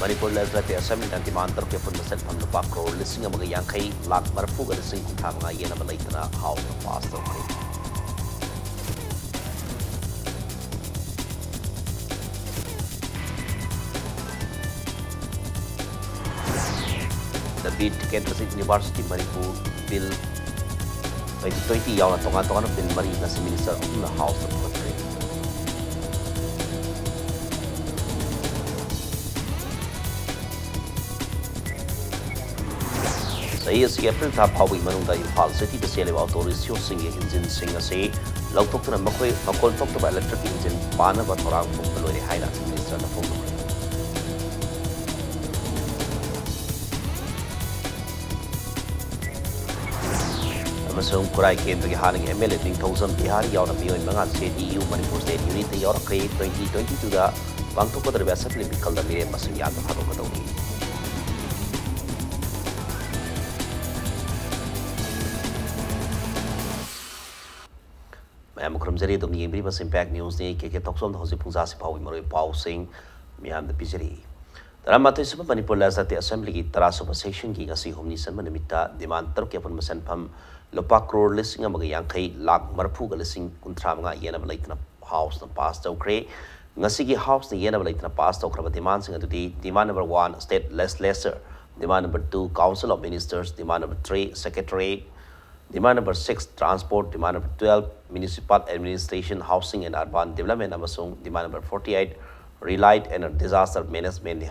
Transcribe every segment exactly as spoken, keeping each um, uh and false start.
Manipur legislative ꯑꯦꯁꯦꯝꯕ꯭ꯂꯤꯅ ꯗꯤꯃꯥꯟ ꯇꯔꯨꯛꯀꯤ ꯑꯄꯨꯟꯕ ꯁꯦꯟꯐꯝ ꯂꯨꯄꯥ ꯀ꯭ꯔꯣꯔ ꯂꯤꯁꯤꯡ ꯑꯃꯒ ꯌꯥꯡꯈꯩ ꯂꯥꯈ ꯃꯔꯤꯐꯨꯒ ꯂꯤꯁꯤꯡ ꯀꯨꯟꯊ꯭ꯔꯥ ꯃꯉꯥ ꯌꯦꯟꯅꯕ ꯂꯩꯇꯅ ꯍꯥꯎꯁꯇ ꯄꯥꯁ ꯇꯧꯈ꯭ꯔꯦ꯫ The Beat Kendra Singh University Manipur Bill twenty twenty ꯌꯥꯎꯅ ꯇꯣꯉꯥꯟ ꯇꯣꯉꯥꯟꯕ ꯕꯤꯜ ꯃꯔꯤ ꯉꯁꯤ ꯃꯤꯅꯤꯁꯇꯔ ꯑꯍꯨꯝꯅ ꯍꯥꯎꯁꯇ ꯄꯨꯈꯠꯈ꯭ꯔꯦ꯫ ꯆꯍꯤ ꯑꯁꯤꯒꯤ ꯑꯦꯄ꯭ꯔꯤꯜ ꯊꯥ ꯐꯥꯎꯕꯒꯤ ꯃꯅꯨꯡꯗ ꯏꯝꯐꯥꯜ ꯁꯤꯇꯤꯗ ꯆꯦꯜꯂꯤꯕ ꯑꯣꯇꯣ ꯔꯤꯛꯁꯣꯁꯤꯡꯒꯤ ꯏꯟꯖꯤꯟꯁꯤꯡ ꯑꯁꯤ ꯂꯧꯊꯣꯛꯇꯨꯅ ꯃꯈꯣꯏ ꯃꯈꯣꯟ ꯊꯣꯛꯇꯕ ꯏꯂꯦꯛꯇ꯭ꯔꯤꯛ ꯏꯟꯖꯤꯟ ꯄꯥꯟꯅꯕ ꯊꯧꯔꯥꯡ ꯄꯨꯝꯕ ꯂꯣꯏꯔꯦ ꯍꯥꯏꯅ ꯆꯤꯐ ꯃꯤꯅꯤꯁꯇꯔꯅ ꯐꯣꯡꯗꯣꯛꯈ꯭ꯔꯦ꯫ ꯑꯃꯁꯨꯡ ꯈꯨꯔꯥꯏ ꯀꯦꯟꯗ꯭ꯔꯒꯤ ꯍꯥꯟꯅꯒꯤ M L A Ningthoujam Bihari ꯌꯥꯎꯅ ꯃꯤꯑꯣꯏ ꯃꯉꯥ J D U Manipur state ꯌꯨꯅꯤꯠꯇ ꯌꯥꯎꯔꯛꯈ꯭ꯔꯦ꯫ ꯇ꯭ꯋꯦꯟꯇꯤ ꯇ꯭ꯋꯦꯟꯇꯤ ꯇꯨꯗ ꯄꯥꯡꯊꯣꯛꯀꯗꯧꯔꯤꯕ ꯑꯦꯁꯦꯝꯕ꯭ꯂꯤ ꯃꯤꯈꯜꯗ ꯃꯤꯔꯦꯞ ꯃꯁꯤꯡ ꯌꯥꯝꯅ ꯊꯥꯗꯣꯛꯀꯗꯧꯔꯤ꯫ ꯃꯌꯥꯝ ꯈꯨꯔꯨꯝꯖꯔꯤ꯫ ꯑꯗꯣꯝꯅ ꯌꯦꯡꯕꯤꯔꯤꯕꯁꯤ ꯏꯝꯄꯦꯛ ꯅ꯭ꯌꯨꯁꯅꯤ꯫ ꯀꯦ ꯀꯦ ꯊꯣꯛꯆꯣꯝꯗ ꯍꯧꯖꯤꯛ ꯄꯨꯡ ꯖꯥꯁꯤ ꯐꯥꯎꯕꯒꯤ ꯃꯔꯨꯑꯣꯏꯕ ꯄꯥꯎꯁꯤꯡ ꯃꯤꯌꯥꯝꯗ ꯄꯤꯖꯔꯤ꯫ ꯇꯔꯥꯃꯥꯊꯣꯏꯁꯨꯕ ꯃꯅꯤꯄꯨꯔ ꯂꯦꯖꯤꯁꯂꯦꯇꯤꯚ ꯑꯦꯁꯦꯝꯕ꯭ꯂꯤꯒꯤ ꯇꯔꯥꯁꯨꯕ ꯁꯦꯁꯟꯒꯤ ꯉꯁꯤ ꯍꯨꯝꯅꯤ ꯆꯟꯕ ꯅꯨꯃꯤꯠꯇ ꯗꯤꯃꯥꯟ ꯇꯔꯨꯛꯀꯤ ꯑꯄꯨꯟꯕ ꯁꯦꯟꯐꯝ ꯂꯨꯄꯥ ꯀ꯭ꯔꯣꯔ ꯂꯤꯁꯤꯡ ꯑꯃꯒ ꯌꯥꯡꯈꯩ ꯂꯥꯈ ꯃꯔꯤꯐꯨꯒ ꯂꯤꯁꯤꯡ ꯀꯨꯟꯊ꯭ꯔꯥ ꯃꯉꯥ ꯌꯦꯟꯅꯕ ꯂꯩꯇꯅ ꯍꯥꯎꯁꯅ ꯄꯥꯁ ꯇꯧꯈ꯭ꯔꯦ꯫ ꯉꯁꯤꯒꯤ ꯍꯥꯎꯁꯅ ꯌꯦꯟꯅꯕ ꯂꯩꯇꯅ ꯄꯥꯁ ꯇꯧꯈ꯭ꯔꯕ ꯗꯤꯃꯥꯟꯁꯤꯡ ꯑꯗꯨꯗꯤ demand number one state legislature, demand number two council of ministers, demand number three secretariat, demand number six transport, demand number twelve municipal administration, housing and urban development ꯑꯃꯁꯨꯡ demand number forty eight relight and disaster managementꯅꯤ꯫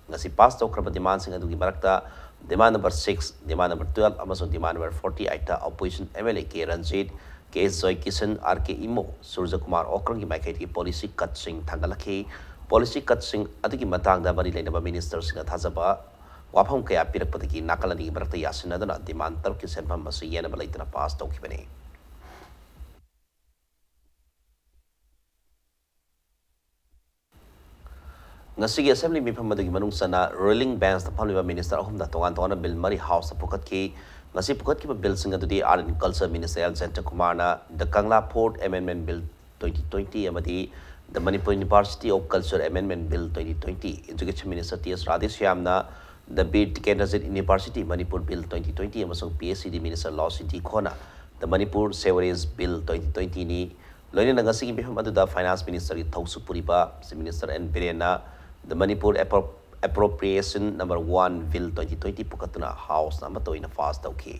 ꯉꯁꯤ pass ꯇꯧꯈ꯭ꯔꯕ ꯗꯤꯃꯥꯟꯁꯤꯡ ꯑꯗꯨꯒꯤ ꯃꯔꯛꯇ demand number six, demand number twelve ꯑꯃꯁꯨꯡ demand number forty eightꯇ opposition M L A K Ranjit, K Joy Kishan, R K Imo, ꯁꯨꯔꯖ ꯀꯨꯃꯥꯔ ꯑꯣꯀ꯭ꯔꯝꯒꯤ ꯃꯥꯏꯀꯩꯗꯒꯤ policy ꯀꯠꯁꯤꯡ ꯊꯥꯡꯒꯠꯂꯛꯈꯤ꯫ Policy ꯀꯠꯁꯤꯡ ꯑꯗꯨꯒꯤ ꯃꯇꯥꯡꯗ ꯃꯔꯤ ꯂꯩꯅꯕ ꯃꯤꯅꯤꯁꯇꯔꯁꯤꯡꯅ ꯊꯥꯖꯕ ꯋꯥꯐꯝ ꯀꯌꯥ ꯄꯤꯔꯛꯄꯗꯒꯤ ꯅꯥꯀꯜ ꯑꯅꯤꯒꯤ ꯃꯔꯛꯇ ꯌꯥꯁꯤꯟꯅꯗꯨꯅ ꯗꯤꯃꯥꯟ ꯇꯔꯨꯛꯀꯤ ꯁꯦꯟꯐꯝ ꯑꯁꯤ ꯌꯦꯟꯅꯕ ꯂꯩꯇꯅ ꯄꯥꯁ ꯇꯧꯈꯤꯕꯅꯤ꯫ ꯉꯁꯤꯒꯤ ꯑꯦꯁꯦꯝꯕ꯭ꯂꯤ ꯃꯤꯐꯝ ꯑꯗꯨꯒꯤ ꯃꯅꯨꯡ ꯆꯟꯅ ꯔꯨꯂꯤꯡ ꯕꯦꯟꯁꯇ ꯐꯝꯂꯤꯕ ꯃꯤꯅꯤꯁꯇꯔ ꯑꯍꯨꯝꯅ ꯇꯣꯉꯥꯟ ꯇꯣꯉꯥꯟꯕ ꯕꯤꯜ ꯃꯔꯤ ꯍꯥꯎꯁꯇ ꯄꯨꯈꯠꯈꯤ꯫ ꯉꯁꯤ ꯄꯨꯈꯠꯈꯤꯕ ꯕꯤꯜꯁꯤꯡ ꯑꯗꯨꯗꯤ Art and Culture Minister L Jayantakumarꯅ The Kangla Fort Amendment Bill twenty twenty ꯑꯃꯗꯤ The Manipur University of Culture Amendment Bill twenty twenty, Education Minister T S Radheshyamna, the Bir Tikendrajit University Manipur Bill twenty twenty ꯑꯃꯁꯨꯡ P H E D Minister Lawsy D Khona, the Manipur Sewerage Bill twenty twenty ꯅꯤ꯫ ꯂꯣꯏꯅꯅ ꯉꯁꯤꯒꯤ ꯃꯤꯐꯝ ꯑꯗꯨꯗ Finance Minister ꯒꯤ ꯊꯧꯁꯨ ꯄꯨꯔꯤꯕ Chief Minister N Birenꯅ the Manipur Appro-, Appropriation Number One Bill twenty twenty ꯄꯨꯈꯠꯇꯨꯅ Houseꯅ ꯑꯃꯠꯇ ꯑꯣꯏꯅ pass ꯇꯧꯈꯤ꯫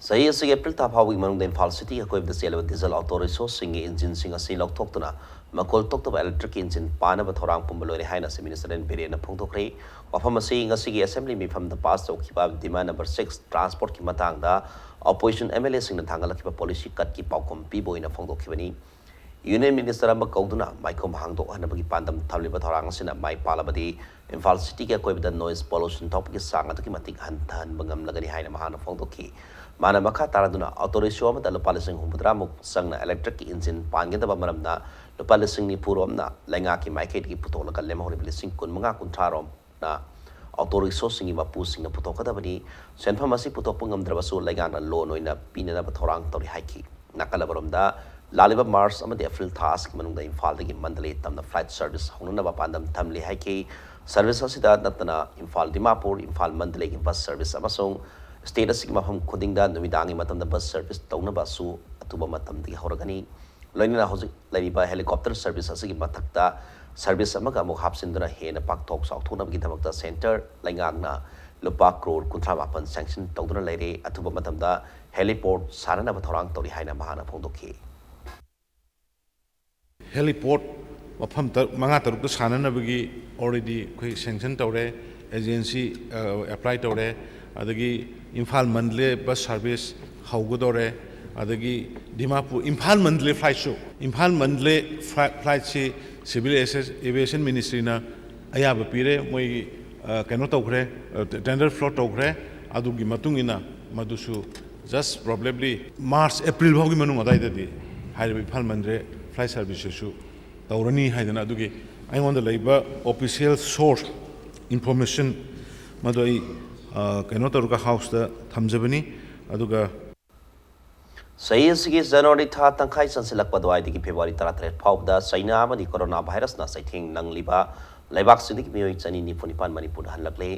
ꯆꯍꯤ ꯑꯁꯤꯒꯤ April ꯊꯥ ꯐꯥꯎꯕꯒꯤ ꯃꯅꯨꯡꯗ ꯏꯝꯐꯥꯜ cityꯒꯤ ꯑꯀꯣꯏꯕꯗ ꯆꯦꯜꯂꯤꯕ diesel auto rickshaw ꯁꯤꯡꯒꯤ engine ꯁꯤꯡ ꯑꯁꯤ ꯂꯧꯊꯣꯛꯇꯨꯅ ꯃꯈꯣꯜ ꯊꯣꯛꯇꯕ electric ꯀꯤ engine ꯄꯥꯟꯅꯕ ꯊꯧꯔꯥꯡ ꯄꯨꯝꯕ ꯂꯣꯏꯔꯦ ꯍꯥꯏꯅ Chief Minister N Birenꯅ ꯐꯣꯡꯗꯣꯛꯈ꯭ꯔꯦ꯫ ꯋꯥꯐꯝ ꯑꯁꯤ ꯉꯁꯤꯒꯤ Assembly ꯃꯤꯐꯝꯗ pass ꯇꯧꯈꯤꯕ Demand Number Six transport ꯀꯤ ꯃꯇꯥꯡꯗ opposition M L A ꯁꯤꯡꯅ ꯊꯥꯡꯒꯠꯂꯛꯈꯤꯕ policy cut ꯀꯤ ꯄꯥꯎꯈꯨꯝ ꯄꯤꯕ ꯑꯣꯏꯅ ꯐꯣꯡꯗꯣꯛꯈꯤꯕꯅꯤ꯫ Union Minister ꯑꯃ ꯀꯧꯗꯨꯅ ꯃꯥꯏꯈꯨꯝ ꯍꯥꯡꯗꯣꯛꯍꯟꯅꯕꯒꯤ ꯄꯥꯟꯗꯝ ꯊꯝꯂꯤꯕ ꯊꯧꯔꯥꯡ ꯑꯁꯤꯅ ꯃꯥꯏ ꯄꯥꯛꯂꯕꯗꯤ ꯏꯝꯐꯥꯜ cityꯒꯤ ꯑꯀꯣꯏꯕꯗ noise pollution ꯊꯣꯛꯄꯒꯤ ꯆꯥꯡ ꯑꯗꯨꯛꯀꯤ ꯃꯇꯤꯛ ꯍꯟꯊꯍꯟꯕ ꯉꯝꯂꯒꯅꯤ ꯍꯥꯏꯅ ꯃꯍꯥꯛꯅ ꯐꯣꯡꯗꯣꯛꯈꯤ꯫ ꯃꯥꯅ ꯃꯈꯥ ꯇꯥꯔꯗꯨꯅ auto rickshaw ꯑꯃꯗ ꯂꯨꯄꯥ ꯂꯤꯁꯤꯡ ꯍꯨꯝꯐꯨꯇꯔꯥ ꯃꯨꯛ ꯆꯪꯅ electric ꯀꯤ engine ꯄꯥꯟꯒꯗꯕ ꯃꯔꯝꯅ ꯂꯨꯄꯥ ꯂꯤꯁꯤꯡ ꯅꯤꯐꯨ ꯔꯣꯝꯅ ꯂꯩꯉꯥꯛꯀꯤ ꯃꯥꯏꯀꯩꯗꯒꯤ ꯄꯨꯊꯣꯛꯂꯒ ꯂꯦꯝꯍꯧꯔꯤꯕ ꯂꯤꯁꯤꯡ ꯀꯨꯟꯃꯉꯥ ꯀꯨꯟꯊ꯭ꯔꯥ ꯔꯣꯝ ꯅ auto rickshaw ꯁꯤꯡꯒꯤ ꯃꯄꯨꯁꯤꯡꯅ ꯄꯨꯊꯣꯛꯀꯗꯕꯅꯤ꯫ ꯁꯦꯟꯐꯝ ꯑꯁꯤ ꯄꯨꯊꯣꯛꯄ ꯉꯝꯗ꯭ꯔꯕꯁꯨ ꯂꯩꯉꯥꯛꯅ loan ꯑꯣꯏꯅ ꯄꯤꯅꯅꯕ ꯊꯧꯔꯥꯡ ꯇꯧꯔꯤ ꯍꯥꯏꯈꯤ꯫ ꯅꯥꯀꯜ ꯑꯃꯔꯣꯝꯗ ꯂꯥꯛꯂꯤꯕ March ꯑꯃꯗꯤ April ꯊꯥ ꯑꯁꯤꯒꯤ ꯃꯅꯨꯡꯗ ꯏꯝꯐꯥꯜꯗꯒꯤ ꯃꯟꯗꯂꯦ ꯇꯝꯅ flight service ꯍꯧꯅꯅꯕ ꯄꯥꯟꯗꯝ ꯊꯝꯂꯤ ꯍꯥꯏꯈꯤ꯫ Service ꯑꯁꯤꯗ ꯅꯠꯇꯅ ꯏꯝꯐꯥꯜ ꯗꯤꯃꯥꯄꯨꯔ, ꯏꯝꯐꯥꯜ ꯃꯟꯗꯂꯦꯒꯤ bus service ꯑꯃꯁꯨꯡ state ꯑꯁꯤꯒꯤ ꯃꯐꯝ ꯈꯨꯗꯤꯡꯗ ꯅꯨꯃꯤꯗꯥꯡꯒꯤ ꯃꯇꯝꯗ bus service ꯇꯧꯅꯕꯁꯨ ꯑꯊꯨꯕ ꯃꯇꯝꯗꯒꯤ ꯍꯧꯔꯒꯅꯤ꯫ ꯂꯣꯏꯅꯅ ꯍꯧꯖꯤꯛ ꯂꯩꯔꯤꯕ helicopter service ꯑꯁꯤꯒꯤ ꯃꯊꯛꯇ service ꯑꯃꯒ ꯑꯃꯨꯛ ꯍꯥꯞꯆꯤꯟꯗꯨꯅ ꯍꯦꯟꯅ ꯄꯥꯛꯊꯣꯛ ꯆꯥꯎꯊꯣꯛꯅꯕꯒꯤꯗꯃꯛꯇ centre ꯂꯩꯉꯥꯛꯅ ꯂꯨꯄꯥ ꯀ꯭ꯔꯣꯔ ꯀꯨꯟꯊ꯭ꯔꯥ ꯃꯥꯄꯟ sanction ꯇꯧꯗꯨꯅ ꯂꯩꯔꯦ꯫ ꯑꯊꯨꯕ ꯃꯇꯝꯗ heliport ꯁꯥꯅꯅꯕ ꯊꯧꯔꯥꯡ ꯇꯧꯔꯤ ꯍꯥꯏꯅ ꯃꯍꯥꯛꯅ ꯐꯣꯡꯗꯣꯛꯈꯤ꯫ Heliport ꯃꯐꯝ ꯇꯔꯨꯛ, ꯃꯉꯥ ꯇꯔꯨꯛꯇ ꯁꯥꯅꯅꯕꯒꯤ already ꯑꯩꯈꯣꯏ sanction ꯇꯧꯔꯦ, agency, ꯑ, apply ꯇꯧꯔꯦ, ꯑꯗꯒꯤ ꯏꯝꯐꯥꯜ ꯃꯟꯗꯂꯦ bus service ꯍꯧꯒꯗꯧꯔꯦ, ꯑꯗꯒꯤ Dimapur, Imphal Mandalay flightꯁꯨ, Imphal Mandalay flight, flightꯁꯤ Civil Aviation Ministryꯅ ꯑꯌꯥꯕ ꯄꯤꯔꯦ, ꯃꯣꯏ, ꯑ, ꯀꯩꯅꯣ ꯇꯧꯈ꯭ꯔꯦ, ꯑ, tender float ꯇꯧꯈ꯭ꯔꯦ꯫ ꯑꯗꯨꯒꯤ ꯃꯇꯨꯡ ꯏꯟꯅ ꯃꯗꯨꯁꯨ just probably March, April ꯐꯥꯎꯒꯤ ꯃꯅꯨꯡ ꯑꯗꯨꯋꯥꯏꯗꯗꯤ ꯍꯥꯏꯔꯤꯕ ꯏꯝꯐꯥꯜ ꯃꯟꯗꯂꯦ flight serviceꯁꯤꯁꯨ ꯇꯧꯔꯅꯤ ꯍꯥꯏꯗꯅ ꯑꯗꯨꯒꯤ ꯑꯩꯉꯣꯟꯗ ꯂꯩꯕ official source information ꯃꯗꯨ ꯑꯩ, ꯑ, ꯀꯩꯅꯣ ꯇꯧꯔꯒ Houseꯇ ꯊꯝꯖꯕꯅꯤ꯫ ꯑꯗꯨꯒ ꯆꯍꯤ ꯑꯁꯤꯒꯤ ꯖꯅꯋꯥꯔꯤ ꯊꯥ ꯇꯪꯈꯥꯏ ꯆꯟꯁꯤꯜꯂꯛꯄ ꯑꯗꯨꯋꯥꯏꯗꯒꯤ ꯐꯦꯕ꯭ꯔꯨꯋꯥꯔꯤ ꯇꯔꯥꯇꯔꯦꯠ ꯐꯥꯎꯕꯗ ꯆꯩꯅꯥ ꯑꯃꯗꯤ ꯀꯣꯔꯣꯅꯥ ꯚꯥꯏꯔꯁꯅ ꯆꯩꯊꯦꯡ ꯅꯪꯂꯤꯕ ꯂꯩꯕꯥꯛꯁꯤꯡꯗꯒꯤ ꯃꯤꯑꯣꯏ ꯆꯅꯤ ꯅꯤꯐꯨ ꯅꯤꯄꯥꯟ ꯃꯅꯤꯄꯨꯔꯗ ꯍꯜꯂꯛꯂꯦ꯫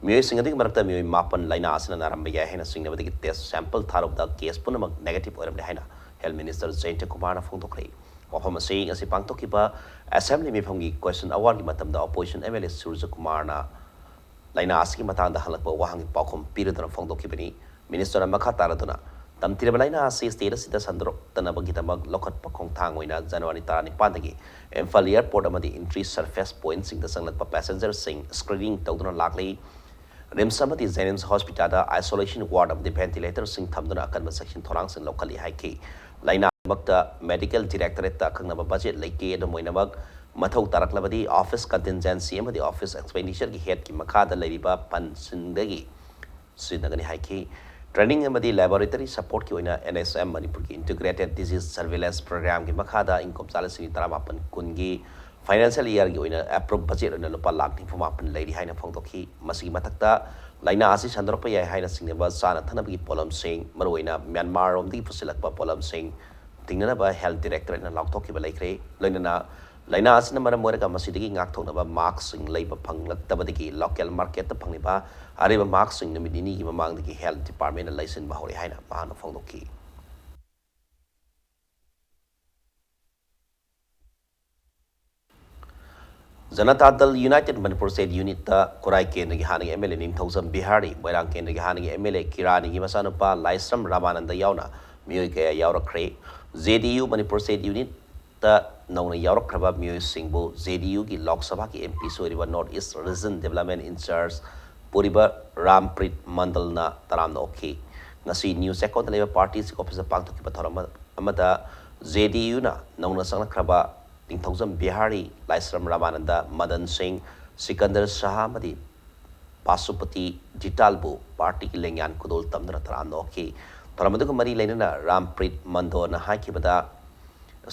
ꯃꯤꯑꯣꯏꯁꯤꯡ ꯑꯗꯨꯒꯤ ꯃꯔꯛꯇ ꯃꯤꯑꯣꯏ ꯃꯥꯄꯟ ꯂꯥꯏꯅꯥ ꯑꯁꯤꯅ ꯅꯥꯔꯝꯕ ꯌꯥꯏ ꯍꯥꯏꯅ ꯆꯤꯡꯅꯕꯗꯒꯤ ꯇꯦꯁ ꯁꯦꯝꯄꯜ ꯊꯥꯔꯨꯕꯗ ꯀꯦꯁ ꯄꯨꯝꯅꯃꯛ ꯅꯦꯒꯦꯇꯤꯚ ꯑꯣꯏꯔꯝꯂꯦ ꯍꯥꯏꯅ ꯍꯦꯜꯊ ꯃꯤꯅꯤꯁꯇꯔ ꯖꯌꯟꯇ ꯀꯨꯃꯥꯔꯅ ꯐꯣꯡꯗꯣꯛꯈ꯭ꯔꯦ꯫ ꯋꯥꯐꯝ ꯑꯁꯤ ꯉꯁꯤ ꯄꯥꯡꯊꯣꯛꯈꯤꯕ ꯑꯦꯁꯦꯝꯕ꯭ꯂꯤ ꯃꯤꯐꯝꯒꯤ ꯀ꯭ꯋꯦꯁꯟ ꯑꯋꯥꯔꯒꯤ ꯃꯇꯝꯗ ꯑꯣꯄꯣꯖꯤꯁꯟ ꯑꯦꯝ ꯑꯦꯜ ꯑꯦ ꯁꯨꯔꯖ ꯀꯨꯃꯥꯔꯅ ꯂꯥꯏꯅꯥ ꯑꯁꯤꯒꯤ ꯃꯇꯥꯡꯗ ꯍꯪꯂꯛꯄ ꯋꯥꯍꯪꯒꯤ ꯄꯥꯎꯈꯨꯝ ꯄꯤꯔꯗꯨꯅ ꯐꯣꯡꯗꯣꯛꯈꯤꯕꯅꯤ꯫ ꯃꯤꯅꯤꯁꯇꯔꯅ ꯃꯈꯥ ꯇꯥꯔꯗꯨꯅ, ꯇꯝꯊꯤꯔꯕ ꯂꯥꯏꯅꯥ ꯑꯁꯤ ꯁ꯭ꯇꯦꯠ ꯑꯁꯤꯗ ꯁꯟꯗꯣꯔꯛꯇꯅꯕꯒꯤꯗꯃꯛ ꯂꯧꯈꯠꯄ ꯈꯣꯡꯊꯥꯡ ꯑꯣꯏꯅ ꯖꯅꯋꯥꯔꯤ ꯇꯔꯥꯅꯤꯄꯥꯟꯗꯒꯤ ꯏꯝꯐꯥꯜ ꯑꯦꯌꯔꯄꯣꯔꯠ ꯑꯃꯗꯤ ꯏꯟꯇ꯭ꯔꯤ ꯁꯔꯐꯦꯁ ꯄꯣꯏꯟꯠꯁꯤꯡꯗ ꯆꯪꯂꯛꯄ ꯄꯦꯁꯦꯟꯖꯔꯁꯤꯡ ꯁ꯭ꯀ꯭ꯔꯤꯅꯤꯡ ꯇꯧꯗꯨꯅ ꯂꯥꯛꯂꯤ꯫ ꯔꯤꯝꯁ ꯑꯃꯗꯤ ꯖꯦꯅꯤꯝꯁ ꯍꯣꯁꯄꯤꯇꯥꯜꯗ ꯑꯥꯏꯁꯣꯂꯦꯁꯟ ꯋꯥꯔꯗ ꯑꯃꯗꯤ ꯚꯦꯟꯇꯤꯂꯦꯇꯔꯁꯤꯡ ꯊꯝꯗꯨꯅ ꯑꯀꯟꯕ ꯆꯦꯛꯁꯤꯟ ꯊꯧꯔꯥꯡꯁꯤꯡ ꯂꯧꯈꯠꯂꯤ ꯍꯥꯏꯈꯤ꯫ ꯂꯥꯏꯅꯥꯃꯛꯇ ꯃꯦꯗꯤꯀꯦꯜ ꯗꯤꯔꯦꯛꯇꯣꯔꯦꯠꯇ ꯑꯀꯛꯅꯕ ꯕꯖꯦꯠ ꯂꯩꯇꯦ꯫ ꯑꯗꯨꯝ ꯑꯣꯏꯅꯃꯛ, ꯃꯊꯧ ꯇꯥꯔꯛꯂꯕꯗꯤ ꯑꯣꯐꯤꯁ ꯀꯟꯇꯤꯟꯖꯦꯟꯁꯤ ꯑꯃꯗꯤ ꯑꯣꯐꯤꯁ ꯑꯦꯛꯁꯄꯦꯟꯗꯤꯆꯔꯒꯤ ꯍꯦꯗꯀꯤ ꯃꯈꯥꯗ ꯂꯩꯔꯤꯕ ꯐꯟꯁꯤꯡꯗꯒꯤ ꯁꯤꯖꯤꯟꯅꯒꯅꯤ ꯍꯥꯏꯈꯤ꯫ ꯇ꯭ꯔꯦꯅꯤꯡ ꯑꯃꯗꯤ ꯂꯦꯕꯣꯔꯦꯇꯔꯤ ꯁꯄꯣꯔꯠꯀꯤ ꯑꯣꯏꯅ ꯑꯦꯟ ꯑꯦꯁ ꯑꯦꯝ, ꯃꯅꯤꯄꯨꯔꯒꯤ ꯏꯟꯇꯤꯒ꯭ꯔꯦꯇꯦꯗ ꯗꯤꯖꯤꯖ ꯁꯔꯚꯤꯂꯦꯟꯁ ꯄ꯭ꯔꯣꯒ꯭ꯔꯥꯝꯒꯤ ꯃꯈꯥꯗ ꯏꯪꯀꯨꯝꯖꯥ ꯂꯤꯁꯤꯡ ꯇꯔꯥꯃꯥꯄꯟ ꯀꯨꯟꯒꯤ ꯐꯥꯏꯅꯥꯟꯁꯤꯌꯦꯜ ꯏꯌꯥꯔꯒꯤ ꯑꯣꯏꯅ ꯑꯦꯄ꯭ꯔꯨꯞ ꯕꯖꯦꯠ ꯑꯣꯏꯅ ꯂꯨꯄꯥ ꯂꯥꯈ ꯅꯤꯐꯨ ꯃꯥꯄꯟ ꯂꯩꯔꯤ ꯍꯥꯏꯅ ꯐꯣꯡꯗꯣꯛꯈꯤ꯫ ꯃꯁꯤꯒꯤ ꯃꯊꯛꯇ, ꯂꯥꯏꯅꯥ ꯑꯁꯤ ꯁꯟꯗꯣꯔꯛꯄ ꯌꯥꯏ ꯍꯥꯏꯅ ꯆꯤꯡꯅꯕ ꯆꯥꯅ ꯊꯛꯅꯕꯒꯤ ꯄꯣꯠꯂꯝꯁꯤꯡ, ꯃꯔꯨꯑꯣꯏꯅ ꯃ꯭ꯌꯥꯟꯃꯥꯔꯔꯣꯝꯗꯒꯤ ꯄꯨꯁꯤꯜꯂꯛꯄ ꯄꯣꯠꯂꯝꯁꯤꯡ ꯊꯤꯡꯅꯅꯕ ꯍꯦꯜꯊ ꯗꯤꯔꯦꯛꯇꯣꯔꯦꯠꯅ ꯂꯥꯎꯊꯣꯛꯈꯤꯕ ꯂꯩꯈ꯭ꯔꯦ꯫ ꯂꯣꯏꯅꯅ ꯂꯥꯏꯅꯥ ꯑꯁꯤꯅ ꯃꯔꯝ ꯑꯣꯏꯔꯒ ꯃꯁꯤꯗꯒꯤ ꯉꯥꯛꯊꯣꯛꯅꯕ ꯃꯥꯛꯁꯁꯤꯡ ꯂꯩꯕ ꯐꯪꯂꯛꯇꯕꯗꯒꯤ ꯂꯣꯀꯦꯜ ꯃꯥꯔꯀꯦꯠꯇ ꯐꯪꯂꯤꯕ ꯑꯔꯩꯕ ꯃꯥꯛꯁꯁꯤꯡ ꯅꯨꯃꯤꯠ ꯅꯤꯅꯤꯒꯤ ꯃꯃꯥꯡꯗꯒꯤ ꯍꯦꯜꯊ ꯗꯤꯄꯥꯔꯠꯃꯦꯟꯅ ꯂꯩꯁꯤꯟꯕ ꯍꯧꯔꯦ ꯍꯥꯏꯅ ꯃꯍꯥꯛꯅ ꯐꯣꯡꯗꯣꯛꯈꯤ꯫ ꯖꯅꯇꯥ ꯗꯜ ꯌꯨꯅꯥꯏꯇꯦꯗ ꯃꯅꯤꯄꯨꯔ ꯁ꯭ꯇꯦꯠ ꯌꯨꯅꯤꯠꯇ ꯈꯨꯔꯥꯏ ꯀꯦꯟꯗ꯭ꯔꯒꯤ ꯍꯥꯟꯅꯒꯤ M L A Ningthoujam Bihari, ꯃꯣꯏꯔꯥꯡ ꯀꯦꯟꯗ꯭ꯔꯒꯤ ꯍꯥꯟꯅꯒꯤ ꯑꯦꯝ ꯑꯦꯜ ꯑꯦ ꯀꯤꯔꯥꯅꯤꯒꯤ ꯃꯆꯥꯅꯨꯄꯥ ꯂꯥꯏꯁ꯭ꯔꯝ ꯔꯥꯃꯥꯅꯟꯗ ꯌꯥꯎꯅ ꯃꯤꯑꯣꯏ ꯀꯌꯥ ꯌꯥꯎꯔꯛꯈ꯭ꯔꯦ꯫ J D U Manipur state ꯌꯨꯅꯤꯠꯇ ꯅꯧꯅ ꯌꯥꯎꯔꯛꯈ꯭ꯔꯕ ꯃꯤꯑꯣꯏꯁꯤꯡꯕꯨ ꯖꯦ ꯗꯤ ꯌꯨꯒꯤ ꯂꯣꯛ ꯁꯚꯥꯒꯤ ꯑꯦꯝ ꯄꯤꯁꯨ ꯑꯣꯏꯔꯤꯕ north east region development in charge ꯄꯨꯔꯤꯕ ꯔꯥꯝꯄ꯭ꯔꯤꯠ ꯃꯟꯗꯜꯅ ꯇꯔꯥꯝꯅ ꯑꯣꯛꯈꯤ꯫ ꯉꯁꯤ ꯅ꯭ꯌꯨ ꯆꯦꯛꯀꯣꯟꯗ ꯂꯩꯕ ꯄꯥꯔꯇꯤ ꯆꯤꯐ ꯑꯣꯐꯤꯁꯇ ꯄꯥꯡꯊꯣꯛꯈꯤꯕ ꯊꯧꯔꯝ ꯑꯃꯗ ꯖꯦ ꯗꯤ ꯌꯨꯅ ꯅꯧꯅ ꯆꯪꯂꯛꯈ꯭ꯔꯕ ꯅꯤꯡꯊꯧꯖꯝ ꯕꯤꯍꯥꯔꯤ, ꯂꯥꯏꯁ꯭ꯔꯝ ꯔꯥꯃꯥꯅꯟꯗ, ꯃꯗꯟ ꯁꯤꯡ, ꯁꯤꯀꯟꯗꯔ ꯁꯍꯥ ꯑꯃꯗꯤ ꯄꯥꯁꯨꯄꯇꯤ ꯖꯤꯇꯥꯜꯕꯨ ꯄꯥꯔꯇꯤꯒꯤ ꯂꯦꯡꯌꯥꯟ ꯈꯨꯗꯣꯜ ꯇꯝꯗꯨꯅ ꯇꯔꯥꯝꯅ ꯑꯣꯛꯈꯤ꯫ ꯊꯧꯔꯝ ꯑꯗꯨꯒ ꯃꯔꯤ ꯂꯩꯅꯅ ꯔꯥꯝꯄ꯭ꯔꯤꯠ ꯃꯟꯗꯣꯅ ꯍꯥꯏꯈꯤꯕꯗ,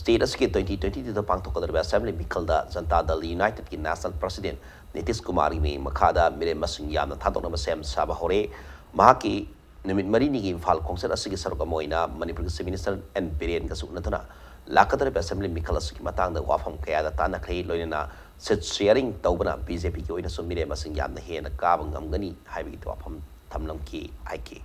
ꯁ꯭ꯇꯦꯠ ꯑꯁꯤꯒꯤ ꯇ꯭ꯋꯦꯟꯇꯤ ꯇ꯭ꯋꯦꯟꯇꯤ ꯇꯨꯗ ꯄꯥꯡꯊꯣꯛꯀꯗꯧꯔꯤꯕ ꯑꯦꯁꯦꯝꯕ꯭ꯂꯤ ꯃꯤꯈꯜꯗ ꯖꯟꯇꯥ ꯗꯜ ꯌꯨꯅꯥꯏꯇꯦꯗꯀꯤ ꯅꯦꯁꯅꯦꯜ ꯄ꯭ꯔꯁꯤꯗꯦꯟ ꯅꯤꯇꯤꯁ ꯀꯨꯃꯥꯔꯒꯤ ꯃꯤꯠꯌꯦꯡ ꯃꯈꯥꯗ ꯃꯤꯔꯦꯞ ꯃꯁꯤꯡ ꯌꯥꯝꯅ ꯊꯥꯗꯣꯛꯅꯕ ꯁꯦꯝ ꯁꯥꯕ ꯍꯧꯔꯦ꯫ ꯃꯍꯥꯛꯀꯤ ꯅꯨꯃꯤꯠ ꯃꯔꯤꯅꯤꯒꯤ ꯏꯝꯐꯥꯜ ꯈꯣꯡꯆꯠ ꯑꯁꯤꯒꯤ ꯁꯔꯨꯛ ꯑꯃ ꯑꯣꯏꯅ ꯃꯅꯤꯄꯨꯔꯒꯤ Chief Minister ꯑꯦꯟ ꯕꯤꯔꯦꯟꯒꯁꯨ ꯎꯅꯗꯨꯅ ꯂꯥꯛꯀꯗꯧꯔꯤꯕ assembly ꯃꯤꯈꯜ ꯑꯁꯤꯒꯤ ꯃꯇꯥꯡꯗ ꯋꯥꯐꯝ ꯀꯌꯥꯗ ꯇꯥꯟꯅꯈ꯭ꯔꯦ꯫ ꯂꯣꯏꯅꯅ seat sharing ꯇꯧꯕꯅ ꯕꯤ ꯖꯦ ꯄꯤꯒꯤ ꯑꯣꯏꯅꯁꯨ ꯃꯤꯔꯦꯞ ꯃꯁꯤꯡ ꯌꯥꯝꯅ ꯍꯦꯟꯅ ꯀꯥꯕ ꯉꯝꯒꯅꯤ ꯍꯥꯏꯕꯒꯤ ꯋꯥꯐꯝ ꯊꯝꯂꯝꯈꯤ꯫ ꯑꯥꯏ ꯀꯦ꯫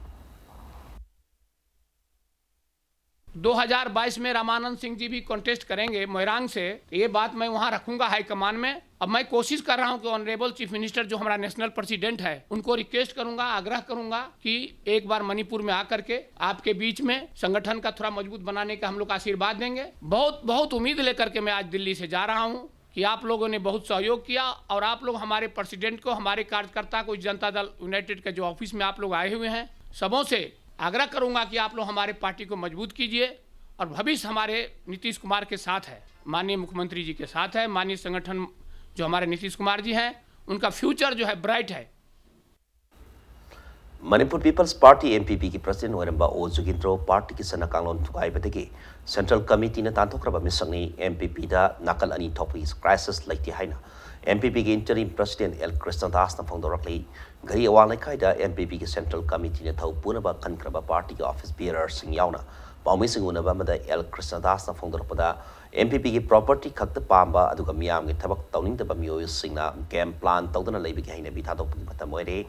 दो हज़ार बाईस में रामानंद सिंह जी भी कॉन्टेस्ट करेंगे मोइरांग से, ये बात मैं वहां रखूंगा हाई कमान में। अब मैं कोशिश कर रहा हूं कि ऑनरेबल चीफ मिनिस्टर जो हमारा नेशनल प्रेसिडेंट है, उनको रिक्वेस्ट करूंगा, आग्रह करूंगा कि एक बार मणिपुर में आकर के आपके बीच में संगठन का थोड़ा मजबूत बनाने का हम लोग आशीर्वाद देंगे। बहुत बहुत उम्मीद लेकर के मैं आज दिल्ली से जा रहा हूं कि आप लोगों ने बहुत सहयोग किया और आप लोग हमारे प्रेसिडेंट को, हमारे कार्यकर्ता को, इस जनता दल यूनाइटेड के जो ऑफिस में आप लोग आए हुए हैं, सबों से आग्रह करूंगा कि आप लोग हमारे पार्टी को मजबूत कीजिए और भविष्य हमारे नीतीश कुमार के साथ है, माननीय मुख्यमंत्री जी के साथ है। माननीय संगठन जो हमारे नीतीश कुमार जी हैं, उनका फ्यूचर जो है ब्राइट है। Manipur People's Party, M P P ꯒꯤ president ꯑꯣꯏꯔꯝꯕ ꯑꯣ ꯖꯨꯒꯤꯟꯗ꯭ꯔꯣ party ꯒꯤ ꯆꯠꯅ ꯀꯥꯡꯂꯣꯟ ꯊꯨꯒꯥꯏꯕꯗꯒꯤ central committee ꯅ ꯇꯥꯟꯊꯣꯛꯈ꯭ꯔꯕ ꯃꯤꯁꯛꯅꯤ꯫ M P P ꯗ ꯅꯥꯀꯜ ꯑꯅꯤ ꯊꯣꯛꯄꯒꯤ crisis ꯂꯩꯇꯦ ꯍꯥꯏꯅ M P P ꯒꯤ interim president ꯑꯦꯜ ꯀ꯭ꯔꯤꯁꯅꯗꯥꯁꯅ ꯐꯣꯡꯗꯣꯔꯛꯂꯤ꯫ ꯘꯔꯤ ꯑꯋꯥꯡ ꯂꯩꯀꯥꯏꯗ M P P ꯒꯤ central committee ꯅ ꯊꯧ ꯄꯨꯅꯕ ꯈꯟꯈ꯭ꯔꯕ party ꯒꯤ office bearer ꯁꯤꯡ ꯌꯥꯎꯅ ꯄꯥꯎꯃꯤꯁꯤꯡ ꯎꯅꯕ ꯑꯃꯗ ꯑꯦꯜ ꯀ꯭ꯔꯤꯁꯅꯗꯥꯁꯅ ꯐꯣꯡꯗꯣꯔꯛꯄꯗ, M P P ꯒꯤ property ꯈꯛꯇ ꯄꯥꯝꯕ ꯑꯗꯨꯒ ꯃꯤꯌꯥꯝꯒꯤ ꯊꯕꯛ ꯇꯧꯅꯤꯡꯗꯕ ꯃꯤꯑꯣꯏꯁꯤꯡꯅ game plan ꯇꯧꯗꯨꯅ ꯂꯩꯕꯒꯤ ꯍꯩꯅꯕꯤ ꯊꯥꯗꯣꯛꯄꯒꯤ ꯃꯇꯝ ꯑꯣꯏꯔꯦ꯫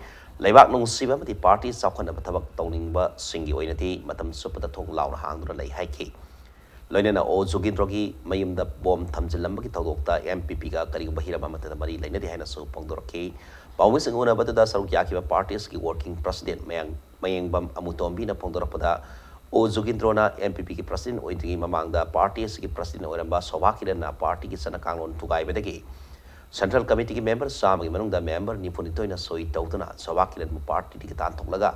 ꯂꯩꯕꯥꯛ ꯅꯨꯡꯁꯤꯕ ꯑꯃꯗꯤ party ꯆꯥꯎꯈꯠꯅꯕ ꯊꯕꯛ ꯇꯧꯅꯤꯡꯕꯁꯤꯡꯒꯤ ꯑꯣꯏꯅꯗꯤ ꯃꯇꯝ ꯆꯨꯞꯄꯗ ꯊꯣꯡ ꯂꯥꯎꯅ ꯍꯥꯡꯗꯨꯅ ꯂꯩ ꯍꯥꯏꯈꯤ꯫ ꯂꯣꯏꯅꯅ ꯑꯣ ꯖꯨꯒꯤꯟꯗ꯭ꯔꯣꯒꯤ ꯃꯌꯨꯝꯗ bomb ꯊꯝꯖꯤꯜꯂꯝꯕꯒꯤ ꯊꯧꯗꯣꯛꯇ M P P ꯒ ꯀꯔꯤꯒꯨꯝꯕ ꯍꯤꯔꯝ ꯑꯃꯠꯇꯗ ꯃꯔꯤ ꯂꯩꯅꯗꯦ ꯍꯥꯏꯅꯁꯨ ꯐꯣꯡꯗꯣꯔꯛꯈꯤ꯫ ꯄꯥꯎꯃꯤꯁꯤꯡ ꯎꯅꯕꯗꯨꯗ ꯁꯔꯨꯛ ꯌꯥꯈꯤꯕ party ꯑꯁꯤꯒꯤ working president ꯃꯌꯥꯡ ꯃꯌꯦꯡꯕꯝ ꯑꯃꯨꯇꯣꯝꯕꯤꯅ ꯐꯣꯡꯗꯣꯔꯛꯄꯗ, ꯑꯣ ꯖꯨꯒꯤꯟꯗ꯭ꯔꯣꯅ M P P ꯒꯤ president ꯑꯣꯏꯗ꯭ꯔꯤꯉꯩ ꯃꯃꯥꯡꯗ party ꯑꯁꯤꯒꯤ president ꯑꯣꯏꯔꯝꯕ ꯁꯣꯚꯥ ꯀꯤꯔꯟꯅ party ꯒꯤ ꯆꯠꯅ ꯀꯥꯡꯂꯣꯟ ꯊꯨꯒꯥꯏꯕꯗꯒꯤ central committee ꯒꯤ member ꯆꯥꯝꯃꯒꯤ ꯃꯅꯨꯡꯗ member ꯅꯤꯐꯨꯅꯤꯊꯣꯏꯅ ꯁꯣꯏ ꯇꯧꯗꯨꯅ ꯁꯣꯚꯥ ꯀꯤꯔꯟꯕꯨ party ꯗꯒꯤ ꯇꯥꯟꯊꯣꯛꯂꯒ,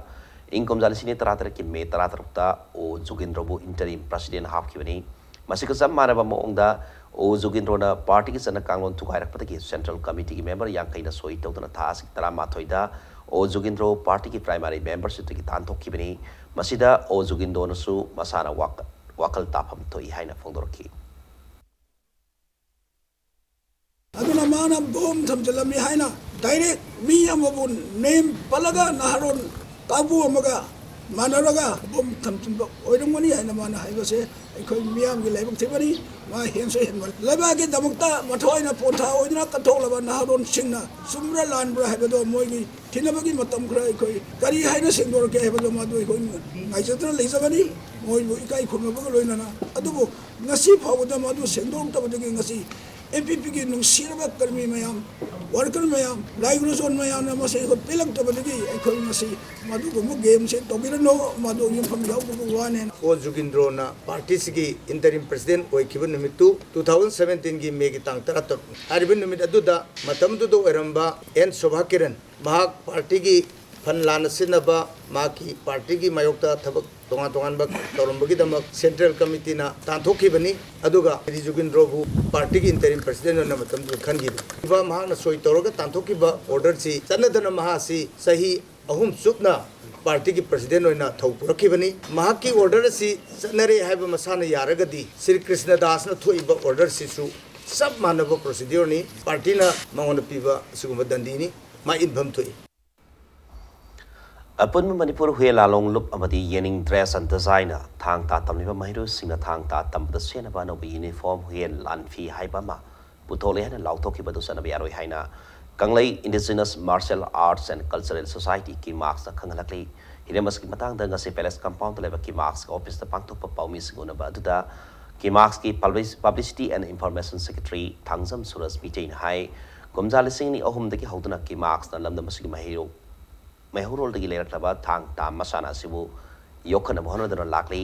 ꯏꯪ ꯀꯨꯝꯖꯥ ꯂꯤꯁꯤꯡ ꯑꯅꯤ ꯇꯔꯥꯇꯔꯦꯠꯀꯤ ꯃꯦ ꯇꯔꯥꯇꯔꯨꯛꯇ ꯑꯣ ꯖꯨꯒꯤꯟꯗ꯭ꯔꯣꯕꯨ interim president ꯍꯥꯞꯈꯤꯕꯅꯤ꯫ ꯃꯁꯤꯒ ꯆꯞ ꯃꯥꯟꯅꯕ ꯃꯑꯣꯡꯗ ꯑꯣ ꯖꯨꯒꯤꯟꯗ꯭ꯔꯣꯅ party ꯒꯤ ꯆꯠꯅ ꯀꯥꯡꯂꯣꯟ ꯊꯨꯒꯥꯏꯔꯛꯄꯗꯒꯤ central committee ꯒꯤ member ꯌꯥꯡꯈꯩꯅ ꯁꯣꯏ ꯇꯧꯗꯨꯅ ꯊꯥ ꯑꯁꯤꯒꯤ ꯇꯔꯥꯃꯥꯊꯣꯏꯗ ꯑꯣ ꯖꯨꯒꯤꯟꯗ꯭ꯔꯣ party ꯒꯤ primary membership ꯇꯒꯤ ꯇꯥꯟꯊꯣꯛꯈꯤꯕꯅꯤ꯫ ꯃꯁꯤꯗ ꯑꯣ ꯖꯨꯒꯤꯟꯗ꯭ꯔꯣꯅꯁꯨ ꯃꯁꯥꯅ ꯋꯥꯈ-, ꯋꯥꯈꯜ ꯇꯥꯐꯝ ꯊꯣꯛꯏ ꯍꯥꯏꯅ ꯐꯣꯡꯗꯣꯔꯛꯈꯤ꯫ ꯑꯗꯨꯅ ꯃꯥꯅ bomb ꯊꯝꯖꯤꯜꯂꯝꯃꯤ ꯍꯥꯏꯅ direct ꯃꯤ ꯑꯃꯕꯨ name ꯄꯜꯂꯒ ꯅꯍꯥꯔꯣꯟ ꯀꯥꯡꯕꯨ ꯑꯃꯒ ꯃꯥꯟꯅꯔꯒ ꯕꯣꯝ ꯊꯝꯖꯤꯟꯕ ꯑꯣꯏꯔꯝꯒꯅꯤ ꯍꯥꯏꯅ ꯃꯥꯅ ꯍꯥꯏꯕꯁꯦ ꯑꯩꯈꯣꯏ ꯃꯤꯌꯥꯝꯒꯤ ꯂꯥꯏꯕꯛ ꯊꯤꯕꯅꯤ꯫ ꯃꯥ ꯍꯦꯟꯁꯨ ꯍꯦꯟꯃꯜꯂꯤ꯫ ꯂꯩꯕꯥꯛꯀꯤꯗꯃꯛꯇ ꯃꯊ꯭ꯋꯥꯏꯅ ꯄꯣꯟꯊꯥ ꯑꯣꯏꯗꯨꯅ ꯀꯠꯊꯣꯛꯂꯕ ꯅꯍꯥꯔꯣꯟꯁꯤꯡꯅ ꯆꯨꯝꯕ꯭ꯔꯥ ꯂꯥꯟꯕ꯭ꯔꯥ ꯍꯥꯏꯕꯗꯣ ꯃꯣꯏꯒꯤ ꯊꯤꯅꯕꯒꯤ ꯃꯇꯝ ꯈꯔ ꯑꯩꯈꯣꯏ ꯀꯔꯤ ꯍꯥꯏꯅ ꯁꯦꯡꯗꯣꯔꯛꯀꯦ ꯍꯥꯏꯕꯗꯣ ꯃꯗꯨ ꯑꯩꯈꯣꯏ ꯉꯥꯏꯖꯗꯨꯅ ꯂꯩꯖꯕꯅꯤ꯫ ꯃꯣꯏꯕꯨ ꯏꯀꯥꯏ ꯈꯨꯝꯅꯕꯒ ꯂꯣꯏꯅꯅ꯫ ꯑꯗꯨꯕꯨ ꯉꯁꯤ ꯐꯥꯎꯕꯗ ꯃꯗꯨ ꯁꯦꯡꯗꯣꯛꯇꯕꯗꯒꯤ ꯉꯁꯤ ꯑꯦꯟ ꯄꯤ ꯄꯤꯒꯤ ꯅꯨꯡꯁꯤꯔꯕ ꯀꯔꯃꯤ ꯃꯌꯥꯝ, ꯋꯥꯔꯀꯔ ꯃꯌꯥꯝ, ꯂꯥꯏ ꯒꯨꯔꯨꯖꯣꯟ ꯃꯌꯥꯝꯅ ꯃꯁꯤ ꯑꯩꯈꯣꯏ ꯄꯦꯜꯂꯛꯇꯕꯗꯒꯤ ꯑꯩꯈꯣꯏ ꯉꯁꯤ ꯃꯗꯨꯒꯨꯝꯕ ꯒꯦꯝꯁꯦ ꯇꯧꯕꯤꯔꯅꯨ, ꯃꯗꯨ ꯌꯨꯝꯐꯝ ꯌꯥꯎꯗꯕ ꯋꯥꯅꯦꯅ꯫ ꯑꯣ ꯖꯨꯒꯤꯟꯗ꯭ꯔꯣꯅ ꯄꯥꯔꯇꯤꯁꯤꯒꯤ ꯏꯟꯇꯔꯤꯝ ꯄ꯭ꯔꯁꯤꯗꯦꯟ ꯑꯣꯏꯈꯤꯕ ꯅꯨꯃꯤꯠꯇꯨ ꯇꯨ ꯊꯥꯎꯖꯟ ꯁꯕꯦꯟꯇꯤꯟꯒꯤ ꯃꯦꯒꯤ ꯇꯥꯡ ꯇꯔꯥꯇꯔꯨꯛ꯫ ꯍꯥꯏꯔꯤꯕ ꯅꯨꯃꯤꯠ ꯑꯗꯨꯗ ꯃꯇꯝꯗꯨꯗ ꯑꯣꯏꯔꯝꯕ ꯑꯦꯟ ꯁꯣꯚꯥ ꯀꯤꯔꯟ, ꯃꯍꯥꯛ ꯄꯥꯔꯇꯤꯒꯤ ꯐꯟ ꯂꯥꯟꯅ ꯁꯤꯖꯤꯟꯅꯕ, ꯃꯍꯥꯛꯀꯤ ꯄꯥꯔꯇꯤꯒꯤ ꯃꯥꯌꯣꯛꯇ ꯊꯕꯛ ꯇꯣꯉꯥꯟ ꯇꯣꯉꯥꯟꯕ ꯇꯧꯔꯝꯕꯒꯤꯗꯃꯛ ꯁꯦꯟꯇ꯭ꯔꯦꯜ ꯀꯃꯤꯇꯤꯅ ꯇꯥꯟꯊꯣꯛꯈꯤꯕꯅꯤ꯫ ꯑꯗꯨꯒ ꯁ꯭ꯔꯤ ꯖꯨꯒꯤꯟꯗ꯭ꯔꯣꯕꯨ ꯄꯥꯔꯇꯤꯒꯤ ꯏꯟꯇꯔꯤꯝ ꯄ꯭ꯔꯁꯤꯗꯦꯟ ꯑꯣꯏꯅ ꯃꯇꯝꯗꯨꯗ ꯈꯟꯈꯤꯕꯅꯤ꯫ ꯃꯍꯥꯛꯅ ꯁꯣꯏ ꯇꯧꯔꯒ ꯇꯥꯟꯊꯣꯛꯈꯤꯕ ꯑꯣꯔꯗꯔꯁꯤ ꯆꯠꯅꯗꯅ ꯃꯍꯥꯛꯁꯤ ꯆꯍꯤ ꯑꯍꯨꯝ ꯆꯨꯞꯅ ꯄꯥꯔꯇꯤꯒꯤ ꯄ꯭ꯔꯁꯤꯗꯦꯟ ꯑꯣꯏꯅ ꯊꯧ ꯄꯨꯔꯛꯈꯤꯕꯅꯤ꯫ ꯃꯍꯥꯛꯀꯤ ꯑꯣꯔꯗꯔ ꯑꯁꯤ ꯆꯠꯅꯔꯦ ꯍꯥꯏꯕ ꯃꯁꯥꯅ ꯌꯥꯔꯒꯗꯤ ꯁ꯭ꯔꯤ ꯀ꯭ꯔꯤꯁꯅꯗꯥꯁꯅ ꯊꯣꯛꯏꯕ ꯑꯣꯔꯗꯔꯁꯤꯁꯨ ꯆꯞ ꯃꯥꯟꯅꯕ ꯄ꯭ꯔꯣꯁꯤꯗ꯭ꯌꯨꯔꯅꯤ꯫ ꯄꯥꯔꯇꯤꯅ ꯃꯉꯣꯟꯗ ꯄꯤꯕ ꯑꯁꯤꯒꯨꯝꯕ ꯗꯟꯗꯤꯅꯤ꯫ ꯃꯥ ꯏꯟꯐꯝ ꯊꯣꯛꯏ꯫ ꯑꯄꯨꯟꯕ ꯃꯅꯤꯄꯨꯔ ꯍꯨꯌꯦꯟ ꯂꯥꯂꯣꯡ ꯂꯨꯞ ꯑꯃꯗꯤ ꯌꯦꯅꯤꯡ ꯗ꯭ꯔꯦꯁ ꯑꯟꯇꯖꯥꯏꯅ ꯊꯥꯡ ꯇꯥ ꯇꯝꯂꯤꯕ ꯃꯍꯩꯔꯣꯏꯁꯤꯡꯅ ꯊꯥꯡ ꯇꯥ ꯇꯝꯕꯗ ꯁꯦꯠꯅꯕ ꯑꯅꯧꯕ ꯌꯨꯅꯤꯐꯣꯔꯝ ꯍꯨꯌꯦꯟ ꯂꯥꯟꯐꯤ ꯍꯥꯏꯕ ꯑꯃ ꯄꯨꯊꯣꯛꯂꯦ ꯍꯥꯏꯅ ꯂꯥꯎꯊꯣꯛꯈꯤꯕ ꯑꯗꯨ ꯆꯠꯅꯕ ꯌꯥꯔꯣꯏ ꯍꯥꯏꯅ ꯀꯪꯂꯩ Indigenous Martial Arts and Cultural Society, ꯀꯤꯃꯥꯛꯁꯅ ꯈꯪꯍꯜꯂꯛꯂꯤ꯫ ꯍꯤꯔꯝ ꯑꯁꯤꯒꯤ ꯃꯇꯥꯡꯗ ꯉꯁꯤ ꯄꯦꯂꯦꯁ ꯀꯝꯄꯥꯎꯟꯗ ꯂꯩꯕ ꯀꯤꯃꯥꯛꯁꯀꯤ ꯑꯣꯐꯤꯁꯇ ꯄꯥꯡꯊꯣꯛꯄ ꯄꯥꯎꯃꯤꯁꯤꯡ ꯎꯅꯕ ꯑꯗꯨꯗ ꯀꯤꯃꯥꯛꯁꯀꯤ publicity-, publicity and information secretary Thangjam Suraj ꯃꯤꯇꯩꯅ ꯍꯥꯏ, ꯀꯨꯝꯖꯥ ꯂꯤꯁꯤꯡ ꯑꯅꯤ ꯑꯍꯨꯝꯗꯒꯤ ꯍꯧꯗꯨꯅ ꯀꯤꯃꯥꯛꯁꯅ ꯂꯝꯗꯝ ꯑꯁꯤꯒꯤ ꯃꯍꯩꯔꯣ-, ꯃꯩꯍꯧꯔꯣꯜꯗꯒꯤ ꯂꯩꯔꯛꯂꯕ ꯊꯥꯡ ꯇꯥ ꯃꯁꯥꯟꯅ ꯑꯁꯤꯕꯨ ꯌꯣꯛꯈꯠꯅꯕ ꯍꯣꯠꯅꯗꯨꯅ ꯂꯥꯛꯂꯤ꯫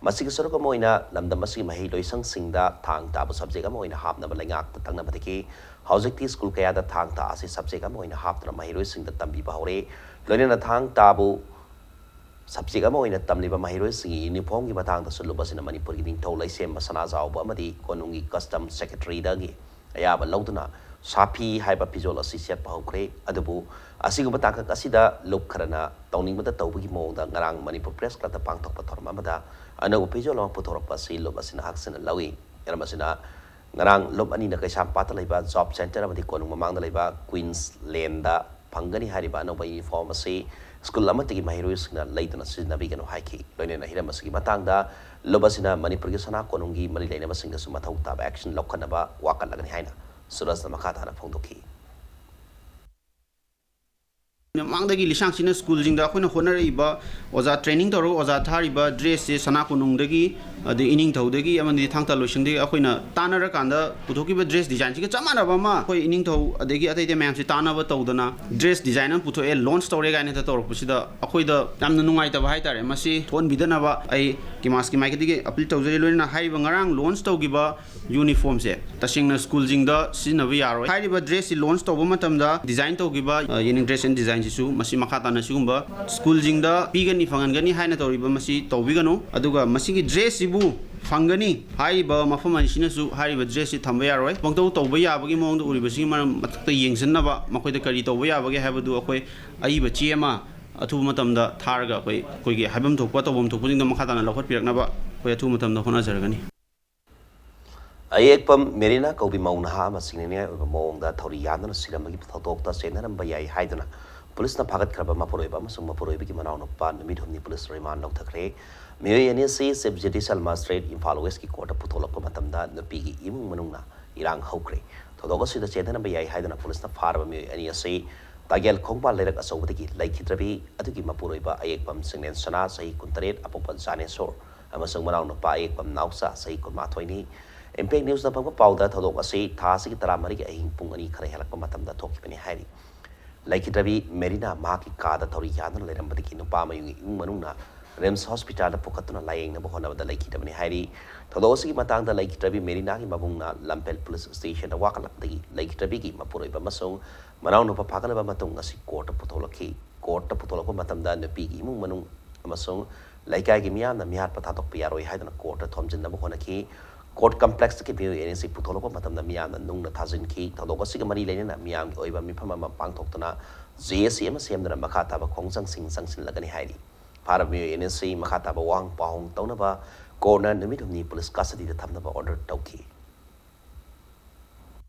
ꯃꯁꯤꯒꯤ ꯁꯔꯨꯛ ꯑꯃ ꯑꯣꯏꯅ ꯂꯝꯗꯝ ꯑꯁꯤꯒꯤ ꯃꯍꯩ ꯂꯣꯏꯁꯪꯁꯤꯡꯗ ꯊꯥꯡ ꯇꯥꯕꯨ ꯁꯕꯖꯦꯛ ꯑꯃ ꯑꯣꯏꯅ ꯍꯥꯞꯅꯕ ꯂꯩꯉꯥꯛꯇ ꯇꯛꯅꯕꯗꯒꯤ ꯍꯧꯖꯤꯛꯇꯤ ꯁ꯭ꯀꯨꯜ ꯀꯌꯥꯗ ꯊꯥꯡ ꯇꯥ ꯑꯁꯤ ꯁꯕꯖꯦꯛ ꯑꯃ ꯑꯣꯏꯅ ꯍꯥꯞꯇꯨꯅ ꯃꯍꯩꯔꯣꯏꯁꯤꯡꯗ ꯇꯝꯕꯤꯕ ꯍꯧꯔꯦ꯫ ꯂꯣꯏꯅꯅ ꯊꯥꯡ ꯇꯥꯕꯨ ꯁꯕꯖꯦꯛ ꯑꯃ ꯑꯣꯏꯅ ꯇꯝꯂꯤꯕ ꯃꯍꯩꯔꯣꯏꯁꯤꯡꯒꯤ ꯌꯨꯅꯤꯐꯣꯔꯝꯒꯤ ꯃꯇꯥꯡꯗꯁꯨ ꯂꯨꯞ ꯑꯁꯤꯅ ꯃꯅꯤꯄꯨꯔꯒꯤ ꯅꯤꯡꯊꯧ ꯂꯩꯁꯦꯝꯕ ꯁꯅꯥꯖꯥꯎꯕ ꯑꯃꯗꯤ ꯀꯣꯅꯨꯡꯒꯤ ꯀꯁꯇꯝ ꯁꯦꯀ꯭ꯔꯦꯇꯔꯤꯗꯒꯤ ꯑꯌꯥꯕ ꯂꯧꯗꯨꯅ ꯁꯥꯐꯤ ꯍꯥꯏꯕ ꯐꯤꯖꯣꯜ ꯑꯁꯤ ꯁꯦꯠꯄ ꯍꯧꯈ꯭ꯔꯦ꯫ ꯑꯗꯨꯕꯨ ꯑꯁꯤꯒꯨꯝꯕ ꯇꯥꯡꯀꯛ ꯑꯁꯤꯗ ꯂꯨꯞ ꯈꯔꯅ ꯇꯧꯅꯤꯡꯕꯗ ꯇꯧꯕꯒꯤ ꯃꯑꯣꯡꯗ ꯉꯔꯥꯡ ꯃꯅꯤꯄꯨꯔ ꯄ꯭ꯔꯦꯁ ꯀ꯭ꯂꯕꯇ ꯄꯥꯡꯊꯣꯛꯄ ꯊꯧꯔꯝ ꯑꯃꯗ ꯑꯅꯧꯕ ꯐꯤꯖꯣꯜ ꯑꯃ ꯄꯨꯊꯣꯔꯛꯄ ꯑꯁꯤ ꯂꯨꯞ ꯑꯁꯤꯅ ꯍꯛꯆꯤꯟꯅ ꯂꯧꯏ꯫ ꯃꯔꯝ ꯑꯁꯤꯅ ꯉꯔꯥꯡ ꯂꯨꯞ ꯑꯅꯤꯅ ꯀꯩꯁꯥꯝꯄꯥꯠꯇ ꯂꯩꯕ ꯖꯣꯕ ꯁꯦꯟꯇꯔ ꯑꯃꯗꯤ ꯀꯣꯅꯨꯡ ꯃꯃꯥꯡꯗ ꯂꯩꯕ ꯀ꯭ꯋꯤꯟꯁ ꯂꯦꯟꯗ ꯐꯪꯒꯅꯤ ꯍꯥꯏꯔꯤꯕ ꯑꯅꯧꯕ ꯌꯨꯅꯤꯐꯣꯔꯝ ꯑꯁꯤ ꯁ꯭ꯀꯨꯜ ꯑꯃꯠꯇꯒꯤ ꯃꯍꯩꯔꯣꯏꯁꯤꯡꯅ ꯂꯩꯗꯨꯅ ꯁꯤꯖꯤꯟꯅꯕꯤꯒꯅꯨ ꯍꯥꯏꯈꯤ꯫ ꯂꯣꯏꯅꯅ ꯍꯤꯔꯝ ꯑꯁꯤꯒꯤ ꯃꯇꯥꯡꯗ ꯂꯨꯞ ꯑꯁꯤꯅ ꯃꯅꯤꯄꯨꯔꯒꯤ ꯁꯅꯥ ꯀꯣꯅꯨꯡꯒꯤ ꯃꯔꯤ ꯂꯩꯅꯕꯁꯤꯡꯗꯁꯨ ꯃꯊꯧ ꯇꯥꯕ action ꯂꯧꯈꯠꯅꯕ ꯋꯥꯀꯠꯂꯒꯅꯤ ꯍꯥꯏꯅ ꯁꯨꯔꯖꯅ ꯃꯈꯥ ꯇꯥꯅ ꯐꯣꯡꯗꯣꯛꯈꯤ꯫ ꯃꯃꯥꯡꯗꯒꯤ ꯂꯤꯁꯥꯡꯁꯤꯟꯅ ꯁ꯭ꯀꯨꯜꯁꯤꯡꯗ ꯑꯩꯈꯣꯏꯅ ꯍꯣꯠꯅꯔꯛꯏꯕ, ꯑꯣꯖꯥ training ꯇꯧꯔꯒ ꯑꯣꯖꯥ ꯊꯥꯔꯤꯕ dress ꯁꯦ ꯁꯅꯥ ꯀꯣꯅꯨꯡꯗꯒꯤ, ꯑꯗꯩ ꯏꯅꯤꯡꯊꯧꯗꯒꯤ ꯑꯃꯗꯤ ꯊꯥꯡ ꯇꯥ ꯂꯣꯏꯁꯪꯗꯒꯤ ꯑꯩꯈꯣꯏꯅ ꯇꯥꯟꯅꯔꯀꯥꯟꯗ ꯄꯨꯊꯣꯛꯈꯤꯕ dress design ꯁꯤꯒ ꯆꯞ ꯃꯥꯟꯅꯕ ꯑꯃ ꯑꯩꯈꯣꯏ ꯏꯅꯤꯡꯊꯧ ꯑꯗꯒꯤ ꯑꯇꯩ ꯑꯇꯩ ꯃꯌꯥꯝꯁꯤ ꯇꯥꯟꯅꯕ ꯇꯧꯗꯅ dress design ꯑꯃ ꯄꯨꯊꯣꯛꯑꯦ, launch ꯇꯧꯔꯦ ꯀꯥꯏꯅ ꯍꯦꯛꯇ ꯇꯧꯔꯛꯄꯁꯤꯗ ꯑꯩꯈꯣꯏꯗ ꯌꯥꯝꯅ ꯅꯨꯡꯉꯥꯏꯇꯕ ꯍꯥꯏꯇꯥꯔꯦ꯫ ꯃꯁꯤ ꯊꯣꯛꯍꯟꯕꯤꯗꯅꯕ ꯑꯩ ꯀꯤꯃꯥꯁꯀꯤ ꯃꯥꯏꯀꯩꯗꯒꯤ appeal ꯇꯧꯖꯔꯤ꯫ ꯂꯣꯏꯅꯅ ꯍꯥꯏꯔꯤꯕ ꯉꯔꯥꯡ launch ꯇꯧꯈꯤꯕ uniform ꯁꯦ ꯇꯁꯦꯡꯅ ꯁ꯭ꯀꯨꯜꯁꯤꯡꯗ ꯁꯤꯖꯤꯟꯅꯕ ꯌꯥꯔꯣꯏ꯫ ꯍꯥꯏꯔꯤꯕ dress ꯁꯤ launch ꯇꯧꯕ ꯃꯇꯝꯗ design ꯇꯧꯈꯤꯕ, ꯑ, unique dress and design ꯁꯤꯁꯨ ꯃꯁꯤ ꯃꯈꯥ ꯇꯥꯅ ꯁꯤꯒꯨꯝꯕ ꯁ꯭ꯀꯨꯜꯁꯤꯡꯗ ꯄꯤꯒꯅꯤ, ꯐꯪꯍꯟꯒꯅꯤ ꯍꯥꯏꯅ ꯇꯧꯔꯤꯕ ꯃꯁꯤ ꯇꯧꯕꯤꯒꯅꯨ꯫ ꯑꯗꯨꯒ ꯃꯁꯤꯒꯤ dress ꯁꯤꯕꯨ ꯐꯪꯒꯅꯤ ꯍꯥꯏꯔꯤꯕ ꯃꯐꯝ ꯑꯁꯤꯅꯁꯨ ꯍꯥꯏꯔꯤꯕ dress ꯁꯤ ꯊꯝꯕ ꯌꯥꯔꯣꯏ꯫ ꯄꯪꯇꯧ ꯇꯧꯕ ꯌꯥꯕꯒꯤ ꯃꯑꯣꯡꯗ ꯎꯔꯤꯕꯁꯤꯒꯤ ꯃꯔꯝ ꯃꯊꯛꯇ ꯌꯦꯡꯁꯤꯟꯅꯕ ꯃꯈꯣꯏꯗ ꯀꯔꯤ ꯇꯧꯕ ꯌꯥꯕꯒꯦ ꯍꯥꯏꯕꯗꯨ ꯑꯩꯈꯣꯏ ꯑꯏꯕ ꯆꯦ ꯑꯃ ꯑꯊꯨꯕ ꯃꯇꯝꯗ ꯊꯥꯔꯒ ꯑꯩꯈꯣꯏ, ꯑꯩꯈꯣꯏꯒꯤ ꯍꯥꯏꯐꯝ ꯊꯣꯛꯄ ꯇꯧꯐꯝ ꯊꯣꯛꯄꯁꯤꯡꯗꯣ ꯃꯈꯥ ꯇꯥꯅ ꯂꯧꯈꯠꯄꯤꯔꯛꯅꯕ ꯑꯩꯈꯣꯏ ꯑꯊꯨꯕ ꯃꯇꯝꯗ ꯍꯣꯠꯅꯖꯔꯒꯅꯤ꯫ ꯑꯌꯦꯛꯄꯝ ꯃꯦꯔꯤꯅꯥ ꯀꯧꯕꯤ ꯃꯧ ꯅꯍꯥ ꯑꯃ ꯁꯤꯡꯅꯅꯤꯡꯉꯥꯏ ꯑꯣꯏꯕ ꯃꯑꯣꯡꯗ ꯊꯧꯔꯤ ꯌꯥꯟꯗꯨꯅ ꯁꯤꯔꯝꯕꯒꯤ ꯊꯧꯗꯣꯛꯇ ꯆꯦꯟꯅꯔꯝꯕ ꯌꯥꯏ ꯍꯥꯏꯗꯨꯅ ꯄꯨꯂꯤꯁꯅ ꯐꯥꯒꯠꯈ꯭ꯔꯕ ꯃꯄꯨꯔꯣꯏꯕ ꯑꯃꯁꯨꯡ ꯃꯄꯨꯔꯣꯏꯕꯒꯤ ꯃꯅꯥꯎꯅꯨꯄꯥ ꯅꯨꯃꯤꯠ ꯍꯨꯝꯅꯤ ꯄꯨꯂꯤꯁ remand ꯂꯧꯊꯈ꯭ꯔꯦ꯫ ꯃꯤꯑꯣꯏ ꯑꯅꯤ ꯑꯁꯤ Chief Judicial Magistrate Imphal West ꯀꯤ court ꯇ ꯄꯨꯊꯣꯛꯂꯛꯄ ꯃꯇꯝꯗ ꯅꯨꯄꯤꯒꯤ ꯏꯃꯨꯡ ꯃꯅꯨꯡꯅ ꯏꯔꯥꯡ ꯍꯧꯈ꯭ꯔꯦ꯫ ꯊꯧꯗꯣꯛ ꯑꯁꯤꯗ ꯆꯦꯟꯅꯔꯝꯕ ꯌꯥꯏ ꯍꯥꯏꯗꯨꯅ ꯄꯨꯂꯤꯁꯅ ꯐꯥꯔꯕ ꯃꯤꯑꯣꯏ ꯑꯅꯤ ꯑꯁꯤ ꯇꯥꯒꯦꯜ ꯈꯣꯡꯕꯥꯜ ꯂꯩꯔꯛ ꯑꯆꯧꯕꯗꯒꯤ ꯂꯩꯈꯤꯗ꯭ꯔꯕꯤ ꯑꯗꯨꯒꯤ ꯃꯄꯨꯔꯣꯏꯕ ꯑꯌꯦꯛꯄꯝ ꯁꯤꯡꯂꯦꯟ ꯁꯅꯥ, ꯆꯍꯤ ꯀꯨꯟꯇꯔꯦꯠ, ꯑꯄꯣꯛꯄ ꯖꯥꯅꯦꯁꯣꯔ, ꯑꯃꯁꯨꯡ ꯃꯅꯥꯎꯅꯨꯄꯥ ꯑꯌꯦꯛꯄꯝ ꯅꯥꯎꯆꯥ, ꯆꯍꯤ ꯀꯨꯟꯃꯥꯊꯣꯏꯅꯤ꯫ Impact News ꯅ ꯐꯪꯕ ꯄꯥꯎꯗ ꯊꯧꯗꯣꯛ ꯑꯁꯤ ꯊꯥ ꯑꯁꯤꯒꯤ ꯇꯔꯥꯃꯔꯤꯒꯤ ꯑꯍꯤꯡ ꯄꯨꯡ ꯑꯅꯤ ꯈꯔ ꯍꯦꯜꯂꯛꯄ ꯃꯇꯝꯗ ꯊꯣꯛꯈꯤꯕꯅꯤ ꯍꯥꯏꯔꯤ꯫ ꯂꯩꯈꯤꯗ꯭ꯔꯕꯤ ꯃꯦꯔꯤꯅꯥ ꯃꯍꯥꯛꯀꯤ ꯀꯥꯗ ꯊꯧꯔꯤ ꯌꯥꯟꯗꯨꯅ ꯂꯩꯔꯝꯕꯗꯒꯤ ꯅꯨꯄꯥ ꯃꯌꯨꯝꯒꯤ ꯏꯃꯨꯡ ꯃꯅꯨꯡꯅ RIMS Hospital ꯗ ꯄꯨꯈꯠꯇꯨꯅ ꯂꯥꯌꯦꯡꯅꯕ ꯍꯣꯠꯅꯕꯗ ꯂꯩꯈꯤꯗꯕꯅꯤ ꯍꯥꯏꯔꯤ꯫ ꯊꯧꯗꯣꯛ ꯑꯁꯤꯒꯤ ꯃꯇꯥꯡꯗ ꯂꯩꯈꯤꯗ꯭ꯔꯕꯤ ꯃꯦꯔꯤꯅꯥꯒꯤ ꯃꯕꯨꯡꯅ ꯂꯝꯐꯦꯜ ꯄꯨꯂꯤꯁ ꯁ꯭ꯇꯦꯁꯟꯗ ꯋꯥꯀꯠꯂꯛꯄꯗꯒꯤ ꯂꯩꯈꯤꯗ꯭ꯔꯕꯤꯒꯤ ꯃꯄꯨꯔꯣꯏꯕ ꯑꯃꯁꯨꯡ ꯃꯅꯥꯎꯅꯨꯄꯥ ꯐꯥꯒꯠꯂꯕ ꯃꯇꯨꯡ ꯉꯁꯤ court ꯇ ꯄꯨꯊꯣꯛꯂꯛꯈꯤ꯫ Court ꯇ ꯄꯨꯊꯣꯛꯂꯛꯄ ꯃꯇꯝꯗ ꯅꯨꯄꯤꯒꯤ ꯏꯃꯨꯡ ꯃꯅꯨꯡ ꯑꯃꯁꯨꯡ ꯂꯩꯀꯥꯏꯒꯤ ꯃꯤꯌꯥꯝꯅ ꯃꯤꯍꯥꯠꯄ ꯊꯥꯗꯣꯛꯄ ꯌꯥꯔꯣꯏ ꯍꯥꯏꯗꯨꯅ court ꯇ ꯊꯣꯝꯖꯤꯟꯅꯕ ꯍꯣꯠꯅꯈꯤ꯫ Court complex ꯇꯒꯤ ꯃꯤꯑꯣꯏ ꯑꯅꯤꯁꯤ ꯄꯨꯊꯣꯛꯂꯛꯄ ꯃꯇꯝꯗ ꯃꯤꯌꯥꯝꯅ ꯅꯨꯡꯅ ꯊꯥꯖꯤꯟꯈꯤ꯫ ꯊꯧꯗꯣꯛ ꯑꯁꯤꯒ ꯃꯔꯤ ꯂꯩꯅꯅ ꯃꯤꯌꯥꯝꯒꯤ ꯑꯣꯏꯕ ꯃꯤꯐꯝ ꯑꯃ ꯄꯥꯡꯊꯣꯛꯇꯨꯅ JAC ꯑꯃ ꯁꯦꯝꯗꯨꯅ ꯃꯈꯥ ꯇꯥꯕ ꯈꯣꯡꯖꯪꯁꯤꯡ ꯆꯪꯁꯤꯜꯂꯒꯅꯤ ꯍꯥꯏꯔꯤ꯫ ꯐꯥꯔꯕ ꯃꯤꯑꯣꯏ ꯑꯅꯤꯁꯤ ꯃꯈꯥ ꯇꯥꯕ ꯋꯥꯍꯪ ꯄꯥꯎꯍꯪ ꯇꯧꯅꯕ court ꯅ ꯅꯨꯃꯤꯠ ꯍꯨꯝꯅꯤ ꯄꯨꯂꯤꯁ custody ꯗ ꯊꯝꯅꯕ order ꯇꯧꯈꯤ꯫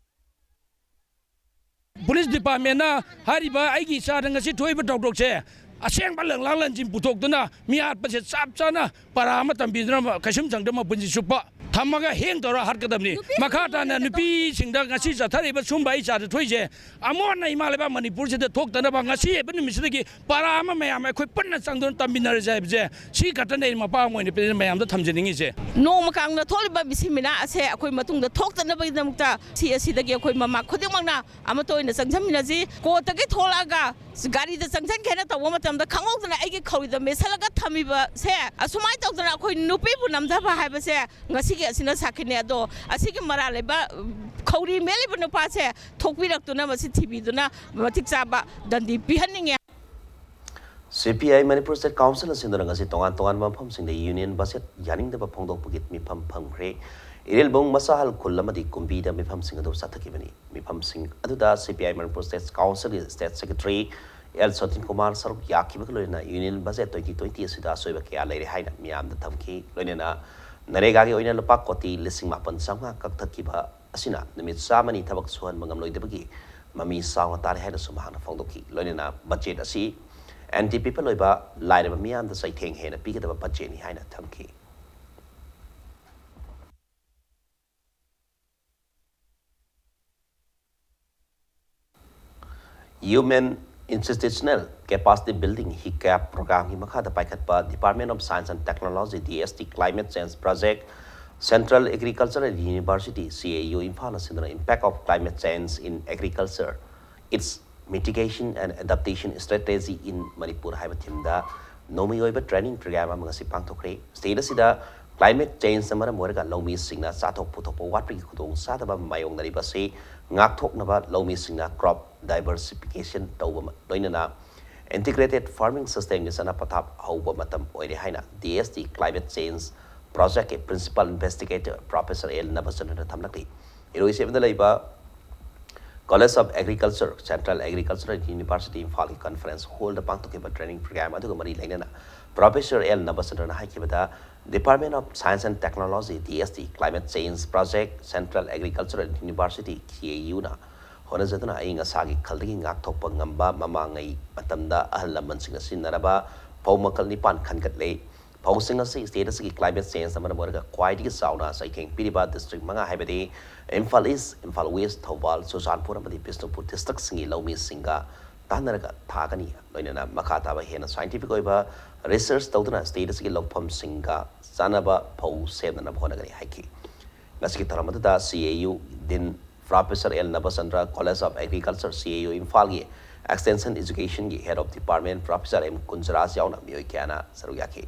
ꯄꯨꯂꯤꯁ ꯗꯤꯄꯥꯔꯠꯃꯦꯟꯅ ꯍꯥꯏꯔꯤꯕ ꯑꯩꯒꯤ ꯏꯆꯥꯗ ꯉꯁꯤ ꯊꯣꯛꯏꯕ ꯊꯧꯗꯣꯛꯁꯦ ꯑꯁꯦꯡꯕ ꯂꯪꯂꯥꯡ ꯂꯟꯖꯤꯟ ꯄꯨꯊꯣꯛꯇꯨꯅ ꯃꯤ ꯍꯥꯠꯄꯁꯦ ꯆꯞ ꯆꯥꯅ ꯄꯔꯥ ꯑꯃ ꯇꯝꯕꯤꯗꯨꯅ ꯀꯩꯁꯨꯝ ꯆꯪꯗ ꯃꯄꯨꯟꯁꯤ ꯆꯨꯞꯄ ꯊꯝꯃꯒ ꯍꯦꯡ ꯇꯧꯔ ꯍꯥꯠꯀꯗꯕꯅꯤ꯫ ꯃꯈꯥ ꯇꯥꯅ ꯅꯨꯄꯤꯁꯤꯡꯗ ꯉꯁꯤ ꯆꯠꯊꯔꯤꯕ ꯁꯨꯝꯕ ꯑꯩ ꯆꯥꯗ ꯊꯣꯛꯏꯁꯦ ꯑꯃꯣꯠꯅ ꯏꯃꯥ ꯂꯩꯕꯥꯛ ꯃꯅꯤꯄꯨꯔꯁꯤꯗ ꯊꯣꯛꯇꯅꯕ ꯉꯁꯤ ꯍꯥꯏꯕ ꯅꯨꯃꯤꯠꯁꯤꯗꯒꯤ ꯄꯔꯥ ꯑꯃ ꯃꯌꯥꯝ ꯑꯩꯈꯣꯏ ꯄꯨꯟꯅ ꯆꯪꯗꯨꯅ ꯇꯝꯃꯤꯟꯅꯔꯁꯦ ꯍꯥꯏꯕꯁꯦ ꯁꯤ ꯈꯛꯇꯅꯦ ꯑꯩꯅ ꯃꯄꯥ ꯑꯃ ꯑꯣꯏꯅ ꯃꯌꯥꯝꯗ ꯊꯝꯖꯅꯤꯡꯉꯤꯁꯦ꯫ ꯅꯣꯡꯃ ꯀꯥꯡꯅ ꯊꯣꯛꯂꯤꯕ ꯃꯤꯁꯤ ꯃꯤꯅꯥ ꯑꯁꯦ ꯑꯩꯈꯣꯏ ꯃꯇꯨꯡꯗ ꯊꯣꯛꯇꯅꯕꯒꯤꯗꯃꯛꯇ ꯁꯤ ꯑꯁꯤꯗꯒꯤ ꯑꯩꯈꯣꯏ ꯃꯃꯥ ꯈꯨꯗꯤꯡꯃꯛꯅ ꯑꯃꯠꯇ ꯑꯣꯏꯅ ꯆꯪꯁꯤꯟꯃꯤꯟꯅꯁꯤ꯫ ꯀꯣꯔꯠꯇꯒꯤ ꯊꯣꯛꯂꯛꯑꯒ ꯒꯥꯔꯤꯗ ꯆꯪꯁꯤꯟꯒꯦꯅ ꯇꯧꯕ ꯃꯇꯝꯗ ꯈꯪꯍꯧꯗꯅ ꯑꯩꯒꯤ ꯈꯧꯔꯤꯗ ꯃꯦꯠꯁꯜꯂꯒ ꯊꯝꯃꯤꯕꯁꯦ ꯑꯁꯨꯃꯥꯏꯅ ꯇꯧꯗꯅ ꯑꯩꯈꯣꯏ ꯅꯨꯄꯤꯕꯨ ꯅꯝꯊꯕ ꯍꯥꯏꯕꯁꯦ ꯉꯁꯤꯒꯤ ꯑꯁꯤꯅ ꯁꯥꯈꯤꯅꯦ꯫ ꯑꯗꯣ ꯑꯁꯤꯒꯤ ꯃꯔꯥꯜ ꯂꯩꯕ, ꯎꯝ, ꯈꯧꯔꯤ ꯃꯦꯠꯂꯤꯕ ꯅꯨꯄꯥꯁꯦ ꯊꯣꯛꯄꯤꯔꯛꯇꯨꯅ ꯃꯁꯤ ꯊꯤꯕꯤꯗꯨꯅ ꯃꯇꯤꯛ ꯆꯥꯕ ꯗꯟꯗꯤ ꯄꯤꯍꯟꯅꯤꯡꯉꯦ꯫ ꯁꯤ ꯄꯤ ꯑꯥꯏ ꯃꯅꯤꯄꯨꯔ ꯁ꯭ꯇꯦꯠ ꯀꯥꯎꯟꯁꯤꯜꯅ ꯁꯤꯟꯗꯨꯅ ꯉꯁꯤ ꯇꯣꯉꯥꯟ ꯇꯣꯉꯥꯟꯕ ꯃꯐꯝꯁꯤꯡꯗ ꯌꯨꯅꯤꯌꯟ ꯕꯖꯦꯠ ꯌꯥꯅꯤꯡꯗꯕ ꯐꯣꯡꯗꯣꯛꯄꯒꯤ ꯃꯤꯐꯝ ꯐꯝꯈ꯭ꯔꯦ꯫ ꯏꯔꯤꯜꯕꯨꯡ ꯃꯁꯥꯍꯜ ꯈꯨꯜ ꯑꯃꯗꯤ ꯀꯨꯝꯕꯤꯗ ꯃꯤꯐꯝꯁꯤꯡ ꯑꯗꯨ ꯆꯠꯊꯈꯤꯕꯅꯤ꯫ ꯃꯤꯐꯝꯁꯤꯡ ꯑꯗꯨꯗ ꯁꯤ ꯄꯤ ꯑꯥꯏ ꯃꯅꯤꯄꯨꯔ ꯁ꯭ꯇꯦꯠ ꯀꯥꯎꯟꯁꯤꯜꯒꯤ ꯁ꯭ꯇꯦꯠ ꯁꯦꯀ꯭ꯔꯦꯇꯔꯤ ꯑꯦꯜ ꯁꯇꯤꯟ ꯀꯨꯃꯥꯔ ꯁꯔꯨꯛ ꯌꯥꯈꯤꯕꯒ ꯂꯣꯏꯅꯅ ꯌꯨꯅꯤꯌꯟ ꯕꯖꯦꯠ ꯇ꯭ꯋꯦꯟꯇꯤ ꯇ꯭ꯋꯦꯟꯇꯤ ꯑꯁꯤꯗ ꯑꯁꯣꯏꯕ ꯀꯌꯥ ꯂꯩꯔꯦ ꯍꯥꯏꯅ ꯃꯤꯌꯥꯝꯗ ꯊꯝꯈꯤ꯫ ꯂꯣꯏꯅꯅ ꯅꯔꯦꯒꯥꯒꯤ ꯑꯣꯏꯅ ꯂꯨꯄꯥ ꯀꯣꯇꯤ ꯂꯤꯁꯤꯡ ꯃꯥꯄꯟ ꯆꯥꯝꯃꯉꯥ ꯀꯛꯊꯠꯈꯤꯕ ꯑꯁꯤꯅ ꯅꯨꯃꯤꯠ ꯆꯥꯝꯃꯅꯤ ꯊꯕꯛ ꯁꯨꯍꯟꯕ ꯉꯝꯂꯣꯏꯗꯕꯒꯤ ꯃꯃꯤ ꯆꯥꯎꯅ ꯇꯥꯔꯦ ꯍꯥꯏꯅꯁꯨ ꯃꯍꯥꯛꯅ ꯐꯣꯡꯗꯣꯛꯈꯤ꯫ ꯂꯣꯏꯅꯅ ꯕꯖꯦꯠ ꯑꯁꯤ ꯑꯦꯟ ꯇꯤ ꯄꯤꯄꯜ ꯑꯣꯏꯕ ꯂꯥꯏꯔꯕ ꯃꯤꯌꯥꯝꯗ ꯆꯩꯊꯦꯡ ꯍꯦꯟꯅ ꯄꯤꯒꯗꯕ ꯕꯖꯦꯠꯅꯤ ꯍꯥꯏꯅ ꯊꯝꯈꯤ꯫ Human Institutional Capacity Building, ꯍꯤꯀꯦꯞ, ꯄ꯭ꯔꯣꯒ꯭ꯔꯥꯝꯒꯤ ꯃꯈꯥꯗ ꯄꯥꯏꯈꯠꯄ Department of Science and Technology, D S T, Climate Change Project, Central Agricultural University, C A U, ꯏꯝꯐꯥꯜꯅ ꯁꯤꯟꯗꯨꯅ Impact of Climate Change in Agriculture, Its Mitigation and Adaptation Strategy in Manipur ꯍꯥꯏꯕ ꯊꯤꯝꯗ ꯅꯣꯡꯃꯒꯤ ꯑꯣꯏꯕ training programme ꯑꯃ ꯉꯁꯤ ꯄꯥꯡꯊꯣꯛꯈ꯭ꯔꯦ꯫ State ꯑꯁꯤꯗ climate ꯆꯦꯟꯖꯅ ꯃꯔꯝ ꯑꯣꯏꯔꯒ ꯂꯧꯃꯤꯁꯤꯡꯅ ꯆꯥꯊꯣꯛ ꯄꯨꯊꯣꯛꯄ ꯋꯥꯠꯄꯒꯤ ꯈꯨꯗꯣꯡꯆꯥꯗꯕ ꯃꯥꯌꯣꯛꯅꯔꯤꯕ ꯑꯁꯤ ꯉꯥꯛꯊꯣꯛꯅꯕ ꯂꯧꯃꯤꯁꯤꯡꯅ ꯀ꯭ꯔꯣꯞ ꯗꯥꯏꯕꯔꯁꯤꯐꯤꯀꯦꯁꯟ ꯇꯧꯕ ꯂꯣꯏꯅꯅ ꯏꯟꯇꯤꯒ꯭ꯔꯦꯇꯦꯗ ꯐꯥꯔꯃꯤꯡ ꯁꯤꯁꯇꯦꯝꯒꯤ ꯆꯠꯅ ꯄꯊꯥꯞ ꯍꯧꯕ ꯃꯇꯝ ꯑꯣꯏꯔꯦ ꯍꯥꯏꯅ D S T Climate Change Project ꯀꯤ Principal Investigator Professor L ꯅꯕꯆꯟꯗ꯭ꯔꯅ ꯊꯝꯂꯛꯂꯤ꯫ ꯏꯔꯣꯏꯁꯦꯝꯕꯗ ꯂꯩꯕ College of Agriculture, Central Agricultural University, ꯏꯝꯐꯥꯜꯒꯤ conference hall ꯗ ꯄꯥꯡꯊꯣꯛꯈꯤꯕ ꯇ꯭ꯔꯦꯅꯤꯡ ꯄ꯭ꯔꯣꯒ꯭ꯔꯥꯝ ꯑꯗꯨꯒ ꯃꯔꯤ ꯂꯩꯅꯅ Professor L ꯅꯕꯆꯟꯗ꯭ꯔꯅ ꯍꯥꯏꯈꯤꯕꯗ, Department of Science and Technology, D S T, Climate Change Project, Central Agricultural University, C A U ꯅ ꯍꯣꯠꯅꯖꯗꯨꯅ ꯑꯏꯪ ꯑꯁꯥꯒꯤ ꯈꯜꯗꯒꯤ ꯉꯥꯛꯊꯣꯛꯄ ꯉꯝꯕ ꯃꯃꯥꯡꯉꯩ ꯃꯇꯝꯗ ꯑꯍꯜ ꯂꯃꯟꯁꯤꯡꯅ ꯁꯤꯖꯤꯟꯅꯔꯕ ꯐꯧ ꯃꯈꯜ ꯅꯤꯄꯥꯟ ꯈꯟꯒꯠꯂꯦ꯫ ꯐꯧꯁꯤꯡ ꯑꯁꯤ state ꯑꯁꯤꯒꯤ climate changeꯅ ꯃꯔꯝ ꯑꯣꯏꯔꯒ ꯈ꯭ꯋꯥꯏꯗꯒꯤ ꯆꯥꯎꯅ ꯆꯩꯊꯦꯡ ꯄꯤꯔꯤꯕ district ꯃꯉꯥ, ꯍꯥꯏꯕꯗꯤ ꯏꯝꯐꯥꯜ East, ꯏꯝꯐꯥꯜ West, ꯊꯧꯕꯥꯜ, ꯆꯨꯔꯆꯥꯟꯄꯨꯔ ꯑꯃꯗꯤ ꯕꯤꯁꯅꯨꯄꯨꯔ districtꯁꯤꯡꯒꯤ ꯂꯧꯃꯤꯁꯤꯡꯒ ꯇꯥꯟꯅꯔꯒ ꯊꯥꯒꯅꯤ꯫ ꯂꯣꯏꯅꯅ ꯃꯈꯥ ꯇꯥꯕ ꯍꯦꯟꯅ scientific ꯑꯣꯏꯕ research ꯇꯧꯗꯨꯅ state ꯑꯁꯤꯒꯤ ꯂꯧꯐꯝꯁꯤꯡꯒ ꯆꯥꯟꯅꯕ ꯐꯧ ꯁꯦꯝꯅꯅꯕ ꯍꯣꯠꯅꯒꯅꯤ ꯍꯥꯏꯈꯤ꯫ ꯉꯁꯤꯒꯤ ꯊꯧꯔꯝ ꯑꯗꯨꯗ C A U Dean Professor L Nabachandra, College of Agriculture, C A U ꯏꯝꯐꯥꯜꯒꯤ Extension Educationꯒꯤ Head of Department Professor M ꯀꯨꯟꯖꯔꯥꯖ ꯌꯥꯎꯅ ꯃꯤꯑꯣꯏ ꯀꯌꯥꯅ ꯁꯔꯨꯛ ꯌꯥꯈꯤ꯫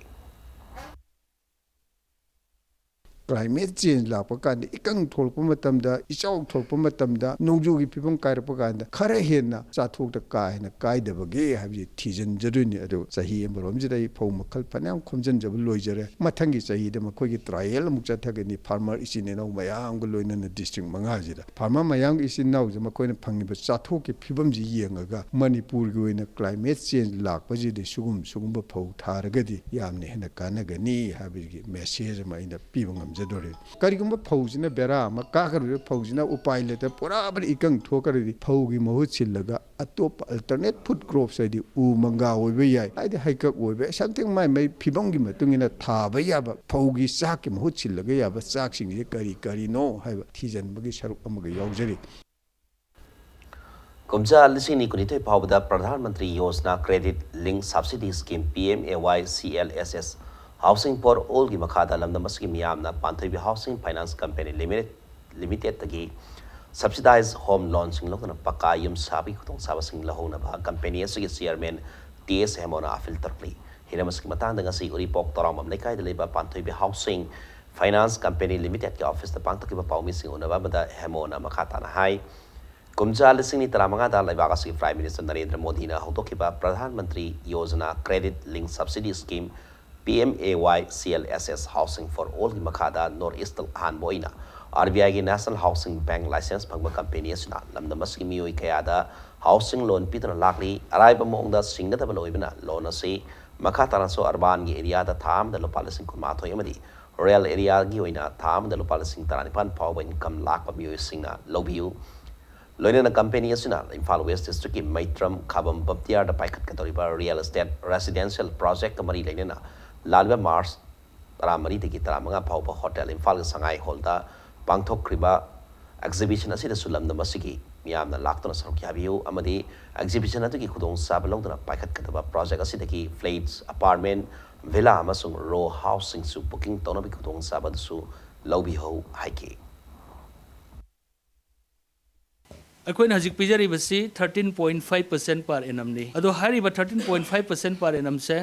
Climate change ꯂꯥꯛꯄ ꯀꯥꯟꯗ, ꯏꯀꯪ ꯊꯣꯛꯂꯛꯄ ꯃꯇꯝꯗ, ꯏꯆꯥꯎ ꯊꯣꯛꯂꯛꯄ ꯃꯇꯝꯗ, ꯅꯣꯡꯖꯨꯒꯤ ꯐꯤꯕꯝ ꯀꯥꯏꯔꯛꯄ ꯀꯥꯟꯗ ꯈꯔ ꯍꯦꯟꯅ ꯆꯥꯊꯣꯛꯇ ꯀꯥ ꯍꯦꯟꯅ ꯀꯥꯏꯗꯕꯒꯦ ꯍꯥꯏꯕꯁꯤ ꯊꯤꯖꯤꯟꯖꯗꯣꯏꯅꯤ꯫ ꯑꯗꯣ ꯆꯍꯤ ꯑꯃꯔꯣꯝꯁꯤꯗ ꯑꯩ ꯐꯧ ꯃꯈꯜ ꯐꯅꯌꯥꯝ ꯈꯣꯝꯖꯤꯟꯖꯕ ꯂꯣꯏꯖꯔꯦ꯫ ꯃꯊꯪꯒꯤ ꯆꯍꯤꯗ ꯃꯈꯣꯏꯒꯤ trial ꯑꯃꯨꯛ ꯆꯠꯊꯒꯅꯤ, farmer ꯏꯆꯤꯟ ꯏꯅꯥꯎ ꯃꯌꯥꯝꯒ ꯂꯣꯏꯅꯅ district ꯃꯉꯥꯁꯤꯗ꯫ Farmer ꯃꯌꯥꯝꯒꯤ ꯏꯆꯤꯟ ꯏꯅꯥꯎꯁꯦ ꯃꯈꯣꯏꯅ ꯐꯪꯉꯤꯕ ꯆꯥꯊꯣꯛꯀꯤ ꯐꯤꯕꯝꯁꯤ ꯌꯦꯡꯉꯒ ꯃꯅꯤꯄꯨꯔꯒꯤ ꯑꯣꯏꯅ climate change ꯂꯥꯛꯄꯁꯤꯗꯤ ꯁꯤꯒꯨꯝ ꯁꯤꯒꯨꯝꯕ ꯐꯧ ꯊꯥꯔꯒꯗꯤ ꯌꯥꯝꯅ ꯍꯦꯟꯅ ꯀꯥꯟꯅꯒꯅꯤ ꯍꯥꯏꯕꯒꯤ message ꯑꯃ ꯑꯩꯅ ꯄꯤꯕ ꯉꯝꯖꯗꯣꯔꯤꯕꯅꯤ꯫ ꯀꯔꯤꯒꯨꯝꯕ ꯐꯧꯁꯤꯅ ꯕꯦꯔꯥ ꯑꯃ ꯀꯥꯈ꯭ꯔꯤꯕ ꯐꯧꯁꯤꯅ ꯎꯄꯥꯏ ꯂꯩꯇ ꯄꯨꯔꯥ ꯏꯀꯪ ꯊꯣꯛꯈ꯭ꯔꯗꯤ ꯐꯧꯒꯤ ꯃꯍꯨꯠ ꯁꯤꯜꯂꯒ ꯑꯇꯣꯞꯄ alternate food crops, ꯍꯥꯏꯗꯤ ꯎ ꯃꯪꯒꯥ ꯑꯣꯏꯕ ꯌꯥꯏ, ꯍꯥꯏꯗꯤ ꯍꯩꯀꯛ ꯑꯣꯏꯕ ꯌꯥꯏ, something ꯃꯥꯏ ꯃꯥꯏ ꯐꯤꯕꯝꯒꯤ ꯃꯇꯨꯡ ꯏꯟꯅ ꯊꯥꯕ ꯌꯥꯕ, ꯐꯧꯒꯤ ꯆꯥꯛꯀꯤ ꯃꯍꯨꯠ ꯁꯤꯜꯂꯒ ꯌꯥꯕ ꯆꯥꯛꯁꯤꯡꯁꯦ ꯀꯔꯤ ꯀꯔꯤꯅꯣ ꯍꯥꯏꯕ ꯊꯤꯖꯤꯟꯕꯒꯤ ꯁꯔꯨꯛ ꯑꯃꯒ ꯌꯥꯎꯖꯔꯤ꯫ ꯀꯨꯝꯖꯥ ꯂꯤꯁꯤꯡ ꯑꯅꯤ ꯀꯨꯟꯅꯤꯊꯣꯏ ꯐꯥꯎꯕꯗ Pradhan Mantri Yojana Credit Linked Subsidy Scheme, P M A Y C L S S, Housing for All ꯒꯤ ꯃꯈꯥꯗ ꯂꯝꯗꯝ ꯑꯁꯤꯒꯤ ꯃꯤꯌꯥꯝꯅ ꯄꯥꯟꯊꯣꯏꯕꯤ Housing Finance Company Limited, Limitedꯇꯒꯤ subsidized home loanꯁꯤꯡ ꯂꯧꯗꯨꯅ ꯄꯀꯥ ꯌꯨꯝ ꯁꯥꯕꯒꯤ ꯈꯨꯗꯣꯡꯆꯥꯕꯁꯤꯡ ꯂꯧꯍꯧꯅꯕ company ꯑꯁꯤꯒꯤ chairman T S ꯍꯦꯃꯣꯅ appeal ꯇꯧꯔꯛꯂꯤ꯫ ꯍꯤꯔꯝ ꯑꯁꯤꯒꯤ ꯃꯇꯥꯡꯗ ꯉꯁꯤ ꯎꯔꯤꯄꯣꯛ ꯇꯔꯥꯎꯕꯝ ꯂꯩꯀꯥꯏꯗ ꯂꯩꯕ ꯄꯥꯟꯊꯣꯏꯕꯤ Housing Finance Company Limitedꯀꯤ officeꯇ ꯄꯥꯡꯊꯣꯛꯈꯤꯕ ꯄꯥꯎꯃꯤꯁꯤꯡ ꯎꯅꯕ ꯑꯃꯗ ꯍꯦꯃꯣꯅ ꯃꯈꯥ ꯇꯥꯅ ꯍꯥꯏ, ꯀꯨꯝꯖꯥ ꯂꯤꯁꯤꯡ ꯑꯅꯤ ꯇꯔꯥꯃꯉꯥꯗ ꯂꯩꯕꯥꯛ ꯑꯁꯤꯒꯤ Prime Minister ꯅꯔꯦꯟꯗ꯭ꯔ ꯃꯣꯗꯤꯅ ꯍꯧꯗꯣꯛꯈꯤꯕ Pradhan Mantri Yojana Credit Linked Subsidy Scheme, P M A Y C L S S, Housing for All ꯒꯤ ꯃꯈꯥꯗ North Eastꯇ ꯑꯍꯥꯟꯕ ꯑꯣꯏꯅ R B I ꯒꯤ National Housing Bank license ꯐꯪꯕ company ꯑꯁꯤꯅ ꯂꯝꯗꯝ ꯑꯁꯤꯒꯤ ꯃꯤꯑꯣꯏ ꯀꯌꯥꯗ housing loan ꯄꯤꯗꯨꯅ ꯂꯥꯛꯂꯤ꯫ ꯑꯔꯥꯏꯕ ꯃꯑꯣꯡꯗ ꯁꯤꯡꯅꯗꯕ ꯑꯣꯏꯕꯅ loan ꯑꯁꯤ ꯃꯈꯥ ꯇꯥꯅꯁꯨ urbanꯒꯤ areaꯗ ꯊꯥ ꯑꯃꯗ ꯂꯨꯄꯥ ꯂꯤꯁꯤꯡ ꯀꯨꯟꯃꯥꯊꯣꯏ ꯑꯃꯗꯤ rural areaꯒꯤ ꯑꯣꯏꯅ ꯊꯥ ꯑꯃꯗ ꯂꯨꯄꯥ ꯂꯤꯁꯤꯡ ꯇꯔꯥꯅꯤꯄꯥꯟ ꯐꯥꯎꯕ income ꯂꯥꯛꯄ ꯃꯤꯑꯣꯏꯁꯤꯡꯅ ꯂꯧꯕꯤꯌꯨ꯫ ꯂꯣꯏꯅꯅ ꯀꯝꯄꯦꯅꯤ ꯑꯁꯤꯅ ꯏꯝꯐꯥꯜ ꯋꯦꯁ ꯗꯤꯁꯇ꯭ꯔꯤꯛꯀꯤ ꯃꯩꯇ꯭ꯔꯝ ꯈꯥꯕꯝ ꯕꯞꯇꯤꯌꯥꯔꯗ ꯄꯥꯏꯈꯠꯀꯗꯧꯔꯤꯕ ꯔꯤꯌꯦꯜ ꯏꯁꯇꯦꯠ ꯔꯦꯁꯤꯗꯦꯟꯁꯤꯌꯦꯜ ꯄ꯭ꯔꯣꯖꯦꯛꯀ ꯃꯔꯤ ꯂꯩꯅꯅ ꯂꯥꯛꯂꯤꯕ ꯃꯥꯔꯆ ꯇꯔꯥꯃꯔꯤꯗꯒꯤ ꯇꯔꯥꯃꯉꯥ ꯐꯥꯎꯕ ꯍꯣꯇꯦꯜ ꯏꯝꯐꯥꯜꯒꯤ ꯁꯉꯥꯏ ꯍꯣꯜꯗ ꯄꯥꯡꯊꯣꯛꯈ꯭ꯔꯤꯕ ꯑꯦꯛꯖꯤꯕꯤꯁꯟ ꯑꯁꯤꯗꯁꯨ ꯂꯝꯗꯝ ꯑꯁꯤꯒꯤ ꯃꯤꯌꯥꯝꯅ ꯂꯥꯛꯇꯨꯅ ꯁꯔꯨꯛ ꯌꯥꯕꯤꯌꯨ ꯑꯃꯗꯤ ꯑꯦꯛꯖꯤꯕꯤꯁꯟ ꯑꯗꯨꯒꯤ ꯈꯨꯗꯣꯡꯆꯥꯕ ꯂꯧꯗꯨꯅ ꯄꯥꯏꯈꯠꯀꯗꯕ ꯄ꯭ꯔꯣꯖꯦꯛ ꯑꯁꯤꯗꯒꯤ ꯐ꯭ꯂꯦꯠꯁ, ꯑꯄꯥꯔꯠꯃꯦꯟ, ꯚꯤꯂꯥ ꯑꯃꯁꯨꯡ ꯔꯣ ꯍꯥꯎꯁꯁꯤꯡꯁꯨ ꯕꯨꯀꯤꯡ ꯇꯧꯅꯕꯒꯤ ꯈꯨꯗꯣꯡꯆꯥꯕ ꯑꯗꯨꯁꯨ ꯂꯧꯕꯤꯍꯧ ꯍꯥꯏꯈꯤ꯫ ꯑꯩꯈꯣꯏꯅ ꯍꯧꯖꯤꯛ ꯄꯤꯖꯔꯤꯕꯁꯤ thirteen point five percent per annumꯅꯤ꯫ ꯑꯗꯣ ꯍꯥꯏꯔꯤꯕ thirteen point five percent per annumꯁꯦ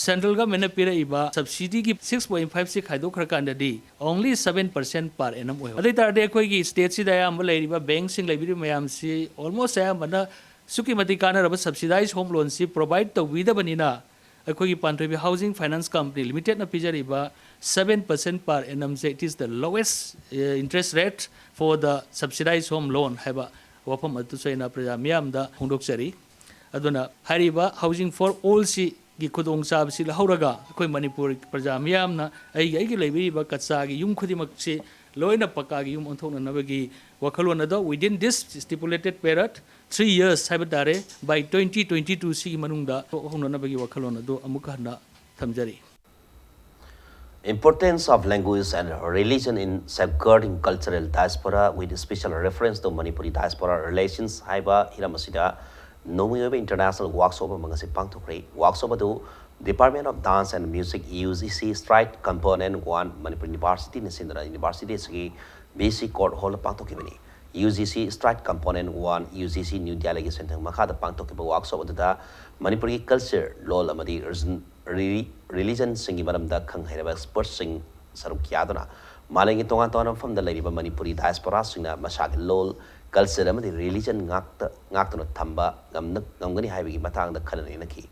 central governmentꯅ ꯄꯤꯔꯛꯏꯕ subsidyꯒꯤ six point five ꯁꯤ ꯈꯥꯏꯗꯣꯛꯈ꯭ꯔꯀꯥꯟꯗꯗꯤ only seven percent per annum ꯑꯣꯏꯍꯧꯏ꯫ ꯑꯗꯨ ꯑꯣꯏ ꯇꯥꯔꯗꯤ ꯑꯩꯈꯣꯏꯒꯤ stateꯁꯤꯗ ꯑꯌꯥꯝꯕ ꯂꯩꯔꯤꯕ bankꯁꯤꯡ ꯂꯩꯕꯤꯔꯤꯕ ꯃꯌꯥꯝꯁꯤ almost ꯑꯌꯥꯝꯕꯅ ꯑꯁꯨꯛꯀꯤ ꯃꯇꯤꯛ ꯀꯥꯟꯅꯔꯕ subsidized home loanꯁꯤ provide ꯇꯧꯕꯤꯗꯕꯅꯤꯅ ꯑꯩꯈꯣꯏꯒꯤ ꯄꯥꯟꯊꯣꯏꯕꯤ Housing Finance Company Limitedꯅ ꯄꯤꯖꯔꯤꯕ seven percent per annumꯁꯦ, it is the lowest interest rate for the subsidized home loan ꯍꯥꯏꯕ ꯋꯥꯐꯝ ꯑꯗꯨꯁꯨ ꯑꯩꯅ ꯄ꯭ꯔꯖꯥ ꯃꯤꯌꯥꯝꯗ ꯐꯣꯡꯗꯣꯛꯆꯔꯤ꯫ ꯑꯗꯨꯅ ꯍꯥꯏꯔꯤꯕ Housing for Allꯁꯤꯒꯤ ꯈꯨꯗꯣꯡꯆꯥꯕꯁꯤ ꯂꯧꯍꯧꯔꯒ ꯑꯩꯈꯣꯏ ꯃꯅꯤꯄꯨꯔ ꯄ꯭ꯔꯖꯥ ꯃꯤꯌꯥꯝꯅ ꯑꯩꯒꯤ ꯑꯩꯒꯤ ꯂꯩꯕꯤꯔꯤꯕ ꯀꯆꯥꯒꯤ ꯌꯨꯝ ꯈꯨꯗꯤꯡꯃꯛꯁꯤ ꯂꯣꯏꯅ ꯄꯛꯀꯥꯒꯤ ꯌꯨꯝ ꯑꯣꯟꯊꯣꯛꯅꯅꯕꯒꯤ ꯋꯥꯈꯜꯂꯣꯟ ꯑꯗꯣ within this stipulated period three years ꯍꯥꯏꯕ ꯇꯥꯔꯦ, by twenty twenty two ꯁꯤꯒꯤ ꯃꯅꯨꯡꯗ ꯊꯣꯛꯍꯧꯅꯅꯕꯒꯤ ꯋꯥꯈꯜꯂꯣꯟ ꯑꯗꯨ ꯑꯃꯨꯛ ꯍꯟꯅ ꯊꯝꯖꯔꯤ꯫ Importance of language and religion in safeguarding cultural diaspora with special reference to Manipuri diaspora relations ꯍꯥꯏꯕ ꯍꯤꯔꯝ ꯑꯁꯤꯗ ꯅꯣꯡꯃꯒꯤ ꯑꯣꯏꯕ international workshop ꯑꯃ ꯉꯁꯤ ꯄꯥꯡꯊꯣꯛꯈ꯭ꯔꯦ꯫ Workshop ꯑꯗꯨ Department of Dance and Music, UGC Stride Component one, Manipur Universityꯅ ꯁꯤꯟꯗꯨꯅ university ꯑꯁꯤꯒꯤ VC Court Hallꯗ ꯄꯥꯡꯊꯣꯛꯈꯤꯕꯅꯤ꯫ UGC Stride Component one, UGC New Delhiꯒꯤ ꯁꯦꯟꯊꯪ ꯃꯈꯥꯗ ꯄꯥꯡꯊꯣꯛꯈꯤꯕ workshop ꯑꯗꯨꯗ ꯃꯅꯤꯄꯨꯔꯒꯤ culture, ꯂꯣꯜ ꯑꯃꯗꯤ religion, religion ꯁꯤꯡꯒꯤ ꯃꯔꯝꯗ ꯈꯪ ꯍꯩꯔꯕ expertꯁꯤꯡ ꯁꯔꯨꯛ ꯌꯥꯗꯨꯅ ꯃꯥꯂꯦꯝꯒꯤ ꯇꯣꯉꯥꯟ ꯇꯣꯉꯥꯟꯕ ꯃꯐꯝꯗ ꯂꯩꯔꯤꯕ ꯃꯅꯤꯄꯨꯔꯤ diasporaꯁꯤꯡꯅ ꯃꯁꯥꯒꯤ ꯂꯣꯜ, culture ꯑꯃꯗꯤ religion ꯉꯥꯛꯇ, ꯉꯥꯛꯇꯨꯅ ꯊꯝꯕ ꯉꯝꯅ-, ꯉꯝꯒꯅꯤ ꯍꯥꯏꯕꯒꯤ ꯃꯇꯥꯡꯗ ꯈꯟꯅ ꯅꯩꯅꯈꯤ꯫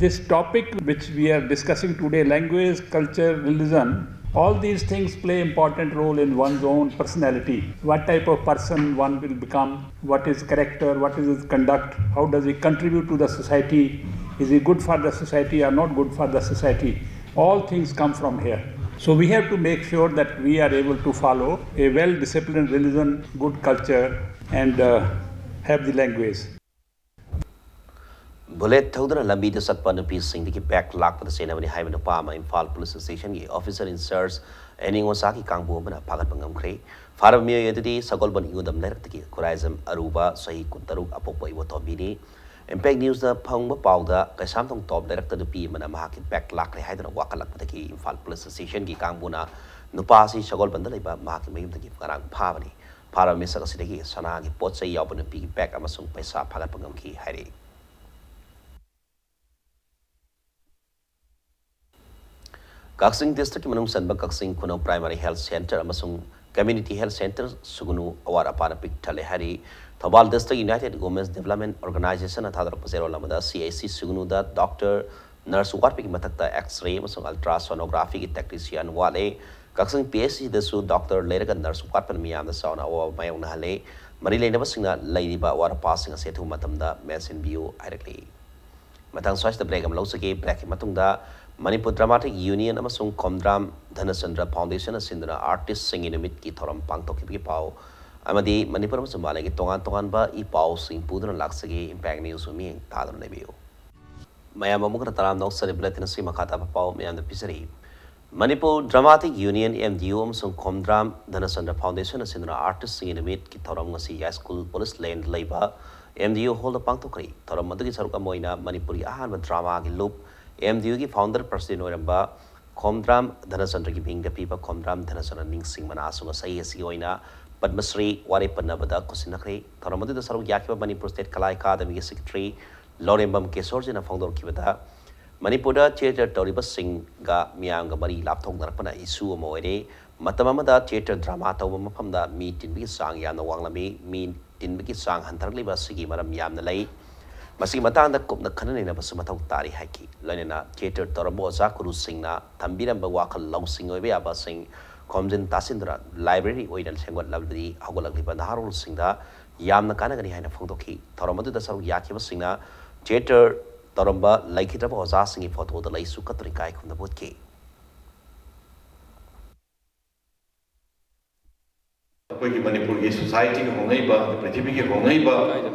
This topic which we are discussing today, language, culture, religion, all these things play important role in one's own personality. What type of person one will become, what is character, what is his conduct, how does he contribute to the society, is he good for the society or not good for the society. All things come from here. So we have to make sure that we are able to follow a well-disciplined religion, good culture, and uh, have the language. Bullet ꯊꯧꯗꯨꯅ ꯂꯝꯕꯤꯗ ꯆꯠꯄ ꯅꯨꯄꯤꯁꯤꯡꯗꯒꯤ bag ꯂꯥꯛꯄꯗ ꯆꯦꯟꯅꯕꯅꯤ ꯍꯥꯏꯕ ꯅꯨꯄꯥ ꯑꯃ Imphal police ꯁ꯭ꯇꯦꯁꯟꯒꯤ officer in-charge ꯑꯦꯅꯤꯡ ꯑꯣꯖꯥꯒꯤ ꯀꯥꯡꯕꯨ ꯑꯃꯅ ꯐꯥꯒꯠꯄ ꯉꯝꯈ꯭ꯔꯦ꯫ ꯐꯥꯔꯕ ꯃꯤꯑꯣꯏ ꯑꯗꯨꯗꯤ ꯁꯒꯣꯜꯕꯟ ꯏꯉꯨꯗꯝ ꯂꯩꯔꯛꯇꯒꯤ ꯈꯨꯔꯥꯏꯖꯝ ꯑꯔꯨꯕ, ꯆꯍꯤ ꯀꯨꯟꯇꯔꯨꯛ, ꯑꯄꯣꯛꯄ ꯏꯕꯣꯇꯣꯝꯕꯤꯅꯤ꯫ ꯏꯝꯄꯦꯛ ꯅ꯭ꯌꯨꯁꯅ ꯐꯪꯕ ꯄꯥꯎꯗ ꯀꯩꯁꯥꯝꯊꯣꯡ ꯇꯣꯞ ꯂꯩꯔꯛꯇ ꯅꯨꯄꯤ ꯑꯃꯅ ꯃꯍꯥꯛꯀꯤ ꯕꯦꯛ ꯂꯥꯛꯈ꯭ꯔꯦ ꯍꯥꯏꯗꯨꯅ ꯋꯥꯀꯠꯂꯛꯄꯗꯒꯤ ꯏꯝꯐꯥꯜ ꯄꯨꯂꯤꯁ ꯁ꯭ꯇꯦꯁꯟꯒꯤ ꯀꯥꯡꯕꯨꯅ ꯅꯨꯄꯥ ꯑꯁꯤ ꯁꯒꯣꯜꯕꯟꯗ ꯂꯩꯕ ꯃꯍꯥꯛꯀꯤ ꯃꯌꯨꯝꯗꯒꯤ ꯉꯔꯥꯡ ꯐꯥꯕꯅꯤ꯫ ꯐꯥꯔꯕ ꯃꯤꯁꯛ ꯑꯁꯤꯗꯒꯤ ꯁꯅꯥꯒꯤ ꯄꯣꯠ ꯆꯩ ꯌꯥꯎꯕ ꯅꯨꯄꯤꯒꯤ ꯕꯦꯛ ꯑꯃꯁꯨꯡ ꯄꯩꯁꯥ ꯐꯥꯒꯠꯄ ꯉꯝꯈꯤ ꯍꯥꯏꯔꯤ꯫ ꯀꯛꯆꯤꯡ ꯗꯤꯁꯇ꯭ꯔꯤꯛꯀꯤ ꯃꯅꯨꯡ ꯆꯟꯕ Kakching Khunou primary health centre ꯑꯃꯁꯨꯡ ꯀꯝꯃ꯭ꯌꯨꯅꯤꯇꯤ ꯍꯦꯜꯊ ꯁꯦꯟꯇꯔ ꯁꯨꯒꯅꯨ ꯑꯋꯥꯠ ꯑꯄꯥꯅ ꯄꯤꯛ ꯊꯜꯂꯦ ꯍꯥꯏꯔꯤ꯫ Thoubal district united women's development ꯑꯣꯔꯒꯅꯥꯏꯖꯦꯁꯟꯅ ꯊꯥꯗꯣꯔꯛꯄ ꯆꯦꯔꯣꯜ ꯑꯃꯗ ꯁꯤ ꯑꯩꯆ ꯁꯤ ꯁꯨꯒꯅꯨꯗ ꯗꯣꯛꯇꯔ, ꯅꯔꯁ ꯋꯥꯠꯄꯒꯤ ꯃꯊꯛꯇ ꯑꯦꯛꯁ-ꯔꯦ ꯑꯃꯁꯨꯡ ꯑꯜꯇ꯭ꯔꯥ ꯁꯣꯅꯣꯒ꯭ꯔꯥꯐꯤꯒꯤ ꯇꯦꯛꯅꯤꯁꯤꯌꯥꯟ ꯋꯥꯠꯂꯦ꯫ ꯀꯛꯆꯤꯡ ꯄꯤ ꯑꯩꯆ ꯁꯤꯗꯁꯨ ꯗꯣꯛꯇꯔ ꯂꯩꯔꯒ ꯅꯔꯁ ꯋꯥꯠꯄꯅ ꯃꯤꯌꯥꯝꯗ ꯆꯥꯎꯅ ꯑꯋꯥꯕ ꯃꯥꯌꯣꯛꯅꯍꯜꯂꯦ꯫ ꯃꯔꯤ ꯂꯩꯅꯕꯁꯤꯡꯅ ꯂꯩꯔꯤꯕ ꯑꯋꯥꯠ ꯑꯄꯥꯁꯤꯡ ꯑꯁꯤ ꯑꯊꯨꯕ ꯃꯇꯝꯗ ꯃꯦꯟꯁꯤꯟꯕꯤꯌꯨ ꯍꯥꯏꯔꯛꯂꯤ꯫ ꯃꯊꯪ ꯁ꯭ꯋꯥꯏꯁꯤꯗ ꯕ꯭ꯔꯦꯛ ꯑꯃ ꯂꯧꯖꯒꯦ꯫ ꯕ꯭ꯔꯦꯛꯀꯤ ꯃꯇꯨꯡꯗ ꯃꯅꯤꯄꯨꯔ ꯗ꯭ꯔꯃꯥꯇꯤꯛ ꯌꯨꯅꯤꯌꯟ ꯑꯃꯁꯨꯡ ꯈꯣꯝꯗ꯭ꯔꯥꯝ ꯙꯅꯆꯟꯗ꯭ꯔ ꯐꯥꯎꯟꯗꯦꯁꯟꯅ ꯁꯤꯟꯗꯨꯅ ꯑꯥꯔꯇꯤꯁꯁꯤꯡꯒꯤ ꯅꯨꯃꯤꯠꯀꯤ ꯊꯧꯔꯝ ꯄꯥꯡꯊꯣꯛꯈꯤꯕꯒꯤ ꯄꯥꯎ ꯑꯃꯗꯤ ꯃꯅꯤꯄꯨꯔ ꯑꯃꯁꯨꯡ ꯃꯥꯂꯦꯝꯒꯤ ꯇꯣꯉꯥꯟ ꯇꯣꯉꯥꯟꯕ ꯏ ꯄꯥꯎꯁꯤꯡ ꯄꯨꯗꯨꯅ ꯂꯥꯛꯆꯒꯦ꯫ ꯏꯝꯄꯦꯛ ꯅ꯭ꯌꯨꯁꯄꯨ ꯃꯤꯠꯌꯦꯡ ꯇꯥꯗꯨꯅ ꯂꯩꯕꯤꯌꯨ꯫ ꯃꯌꯥꯝ ꯑꯃꯨꯛ ꯍꯟꯅ ꯇꯔꯥꯝꯅ ꯑꯣꯛꯆꯔꯤ꯫ ꯕꯨꯂꯦꯇꯤꯟ ꯑꯁꯤ ꯃꯈꯥ ꯇꯥꯕ ꯄꯥꯎ ꯃꯌꯥꯝꯗ ꯄꯤꯖꯔꯤ꯫ Manipur dramatic union, M D U, ꯑꯃꯁꯨꯡ ꯈꯣꯝꯗ꯭ꯔꯥꯝ ꯙꯅꯆꯟꯗ꯭ꯔ ꯐꯥꯎꯟꯗꯦꯁꯟꯅ ꯁꯤꯟꯗꯨꯅ ꯑꯥꯔꯇꯤꯁꯁꯤꯡꯒꯤ ꯅꯨꯃꯤꯠꯀꯤ ꯊꯧꯔꯝ ꯉꯁꯤ ꯌꯥꯏꯁ꯭ꯀꯨꯜ ꯄꯨꯂꯤꯁ ꯂꯦꯟꯗ ꯂꯩꯕ ꯑꯦꯝ ꯗꯤ ꯌꯨ ꯍꯣꯜꯗ ꯄꯥꯡꯊꯣꯛꯈ꯭ꯔꯦ꯫ ꯊꯧꯔꯝ ꯑꯗꯨꯒꯤ ꯁꯔꯨꯛ ꯑꯃ ꯑꯣꯏꯅ ꯃꯅꯤꯄꯨꯔꯒꯤ ꯑꯍꯥꯟꯕ ꯗ꯭ꯔꯃꯥꯒꯤ ꯂꯨꯞ, ꯑꯦꯝ ꯗꯤ ꯌꯨꯒꯤ ꯐꯥꯎꯟꯗꯔ ꯄ꯭ꯔꯁꯤꯗꯦꯟ ꯑꯣꯏꯔꯝꯕ ꯈꯣꯝꯗ꯭ꯔꯥꯝ ꯙꯅꯆꯟꯗ꯭ꯔꯒꯤ ꯃꯤꯡꯗ ꯄꯤꯕ ꯈꯣꯝꯗ꯭ꯔꯥꯝ ꯙꯅꯆꯟꯗ꯭ꯔ ꯅꯤꯡꯁꯤꯡ ꯃꯅꯥ ꯑꯁꯨ ꯉꯁꯤ ꯑꯁꯤꯒꯤ ꯑꯣꯏꯅ ꯄꯗꯃꯁ꯭ꯔꯤ ꯋꯥꯔꯦꯞ ꯄꯟꯅꯕꯗ ꯈꯨꯠꯁꯤꯟꯅꯈ꯭ꯔꯦ꯫ ꯊꯧꯔꯝ ꯑꯗꯨꯗ ꯁꯔꯨꯛ ꯌꯥꯈꯤꯕ ꯃꯅꯤꯄꯨꯔ ꯁ꯭ꯇꯦꯠ ꯀꯂꯥ ꯑꯦꯀꯥꯗꯃꯤꯒꯤ ꯁꯦꯀ꯭ꯔꯦꯇꯔꯤ ꯂꯧꯔꯦꯝꯕꯝ ꯀꯦꯁꯣꯔꯖꯤꯅ ꯐꯣꯡꯗꯣꯔꯛꯈꯤꯕꯗ, ꯃꯅꯤꯄꯨꯔꯗ ꯊꯤꯌꯦꯇꯔ ꯇꯧꯔꯤꯕꯁꯤꯡꯒ ꯃꯤꯌꯥꯝꯒ ꯃꯔꯤ ꯂꯥꯞꯊꯣꯛꯅꯔꯛꯄꯅ ꯏꯁꯨ ꯑꯃ ꯑꯣꯏꯔꯦ꯫ ꯃꯇꯝ ꯑꯃꯗ ꯊꯤꯌꯦꯇꯔ ꯗ꯭ꯔꯃꯥ ꯇꯧꯕ ꯃꯐꯝꯗ ꯃꯤ ꯇꯤꯟꯕꯒꯤ ꯆꯥꯡ ꯌꯥꯝꯅ ꯋꯥꯡꯂꯝꯃꯤ꯫ ꯃꯤ ꯇꯤꯟꯕꯒꯤ ꯆꯥꯡ ꯍꯟꯊꯔꯛꯂꯤꯕ ꯑꯁꯤꯒꯤ ꯃꯔꯝ ꯌꯥꯝꯅ ꯂꯩ꯫ ꯃꯁꯤꯒꯤ ꯃꯇꯥꯡꯗ ꯀꯨꯞꯅ ꯈꯟꯅ ꯅꯩꯅꯕꯁꯨ ꯃꯊꯧ ꯇꯥꯔꯤ ꯍꯥꯏꯈꯤ꯫ ꯂꯣꯏꯅꯅ ꯊꯤꯌꯦꯇꯔ ꯇꯧꯔꯝꯕ ꯑꯣꯖꯥ ꯒꯨꯔꯨꯁꯤꯡꯅ ꯊꯝꯕꯤꯔꯝꯕ ꯋꯥꯈꯜ ꯂꯧꯁꯤꯡ ꯑꯣꯏꯕ ꯌꯥꯕꯁꯤꯡ ꯈꯣꯝꯖꯤꯟ ꯇꯥꯁꯤꯟꯗꯨꯅ ꯂꯥꯏꯕ꯭ꯔꯦꯔꯤ ꯑꯣꯏꯅ ꯁꯦꯝꯒꯠꯂꯕꯗꯤ ꯍꯧꯒꯠꯂꯛꯂꯤꯕ ꯅꯍꯥꯔꯣꯜꯁꯤꯡꯗ ꯌꯥꯝꯅ ꯀꯥꯟꯅꯒꯅꯤ ꯍꯥꯏꯅ ꯐꯣꯡꯗꯣꯛꯈꯤ꯫ ꯊꯧꯔꯝ ꯑꯗꯨꯗ ꯁꯔꯨꯛ ꯌꯥꯈꯤꯕꯁꯤꯡꯅ ꯊꯤꯌꯦꯇꯔ ꯇꯧꯔꯝꯕ ꯂꯩꯈꯤꯗ꯭ꯔꯕ ꯑꯣꯖꯥꯁꯤꯡꯒꯤ ꯐꯣꯇꯣꯗ ꯂꯩꯁꯨ ꯀꯠꯇꯨꯅ ꯏꯀꯥꯏ ꯈꯨꯝꯅꯕ ꯎꯠꯈꯤ꯫ ꯑꯩꯈꯣꯏꯒꯤ ꯃꯅꯤꯄꯨꯔꯒꯤ ꯁꯣꯁꯥꯏꯇꯤꯒꯤ ꯍꯣꯡꯂꯛꯏꯕ, ꯄ꯭ꯔꯤꯊꯤꯕꯤꯒꯤ ꯍꯣꯡꯂꯛꯏꯕ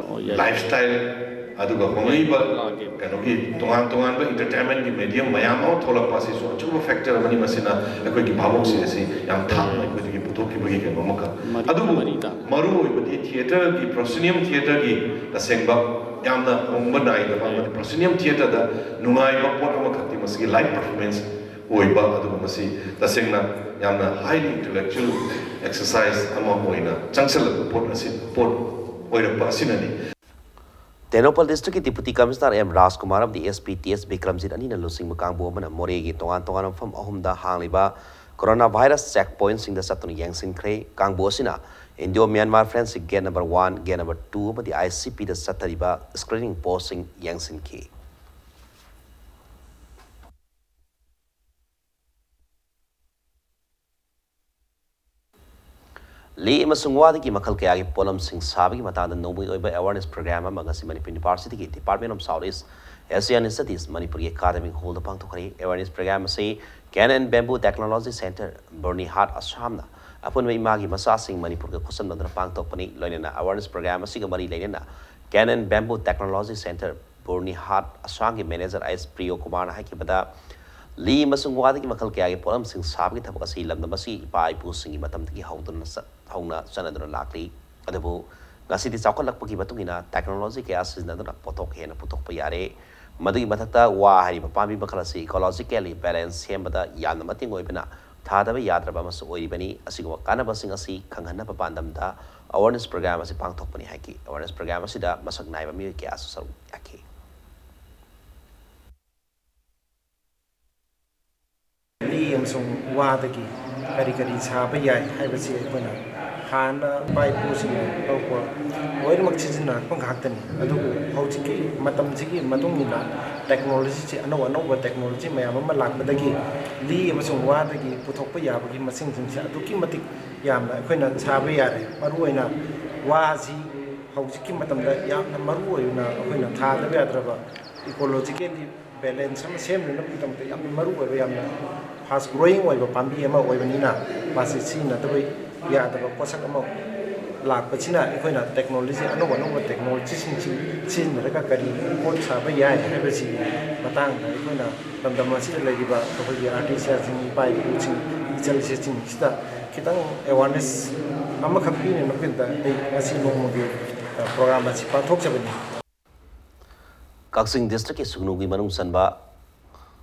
ꯂꯥꯏꯐ ꯁ꯭ꯇꯥꯏꯜ, ꯑꯗꯨꯒ ꯍꯣꯡꯂꯛꯏꯕ ꯀꯩꯅꯣꯒꯤ ꯇꯣꯉꯥꯟ ꯇꯣꯉꯥꯟꯕ ꯏꯟꯇꯔꯇꯦꯟꯃꯦꯟꯒꯤ ꯃꯦꯗꯤꯌꯝ ꯃꯌꯥꯝ ꯑꯃ ꯊꯣꯛꯂꯛꯄ ꯑꯁꯤꯁꯨ ꯑꯆꯧꯕ ꯐꯦꯛꯇꯔ ꯑꯃꯅꯤ꯫ ꯃꯁꯤꯅ ꯑꯩꯈꯣꯏꯒꯤ ꯚꯥꯕꯣꯛꯁꯤꯡ ꯑꯁꯤ ꯌꯥꯝ ꯊꯥꯞꯅ ꯑꯩꯈꯣꯏꯗꯒꯤ ꯄꯨꯊꯣꯛꯈꯤꯕꯒꯤ ꯀꯩꯅꯣ ꯑꯃꯈꯛ꯫ ꯑꯗꯨꯕꯨ ꯃꯔꯨ ꯑꯣꯏꯕꯗꯤ ꯊꯤꯌꯦꯇꯔꯒꯤ, ꯄ꯭ꯔꯣꯁꯤꯅꯤꯌꯝ ꯊꯤꯌꯦꯇꯔꯒꯤ ꯇꯁꯦꯡꯕ ꯌꯥꯝꯅ ꯍꯣꯡꯕ ꯅꯥꯏꯗꯕ ꯑꯃꯗꯤ ꯄ꯭ꯔꯣꯁꯤꯅꯤꯌꯝ ꯊꯤꯌꯦꯇꯔꯗ ꯅꯨꯡꯉꯥꯏꯕ ꯄꯣꯠ ꯑꯃꯈꯛꯇꯤ ꯃꯁꯤꯒꯤ ꯂꯥꯏꯚ ꯄꯔꯐꯣꯔꯃꯦꯟꯁ ꯑꯣꯏꯕ, ꯑꯗꯨꯒ ꯃꯁꯤ ꯇꯁꯦꯡꯅ ꯌꯥꯝꯅ highly intellectual exercise ꯑꯃ ꯑꯣꯏꯅ ꯆꯪꯁꯤꯜꯂꯛꯄ ꯄꯣꯠ ꯑꯁꯤ, ꯄꯣꯠ ꯑꯣꯏꯔꯛꯄ ꯑꯁꯤꯅꯅꯤ꯫ ꯇꯦꯡꯅꯧꯄꯜ ꯗꯤꯁꯇ꯭ꯔꯤꯛꯀꯤ ꯗꯤꯄꯨꯇꯤ ꯀꯃꯤꯁꯅꯔ ꯑꯦꯝ ꯔꯥꯖꯀꯨꯃꯥꯔ ꯑꯃꯗꯤ ꯑꯦꯁ ꯄꯤ ꯇꯤ ꯑꯦꯁ ꯕꯤꯀ꯭ꯔꯝꯖꯤꯠ ꯑꯅꯤꯅ ꯂꯨꯆꯤꯡꯕ ꯀꯥꯡꯕꯨ ꯑꯃꯅ ꯃꯣꯔꯦꯒꯤ ꯇꯣꯉꯥꯟ ꯇꯣꯉꯥꯟꯕ ꯃꯐꯝ ꯑꯍꯨꯝꯗ ꯍꯥꯡꯂꯤꯕ ꯀꯣꯔꯣꯅꯥ ꯚꯥꯏꯔꯁ ꯆꯦꯛ ꯄꯣꯏꯟꯠꯁꯤꯡꯗ ꯆꯠꯇꯨꯅ ꯌꯦꯡꯁꯤꯟꯈ꯭ꯔꯦ꯫ ꯀꯥꯡꯕꯨ ꯑꯁꯤꯅ Indo Myanmar friendship gate number one, gate number two ꯑꯃꯗꯤ ꯑꯥꯏ ꯁꯤ ꯄꯤꯗ ꯆꯠꯊꯔꯤꯕ ꯁ꯭ꯀ꯭ꯔꯤꯅꯤꯡ ꯄꯣꯁꯁꯤꯡ ꯌꯦꯡꯁꯤꯟꯈꯤ꯫ ꯂꯤ ꯑꯃꯁꯨꯡ ꯋꯥꯗꯒꯤ ꯃꯈꯜ ꯀꯌꯥꯒꯤ ꯄꯣꯠꯂꯝꯁꯤꯡ ꯁꯥꯕꯒꯤ ꯃꯇꯥꯡꯗ ꯅꯣꯡꯃꯒꯤ ꯑꯣꯏꯕ ꯑꯦꯋꯥꯔꯅꯦꯁ ꯄ꯭ꯔꯣꯒ꯭ꯔꯥꯝ ꯑꯃ ꯉꯁꯤ ꯃꯅꯤꯄꯨꯔ ꯌꯨꯅꯤꯚꯔꯁꯤꯇꯤꯒꯤ Department of South East Asian Studies ꯃꯅꯤꯄꯨꯔꯒꯤ ꯑꯦꯀꯥꯗꯃꯤꯛ ꯍꯣꯜꯗ ꯄꯥꯡꯊꯣꯛꯈ꯭ꯔꯦ꯫ ꯑꯦꯋꯥꯔꯅꯦꯁ ꯄ꯭ꯔꯣꯒ꯭ꯔꯥꯝ ꯑꯁꯤ ꯀꯦꯟ ꯑꯦꯟ ꯕꯦꯝꯕꯨ ꯇꯦꯛꯅꯣꯂꯣꯖꯤ ꯁꯦꯟꯇꯔ, ꯕꯣꯔꯅꯤꯍꯥꯠ, ꯑꯁꯥꯝꯅ ꯑꯄꯨꯟꯕ ꯏꯃꯥꯒꯤ ꯃꯆꯥꯁꯤꯡ ꯃꯅꯤꯄꯨꯔꯒ ꯈꯨꯠꯁꯝꯅꯗꯨꯅ ꯄꯥꯡꯊꯣꯛꯄꯅꯤ꯫ ꯂꯣꯏꯅꯅ ꯑꯦꯋꯥꯔꯅꯦꯁ ꯄ꯭ꯔꯣꯒ꯭ꯔꯥꯝ ꯑꯁꯤꯒ ꯃꯔꯤ ꯂꯩꯅꯅ ꯀꯦꯟ ꯑꯦꯟ ꯕꯦꯝꯕꯨ ꯇꯦꯛꯅꯣꯂꯣꯖꯤ ꯁꯦꯟꯇꯔ, ꯕꯣꯔꯅꯤꯍꯥꯠ, ꯑꯁꯥꯝꯒꯤ ꯃꯦꯅꯦꯖꯔ ꯑꯩꯆ ꯄ꯭ꯔꯤꯌꯣ ꯀꯨꯃꯥꯔꯅ ꯍꯥꯏꯈꯤꯕꯗ, ꯂꯤ ꯑꯃꯁꯨꯡ ꯋꯥꯗꯒꯤ ꯃꯈꯜ ꯀꯌꯥꯒꯤ ꯄꯣꯠꯂꯝꯁꯤꯡ ꯁꯥꯕꯒꯤ ꯊꯕꯛ ꯑꯁꯤ ꯂꯝꯗꯝ ꯑꯁꯤꯒꯤ ꯏꯄꯥ ꯏꯄꯨꯁꯤꯡꯒꯤ ꯃꯇꯝꯗꯒꯤ ꯍꯧꯗꯨꯅ ꯆꯠ-, ꯍꯧꯅ ꯆꯠꯅꯗꯨꯅ ꯂꯥꯛꯂꯤ꯫ ꯑꯗꯨꯕꯨ ꯉꯁꯤꯗꯤ ꯆꯥꯎꯈꯠꯂꯛꯄꯒꯤ ꯃꯇꯨꯡ ꯏꯟꯅ ꯇꯦꯛꯅꯣꯂꯣꯖꯤ ꯀꯌꯥ ꯁꯤꯖꯤꯟꯅꯗꯨꯅ ꯄꯣꯠꯊꯣꯛ ꯍꯦꯟꯅ ꯄꯨꯊꯣꯛꯄ ꯌꯥꯔꯦ꯫ ꯃꯗꯨꯒꯤ ꯃꯊꯛꯇ ꯋꯥ ꯍꯥꯏꯔꯤꯕ ꯄꯥꯝꯕꯤ ꯃꯈꯜ ꯑꯁꯤ ꯏꯀꯣꯂꯣꯖꯤꯀꯦꯜꯂꯤ ꯕꯦꯂꯦꯟꯁ ꯁꯦꯝꯕꯗ ꯌꯥꯝꯅ ꯃꯇꯦꯡ ꯑꯣꯏꯕꯅ ꯊꯥꯗꯕ ꯌꯥꯗ꯭ꯔꯕ ꯑꯃꯁꯨ ꯑꯣꯏꯔꯤꯕꯅꯤ꯫ ꯑꯁꯤꯒꯨꯝꯕ ꯀꯥꯟꯅꯕꯁꯤꯡ ꯑꯁꯤ ꯈꯪꯍꯟꯅꯕ ꯄꯥꯟꯗꯝꯗ ꯑꯦꯋꯥꯔꯅꯦꯁ ꯄ꯭ꯔꯣꯒ꯭ꯔꯥꯝ ꯑꯁꯤ ꯄꯥꯡꯊꯣꯛꯄꯅꯤ ꯍꯥꯏꯈꯤ꯫ ꯑꯦꯋꯥꯔꯅꯦꯁ ꯄ꯭ꯔꯣꯒ꯭ꯔꯥꯝ ꯑꯁꯤꯗ ꯃꯁꯛ ꯅꯥꯏꯕ ꯃꯤꯑꯣꯏ ꯀꯌꯥꯁꯨ ꯁꯔꯨꯛ ꯌꯥꯈꯤ꯫ ꯂꯤ ꯑꯃꯁꯨꯡ ꯋꯥꯗꯒꯤ ꯀꯔꯤ ꯀꯔꯤ ꯁꯥꯕ ꯌꯥꯏ ꯍꯥꯏꯕꯁꯤ ꯑꯩꯈꯣꯏꯅ ꯍꯥꯟꯅ ꯏꯄꯥ ꯏꯄꯨꯁꯤꯡꯅ ꯇꯧꯔꯛꯄ ꯂꯣꯏꯅꯃꯛ ꯁꯤꯖꯤꯟꯅꯔꯛꯄ ꯉꯥꯛꯇꯅꯤ꯫ ꯑꯗꯨꯕꯨ ꯍꯧꯖꯤꯛꯀꯤ ꯃꯇꯝꯁꯤꯒꯤ ꯃꯇꯨꯡ ꯏꯟꯅ ꯇꯦꯛꯅꯣꯂꯣꯖꯤꯁꯤ, ꯑꯅꯧ ꯑꯅꯧꯕ ꯇꯦꯛꯅꯣꯂꯣꯖꯤ ꯃꯌꯥꯝ ꯑꯃ ꯂꯥꯛꯄꯗꯒꯤ ꯂꯤ ꯑꯃꯁꯨꯡ ꯋꯥꯗꯒꯤ ꯄꯨꯊꯣꯛꯄ ꯌꯥꯕꯒꯤ ꯃꯁꯤꯡꯁꯤꯡꯁꯦ ꯑꯗꯨꯛꯀꯤ ꯃꯇꯤꯛ ꯌꯥꯝꯅ ꯑꯩꯈꯣꯏꯅ ꯁꯥꯕ ꯌꯥꯔꯦ꯫ ꯃꯔꯨꯑꯣꯏꯅ ꯋꯥꯁꯤ ꯍꯧꯖꯤꯛꯀꯤ ꯃꯇꯝꯗ ꯌꯥꯝꯅ ꯃꯔꯨ ꯑꯣꯏꯅ ꯑꯩꯈꯣꯏꯅ ꯊꯥꯗꯕ ꯌꯥꯗ꯭ꯔꯕ ꯏꯀꯣꯂꯣꯖꯤꯀꯦꯜꯂꯤ ꯕꯦꯂꯦꯟꯁ ꯑꯃ ꯁꯦꯝꯅꯅꯕꯒꯤꯗꯃꯛꯇ ꯌꯥꯝꯅ ꯃꯔꯨ ꯑꯣꯏꯕ, ꯌꯥꯝꯅ ꯐꯥꯁ ꯒ꯭ꯔꯣꯋꯤꯡ ꯑꯣꯏꯕ ꯄꯥꯝꯕꯤ ꯑꯃ ꯑꯣꯏꯕꯅꯤꯅ ꯃꯥꯁꯤ ꯁꯤꯖꯤꯟꯅꯗꯕ ꯌꯥꯗꯕ ꯄꯣꯠꯁꯛ ꯑꯃ ꯂꯥꯛꯄꯁꯤꯅ ꯑꯩꯈꯣꯏꯅ ꯇꯦꯛꯅꯣꯂꯣꯖꯤ, ꯑꯅꯧ ꯑꯅꯧꯕ ꯇꯦꯛꯅꯣꯂꯣꯖꯤꯁꯤꯡꯁꯤ ꯁꯤꯖꯤꯟꯅꯔꯒ ꯀꯔꯤ ꯄꯣꯠ ꯁꯥꯕ ꯌꯥꯏ ꯍꯥꯏꯕꯁꯤꯒꯤ ꯃꯇꯥꯡꯗ ꯑꯩꯈꯣꯏꯅ ꯂꯝꯗꯝ ꯑꯁꯤꯗ ꯂꯩꯔꯤꯕ ꯑꯩꯈꯣꯏꯒꯤ ꯑꯥꯔꯇꯤꯁꯥꯟꯁꯤꯡ, ꯏꯄꯥ ꯏꯄꯨꯁꯤꯡ, ꯏꯆꯜ ꯏꯆꯦꯁꯤꯡꯁꯤꯗ ꯈꯤꯇꯪ ꯑꯦꯋꯥꯔꯅꯦꯁ ꯑꯃꯈꯛ ꯄꯤꯅꯅꯕꯒꯤꯗꯃꯛꯇ ꯑꯩ ꯉꯁꯤ ꯅꯣꯡꯃꯒꯤ, ꯑ, ꯄ꯭ꯔꯣꯒ꯭ꯔꯥꯝ ꯑꯁꯤ ꯄꯥꯡꯊꯣꯛꯆꯕꯅꯤ꯫ ꯀꯛꯆꯤꯡ ꯗꯤꯁꯇ꯭ꯔꯤꯛꯀꯤ ꯁꯨꯒꯅꯨꯒꯤ ꯃꯅꯨꯡ ꯆꯟꯕ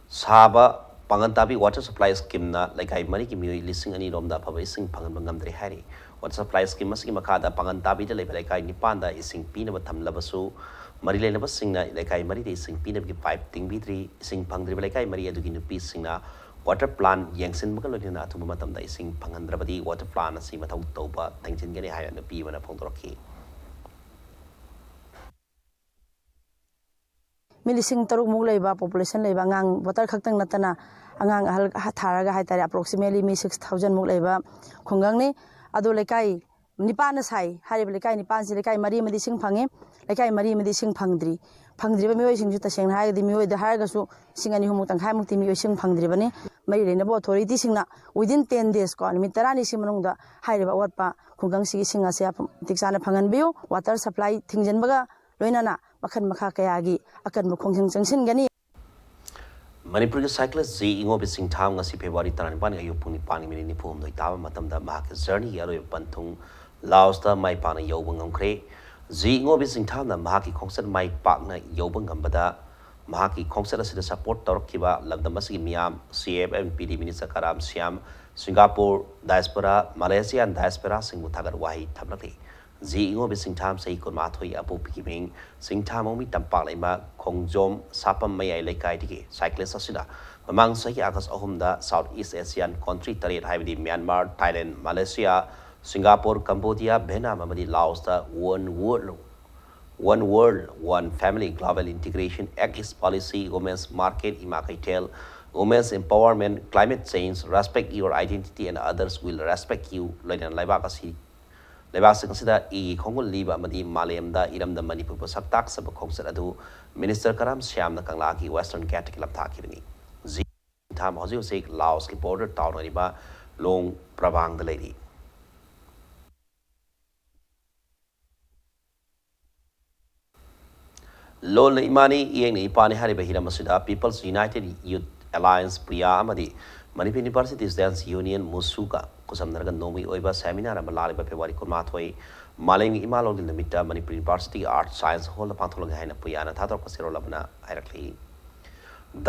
ꯁꯥꯕ ꯄꯥꯡꯒꯟ ꯇꯥꯕꯤ ꯋꯥꯇꯔ ꯁꯄ꯭ꯂꯥꯏ ꯁ꯭ꯀꯤꯝꯅ ꯂꯩꯀꯥꯏ ꯃꯔꯤꯒꯤ ꯃꯤꯑꯣꯏ ꯂꯤꯁꯤꯡ ꯑꯅꯤ ꯔꯣꯝꯗ ꯑꯐꯕ ꯏꯁꯤꯡ ꯐꯪꯍꯟꯕ ꯉꯝꯗ꯭ꯔꯦ ꯍꯥꯏꯔꯤ꯫ ꯋꯥꯇꯔ ꯁꯄ꯭ꯂꯥꯏ ꯁ꯭ꯀꯤꯝ ꯑꯁꯤꯒꯤ ꯃꯈꯥꯗ ꯄꯥꯡꯒꯟ ꯇꯥꯕꯤꯗ ꯂꯩꯕ ꯂꯩꯀꯥꯏ ꯅꯤꯄꯥꯟꯗ ꯏꯁꯤꯡ ꯄꯤꯅꯕ ꯊꯝꯂꯕꯁꯨ, ꯃꯔꯤ ꯂꯩꯅꯕꯁꯤꯡꯅ ꯂꯩꯀꯥꯏ ꯃꯔꯤꯗ ꯏꯁꯤꯡ ꯄꯤꯅꯕꯒꯤ ꯄꯥꯏꯞ ꯇꯤꯡꯕꯤꯗ꯭ꯔꯤ꯫ ꯏꯁꯤꯡ ꯐꯪꯗ꯭ꯔꯤꯕ ꯂꯩꯀꯥꯏ ꯃꯔꯤ ꯑꯗꯨꯒꯤ ꯅꯨꯄꯤꯁꯤꯡꯅ ꯋꯥꯇꯔ ꯄ꯭ꯂꯥꯟ ꯌꯦꯡꯁꯤꯟꯕꯒ ꯂꯣꯏꯅꯅ ꯑꯊꯨꯕ ꯃꯇꯝꯗ ꯏꯁꯤꯡ ꯐꯪꯍꯟꯗ꯭ꯔꯕꯗꯤ ꯋꯥꯇꯔ ꯄ꯭ꯂꯥꯟ ꯑꯁꯤ ꯃꯊꯧ ꯇꯧꯕ ꯊꯤꯡꯖꯤꯟꯒꯅꯤ ꯍꯥꯏꯅ ꯅꯨꯄꯤ ꯑꯃꯅ ꯐꯣꯡꯗꯣꯔꯛꯈꯤ꯫ ꯃꯤ ꯂꯤꯁꯤꯡ ꯇꯔꯨꯛꯃꯨꯛ ꯂꯩꯕ ꯄꯣꯄꯨꯂꯦꯁꯟ ꯂꯩꯕ ꯑꯉꯥꯡ, ꯚꯣꯇꯔ ꯈꯛꯇꯪ ꯅꯠꯇꯅ ꯑꯉꯥꯡ ꯑꯍꯜ ꯊꯥꯔꯒ ꯍꯥꯏꯇꯥꯔꯦ, ꯑꯦꯄ꯭ꯔꯣꯛꯁꯤꯃꯦꯠꯂꯤ ꯃꯤ ꯁꯤꯛꯁ ꯊꯥꯎꯖꯟꯃꯨꯛ ꯂꯩꯕ ꯈꯨꯡꯒꯪꯅꯤ꯫ ꯑꯗꯣ ꯂꯩꯀꯥꯏ ꯅꯤꯄꯥꯟꯅ ꯁꯥꯏ꯫ ꯍꯥꯏꯔꯤꯕ ꯂꯩꯀꯥꯏ ꯅꯤꯄꯥꯟꯁꯤ ꯂꯩꯀꯥꯏ ꯃꯔꯤ ꯑꯃꯗꯤ ꯏꯁꯤꯡ ꯐꯪꯉꯤ, ꯂꯩꯀꯥꯏ ꯃꯔꯤ ꯑꯃꯗꯤ ꯏꯁꯤꯡ ꯐꯪꯗ꯭ꯔꯤ꯫ ꯐꯪꯗ꯭ꯔꯤꯕ ꯃꯤꯑꯣꯏꯁꯤꯡꯁꯨ ꯇꯁꯦꯡꯅ ꯍꯥꯏꯔꯒꯗꯤ ꯃꯤꯑꯣꯏꯗ ꯍꯥꯏꯔꯒꯁꯨ ꯂꯤꯁꯤꯡ ꯑꯅꯤ ꯑꯍꯨꯝꯃꯨꯛ ꯇꯪꯈꯥꯏꯃꯨꯛꯇꯤ ꯃꯤꯑꯣꯏ ꯏꯁꯤꯡ ꯐꯪꯗ꯭ꯔꯤꯕꯅꯤ꯫ ꯃꯔꯤ ꯂꯩꯅꯕ ꯑꯣꯊꯣꯔꯤꯇꯤꯁꯤꯡꯅ within ten days ꯀꯣ, ꯅꯨꯃꯤꯠ ꯇꯔꯥꯅꯤ ꯁꯤ ꯃꯅꯨꯡꯗ ꯍꯥꯏꯔꯤꯕ ꯑꯋꯥꯠꯄ ꯈꯨꯡꯒꯪꯁꯤꯒꯤ ꯏꯁꯤꯡ ꯑꯁꯦ ꯃꯇꯤꯛ ꯆꯥꯅ ꯐꯪꯍꯟꯕꯤꯌꯨ꯫ ꯋꯥꯇꯔ ꯁꯄ꯭ꯂꯥꯏ ꯊꯤꯡꯖꯤꯟꯕꯒ ꯂꯣꯏꯅꯅ ꯃꯈꯜ ꯃꯈꯥ ꯀꯌꯥꯒꯤ ꯑꯀꯟꯕ ꯈꯣꯡꯖꯪ ꯆꯪꯁꯤꯟꯒꯅꯤ꯫ ꯃꯅꯤꯄꯨꯔꯒꯤ ꯁꯥꯏꯀ꯭ꯂꯤꯁ ꯖꯤ ꯏꯉꯣꯕꯤ ꯁꯤꯡꯊꯥꯝ ꯉꯁꯤ ꯐꯦꯕ꯭ꯔꯨꯋꯥꯔꯤ ꯇꯔꯥꯅꯤꯄꯥꯟꯒꯤ ꯑꯌꯨꯛ ꯄꯨꯡ ꯅꯤꯄꯥꯟꯒꯤ ꯃꯤꯅꯤꯠ ꯅꯤꯐꯨ ꯍꯨꯝꯗꯣꯏ ꯇꯥꯕ ꯃꯇꯝꯗ ꯃꯍꯥꯛꯀꯤ ꯖꯔꯅꯤꯒꯤ ꯑꯔꯣꯏꯕ ꯄꯟꯊꯨꯡ ꯂꯥꯑꯣꯁꯇ ꯃꯥꯏ ꯄꯥꯛꯅ ꯌꯧꯕ ꯉꯝꯈ꯭ꯔꯦ꯫ ꯖꯤ ꯏꯉꯣꯕꯤ ꯁꯤꯡꯊꯥꯝꯅ ꯃꯍꯥꯛꯀꯤ ꯈꯣꯡꯆꯠ ꯃꯥꯏ ꯄꯥꯛꯅ ꯌꯧꯕ ꯉꯝꯕꯗ ꯃꯍꯥꯛꯀꯤ ꯈꯣꯡꯆꯠ ꯑꯁꯤꯗ ꯁꯄꯣꯔꯠ ꯇꯧꯔꯛꯈꯤꯕ ꯂꯝꯗꯝ ꯑꯁꯤꯒꯤ ꯃꯤꯌꯥꯝ, ꯁꯤ ꯑꯦꯐ ꯑꯦꯟ ꯄꯤ ꯗꯤ ꯃꯤꯅꯤꯁꯇꯔ ꯀꯔꯥꯝ ꯁ꯭ꯌꯥꯝ, ꯁꯤꯡꯒꯥꯄꯨꯔ ꯗꯥꯏꯁꯄꯣꯔꯥ, ꯃꯂꯦꯁꯤꯌꯥꯟ ꯗꯥꯏꯁꯄꯣꯔꯥꯁꯤꯡꯕꯨ ꯊꯥꯒꯠ ꯋꯥꯍꯩ ꯊꯝꯂꯛꯂꯤ꯫ ꯖꯤ ꯏꯉꯣꯕꯤ ꯁꯤꯡꯊꯥꯝ ꯆꯍꯤ ꯀꯨꯟꯃꯥꯊꯣꯏ, ꯑꯄꯣꯛꯄꯤꯒꯤ ꯃꯤꯡ ꯁꯤꯡꯊꯥꯃꯣꯃꯤ ꯇꯝꯄꯥꯛ ꯂꯩꯃ ꯈꯣꯡꯖꯣꯝ ꯁꯥꯄꯝ ꯃꯌꯥꯏ ꯂꯩꯀꯥꯏꯗꯒꯤ ꯁꯥꯏꯀ꯭ꯂꯤꯁ ꯑꯁꯤꯅ ꯃꯃꯥꯡ ꯆꯍꯤ ꯑꯥꯒꯁ ꯑꯍꯨꯝꯗ ꯁꯥꯎꯠ ꯏꯁ ꯑꯦꯁꯤꯌꯥꯟ ꯀꯣꯟꯇ꯭ꯔꯤ ꯇꯔꯦꯠ, ꯍꯥꯏꯕꯗꯤ Myanmar, Thailand, Malaysia, Singapore, Cambodia, Vietnam ꯑꯃꯗꯤ ꯂꯥꯑꯣꯁꯇ One World, One World, One Family, Global Integration, Act East Policy, Women's Market, ꯏꯃꯥ ꯀꯩꯊꯦꯜ, Women's Empowerment, Climate Change, Respect Your Identity and Others Will Respect You ꯂꯣꯏꯅꯅ ꯂꯩꯕꯥꯛ ꯑꯁꯤ ꯂꯩꯕꯥꯛꯁꯤꯡ ꯑꯁꯤꯗ ꯏꯒꯤ ꯈꯣꯡꯒꯨꯜ ꯂꯤꯕ ꯑꯃꯗꯤ ꯃꯥꯂꯦꯝꯗ ꯏꯔꯝꯗꯝ ꯃꯅꯤꯄꯨꯔꯕꯨ ꯁꯛ ꯇꯥꯛꯆꯕ ꯈꯣꯡꯆꯠ ꯑꯗꯨ ꯃꯤꯅꯤꯁꯇꯔ ꯀꯔꯥꯝ ꯁ꯭ꯌꯥꯝꯅ ꯀꯪꯂꯥꯒꯤ ꯋꯦꯁꯇꯔꯟ ꯒꯦꯠꯇꯒꯤ ꯂꯝꯊꯥꯈꯤꯕꯅꯤ꯫ ꯖꯤ ꯁꯤꯡꯊꯥꯝ ꯍꯧꯖꯤꯛ ꯍꯧꯖꯤꯛ ꯂꯥꯑꯣꯁꯀꯤ ꯕꯣꯔꯗꯔ ꯇꯥꯎꯟ ꯑꯣꯏꯔꯤꯕ ꯂꯣꯡ ꯄ꯭ꯔꯕꯥꯡꯗ ꯂꯩꯔꯤ꯫ ꯂꯣꯜꯅ ꯏꯃꯥꯅꯤ, ꯏꯌꯦꯛꯅ ꯏꯄꯥꯅꯤ ꯍꯥꯏꯔꯤꯕ ꯍꯤꯔꯝ ꯑꯁꯤꯗ People's United Youth Alliance, Priya, ꯑꯃꯗꯤ Manipur University Students Union, ꯃꯨꯁꯨꯒ ꯈꯨꯠꯁꯝꯅꯔꯒ ꯅꯣꯡꯃꯒꯤ ꯑꯣꯏꯕ seminar ꯑꯃ ꯂꯥꯛꯂꯤꯕ February ꯀꯨꯟꯃꯥꯊꯣꯏ, ꯃꯥꯂꯦꯝꯒꯤ ꯏꯃꯥ ꯂꯣꯟꯒꯤ ꯅꯨꯃꯤꯠꯇ Manipur University Art Science Hall ꯗ ꯄꯥꯡꯊꯣꯛꯂꯒꯦ ꯍꯥꯏꯅ ꯄ꯭ꯔꯤꯌꯥꯅ ꯊꯥꯗꯣꯔꯛꯄ ꯆꯦꯔꯣꯜ ꯑꯃꯅ ꯍꯥꯏꯔꯛꯂꯤ꯫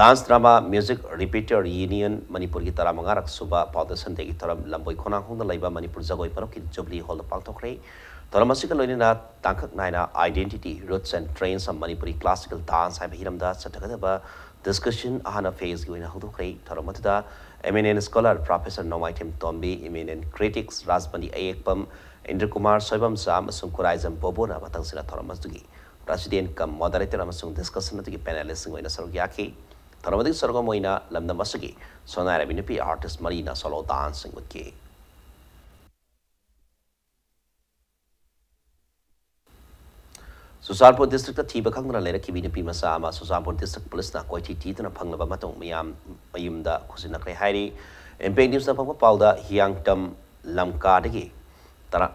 Dance Drama Music Repertoire Union ꯃꯅꯤꯄꯨꯔꯒꯤ ꯇꯔꯥꯃꯉꯥꯔꯛ ꯁꯨꯕ Foundation Day ꯒꯤ ꯊꯧꯔꯝ ꯂꯝꯕꯣꯏ ꯈꯣꯡꯅꯥꯡꯈꯣꯡꯗ ꯂꯩꯕ ꯃꯅꯤꯄꯨꯔ ꯖꯒꯣꯏ ꯄꯔꯞꯀꯤ Jubilee Hall ꯗ ꯄꯥꯡꯊꯣꯛꯈ꯭ꯔꯦ꯫ ꯊꯧꯔꯝ ꯑꯁꯤꯒ ꯂꯣꯏꯅꯅ ꯇꯥꯡꯀꯛ ꯅꯥꯏꯅ Identity, Roots and Trends of Manipuri Classical Dance ꯍꯥꯏꯕ ꯍꯤꯔꯝꯗ ꯆꯠꯊꯒꯗꯕ discussion ꯑꯍꯥꯟꯕ phase ꯀꯤ ꯑꯣꯏꯅ ꯍꯧꯗꯣꯛꯈ꯭ꯔꯦ꯫ ꯊꯧꯔꯝ ꯑꯗꯨꯗ eminent scholar Professor ꯅꯣꯡꯃꯥꯏꯊꯦꯝ ꯇꯣꯝꯕꯤ, eminent critics ꯔꯥꯖꯃꯅꯤ ꯑꯌꯦꯛꯄꯝ, ꯏꯟꯗ꯭ꯔꯀꯨꯃꯥꯔ ꯁꯣꯏꯕꯝꯆꯥ ꯑꯃꯁꯨꯡ ꯈꯨꯔꯥꯏꯖꯝ ꯕꯣꯕꯣꯅ ꯃꯊꯪꯁꯤꯅ ꯊꯧꯔꯝ ꯑꯗꯨꯒꯤ President cum Moderator ꯑꯃꯁꯨꯡ discussion ꯑꯗꯨꯒꯤ panelist ꯁꯤꯡ ꯑꯣꯏꯅ ꯁꯔꯨꯛ ꯌꯥꯈꯤ꯫ ꯊꯧꯔꯝ ꯑꯗꯨꯒꯤ ꯁꯔꯨꯛ ꯑꯃ ꯑꯣꯏꯅ ꯂꯝꯗꯝ ꯑꯁꯤꯒꯤ ꯁꯣꯅꯥꯏꯔꯥꯕꯤ ꯅꯨꯄꯤ artist ꯃꯔꯤꯅ solo dance ꯁꯤꯡ ꯎꯠꯈꯤ꯫ ꯆꯨꯔꯆꯥꯟꯄꯨꯔ district ꯇ ꯊꯤꯕ ꯈꯪꯗꯅ ꯂꯩꯔꯛꯈꯤꯕꯤ ꯅꯨꯄꯤ ꯃꯆꯥ ꯑꯃ ꯆꯨꯔꯆꯥꯟꯄꯨꯔ district police ꯅ ꯀꯣꯏꯊꯤ ꯊꯤꯗꯨꯅ ꯐꯪꯂꯕ ꯃꯇꯨꯡ ꯃꯤꯌꯥꯝ ꯃꯌꯨꯝꯗ ꯈꯨꯖꯤꯟꯅꯈ꯭ꯔꯦ ꯍꯥꯏꯔꯤ꯫ Impact News ꯅ ꯐꯪꯕ ꯄꯥꯎꯗ ꯍꯤꯌꯥꯡꯇꯝ ꯂꯝꯀꯥꯗꯒꯤ ꯇꯔꯥ,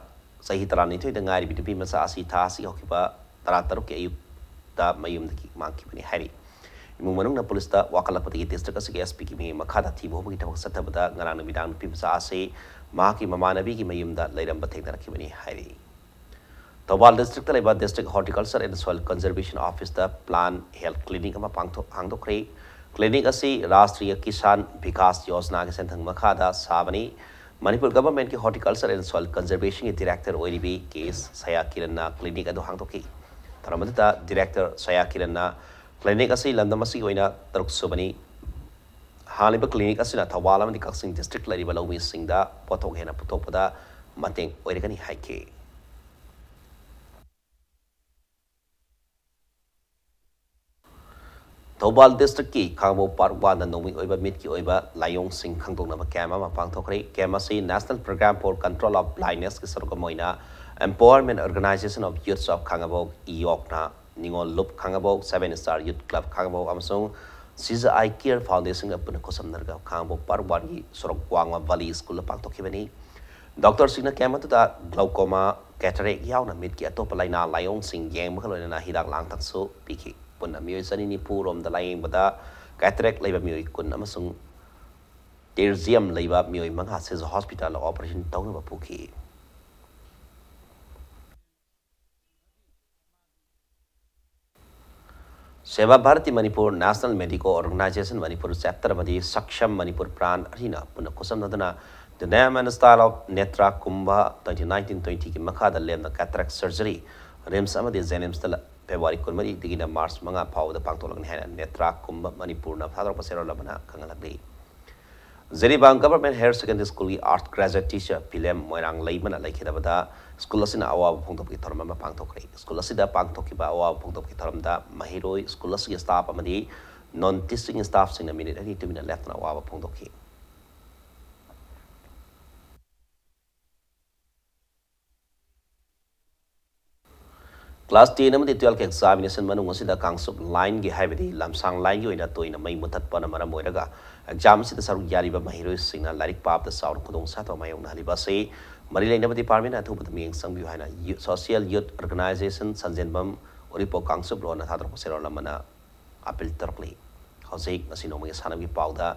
ꯆꯍꯤ ꯇꯔꯥꯅꯤꯊꯣꯏꯗ ꯉꯥꯏꯔꯤꯕꯤ ꯅꯨꯄꯤ ꯃꯆꯥ ꯑꯁꯤ ꯊꯥ ꯑꯁꯤꯒꯤ ꯍꯧꯈꯤꯕ ꯇꯔꯥꯇꯔꯨꯛꯀꯤ ꯑꯌꯨꯛꯇ ꯃꯌꯨꯝꯗꯒꯤ ꯃꯥꯡꯈꯤꯕꯅꯤ ꯍꯥꯏꯔꯤ꯫ ꯏꯃꯨꯡ ꯃꯅꯨꯡꯅ police ꯇ ꯋꯥꯀꯠꯂꯛꯄꯗꯒꯤ district ꯑꯁꯤꯒꯤ S P ꯒꯤ ꯃꯤꯠꯌꯦꯡ ꯃꯈꯥꯗ ꯊꯤꯕ ꯍꯧꯕꯒꯤ ꯊꯕꯛ ꯆꯠꯊꯕꯗ ꯉꯔꯥꯡ ꯅꯨꯃꯤꯗꯥꯡ ꯅꯨꯄꯤ ꯃꯆꯥ ꯑꯁꯤ ꯃꯍꯥꯛꯀꯤ ꯃꯃꯥꯟꯅꯕꯤꯒꯤ ꯃꯌꯨꯝꯗ ꯂꯩꯔꯝꯕ ꯊꯦꯡꯅꯔꯛꯈꯤꯕꯅꯤ ꯍꯥꯏꯔꯤ꯫ ꯊꯧꯕꯥꯜ district ꯇ ꯂꯩꯕ District Horticulture and Soil Conservation Office ꯇ plant health clinic ꯑꯃ ꯄꯥꯡꯊꯣꯛ-, ꯍꯥꯡꯗꯣꯛꯈ꯭ꯔꯦ꯫ Clinic ꯑꯁꯤ ꯔꯥꯁꯇ꯭ꯔꯤꯌ ꯀꯤꯁꯥꯟ ꯕꯤꯀꯥꯁ ꯌꯣꯖꯅꯥꯒꯤ ꯁꯦꯟꯊꯪ ꯃꯈꯥꯗ ꯁꯥꯕꯅꯤ꯫ ꯃꯅꯤꯄꯨꯔ government ꯀꯤ Horticulture and Soil Conservation ꯒꯤ director ꯑꯣꯏꯔꯤꯕꯤ ꯀꯦ ꯁꯌꯥ ꯀꯤꯔꯟꯅ clinic ꯑꯗꯨ ꯍꯥꯡꯗꯣꯛꯈꯤ꯫ ꯊꯧꯔꯝ ꯑꯗꯨꯗ director ꯁꯌꯥ ꯀꯤꯔꯟꯅ clinic ꯑꯁꯤ ꯂꯝꯗꯝ ꯑꯁꯤꯒꯤ ꯑꯣꯏꯅ ꯇꯔꯨꯛ ꯁꯨꯕꯅꯤ꯫ ꯍꯥꯡꯂꯤꯕ clinic ꯑꯁꯤꯅ ꯊꯧꯕꯥꯜ ꯑꯃꯗꯤ ꯀꯛꯆꯤꯡ district ꯂꯩꯔꯤꯕ ꯂꯧꯃꯤꯁꯤꯡꯗ ꯄꯣꯠꯊꯣꯛ ꯍꯦꯟꯅ ꯄꯨꯊꯣꯛꯄꯗ ꯃꯇꯦꯡ ꯑꯣꯏꯔꯒꯅꯤ ꯍꯥꯏꯈꯤ꯫ ꯊꯧꯕꯥꯜ district ꯀꯤ ꯈꯥꯉꯕꯣꯛ Park one ꯗ ꯅꯣꯡꯃꯒꯤ ꯑꯣꯏꯕ ꯃꯤꯠꯀꯤ ꯑꯣꯏꯕ ꯂꯥꯏꯑꯣꯡꯁꯤꯡ ꯈꯪꯗꯣꯛꯅꯕ camp ꯑꯃ ꯄꯥꯡꯊꯣꯛꯈ꯭ꯔꯦ꯫ Camp ꯑꯁꯤ National Program for Control of Blindness ꯀꯤ ꯁꯔꯨꯛ ꯑꯃ ꯑꯣꯏꯅ Empowerment Organization of Youths of ꯈꯥꯉꯕꯣꯛ, ꯏꯌꯣꯛꯅ, ꯅꯤꯉꯣꯜ ꯂꯨꯞ ꯈꯥꯉꯕꯣꯛ, Seven Star Youth Club ꯈꯥꯉꯕꯣꯛ ꯑꯃꯁꯨꯡ ꯁꯤꯖ Eye Care Foundation ꯒ ꯄꯨꯟꯅ ꯈꯨꯠꯁꯝꯅꯔꯒ ꯈꯥꯉꯕꯣꯛ Park one ꯒꯤ ꯁꯣꯔꯣꯛ ꯋꯥꯡꯃ Valley School ꯗ ꯄꯥꯡꯊꯣꯛꯈꯤꯕꯅꯤ꯫ ꯗꯣꯛꯇꯔꯁꯤꯡꯅ ꯀꯦꯝꯞ ꯑꯗꯨꯗ glaucoma, cataract ꯌꯥꯎꯅ ꯃꯤꯠꯀꯤ ꯑꯇꯣꯞꯄ ꯂꯥꯏꯅꯥ ꯂꯥꯏꯑꯣꯡꯁꯤꯡ ꯌꯦꯡꯕꯒ ꯂꯣꯏꯅꯅ ꯍꯤꯗꯥꯛ ꯂꯥꯡꯊꯛꯁꯨ ꯄꯤꯈꯤ꯫ ꯄꯨꯟꯅ ꯃꯤꯑꯣꯏ ꯆꯅꯤ ꯅꯤꯐꯨ ꯔꯣꯝꯗ ꯂꯥꯌꯦꯡꯕꯗ cataract ꯂꯩꯕ ꯃꯤꯑꯣꯏ ꯀꯨꯟ ꯑꯃꯁꯨꯡ pterygium ꯂꯩꯕ ꯃꯤꯑꯣꯏ ꯃꯉꯥ ꯁꯤꯖ ꯍꯣꯁꯄꯤꯇꯥꯜꯗ ꯑꯣꯄꯔꯦꯁꯟ ꯇꯧꯅꯕ ꯄꯨꯈꯤ꯫ Seva Bharati Manipur, National Medico Organization Manipur Chapter ꯑꯃꯗꯤ Saksham Manipur Pran ꯑꯅꯤꯅ ꯄꯨꯟꯅ ꯈꯨꯠꯁꯝꯅꯗꯨꯅ The Name and Style of Netra Kumbh twenty nineteen twentyꯒꯤ ꯃꯈꯥꯗ ꯂꯦꯝꯅ cataract surgery RIMS ꯑꯃꯗꯤ JNIMSꯇ ꯐꯦꯕ꯭ꯔꯨꯋꯥꯔꯤ ꯀꯨꯟꯃꯔꯤꯗꯒꯤꯅ ꯃꯥꯔꯆ ꯃꯉꯥ ꯐꯥꯎꯕꯗ ꯄꯥꯡꯊꯣꯛꯂꯒꯅꯤ ꯍꯥꯏꯅ Netra Kumbh Manipurꯅ ꯊꯥꯗꯣꯔꯛꯄ ꯆꯦꯔꯣꯜ ꯑꯃꯅ ꯈꯪꯍꯜꯂꯛꯂꯤ꯫ ꯖꯤꯔꯤꯕꯥꯝ Government Higher Secondary Schoolꯒꯤ Art Graduate Teacher ꯐꯤꯂꯦꯝ ꯃꯣꯏꯔꯥꯡ ꯂꯩꯃꯅ ꯂꯩꯈꯤꯗꯕꯗ ꯁ꯭ꯀꯨꯜ ꯑꯁꯤꯅ ꯑꯋꯥꯕ ꯐꯣꯡꯗꯣꯛꯄꯒꯤ ꯊꯧꯔꯝ ꯑꯃ ꯄꯥꯡꯊꯣꯛꯈ꯭ꯔꯦ꯫ ꯁ꯭ꯀꯨꯜ ꯑꯁꯤꯗ ꯄꯥꯡꯊꯣꯛꯈꯤꯕ ꯑꯋꯥꯕ ꯐꯣꯡꯗꯣꯛꯄꯒꯤ ꯊꯧꯔꯝꯗ ꯃꯍꯩꯔꯣꯏ, ꯁ꯭ꯀꯨꯜ ꯑꯁꯤꯒꯤ staff ꯑꯃꯗꯤ non teaching staffꯁꯤꯡꯅ ꯃꯤꯅꯤꯠ ꯑꯅꯤ ꯇꯨꯃꯤꯟꯅ ꯂꯦꯞꯇꯅ ꯑꯋꯥꯕ ꯐꯣꯡꯗꯣꯛꯈꯤ꯫ Class ten ꯑꯃꯗꯤ twelve examination ꯃꯅꯨꯡ ꯑꯁꯤꯗ ꯀꯥꯡꯆꯨꯞ ꯂꯥꯏꯟꯒꯤ, ꯍꯥꯏꯕꯗꯤ ꯂꯝꯁꯥꯡ ꯂꯥꯏꯟꯒꯤ ꯑꯣꯏꯅ ꯇꯣꯏꯅ ꯃꯩ ꯃꯨꯊꯠꯄꯅ ꯃꯔꯝ ꯑꯣꯏꯔꯒ exam ꯑꯁꯤꯗ ꯁꯔꯨꯛ ꯌꯥꯔꯤꯕ ꯃꯍꯩꯔꯣꯏꯁꯤꯡꯅ ꯂꯥꯏꯔꯤꯛ ꯄꯥꯕꯗ ꯆꯥꯎꯅ ꯈꯨꯗꯣꯡꯆꯥꯗꯕ ꯃꯥꯌꯣꯛꯅꯍꯜꯂꯤꯕ ꯑꯁꯤ ꯃꯔꯤ ꯂꯩꯅꯕ departmentꯅ ꯑꯊꯨꯕꯗ ꯃꯤꯠꯌꯦꯡ ꯆꯪꯕꯤꯌꯨ ꯍꯥꯏꯅ Youth, Social Youth Organization ꯁꯟꯖꯦꯟꯕꯝ ꯎꯔꯤꯄꯣꯛ ꯀꯥꯡꯆꯨꯞ ꯂꯣꯟꯅ ꯊꯥꯗꯣꯔꯛꯄ ꯆꯦꯔꯣꯜ ꯑꯃꯅ ꯑꯥꯄꯤꯜ ꯇꯧꯔꯛꯂꯤ꯫ ꯍꯧꯖꯤꯛ ꯉꯁꯤ ꯅꯣꯡꯃꯒꯤ ꯁꯥꯟꯅꯕꯒꯤ ꯄꯥꯎꯗ,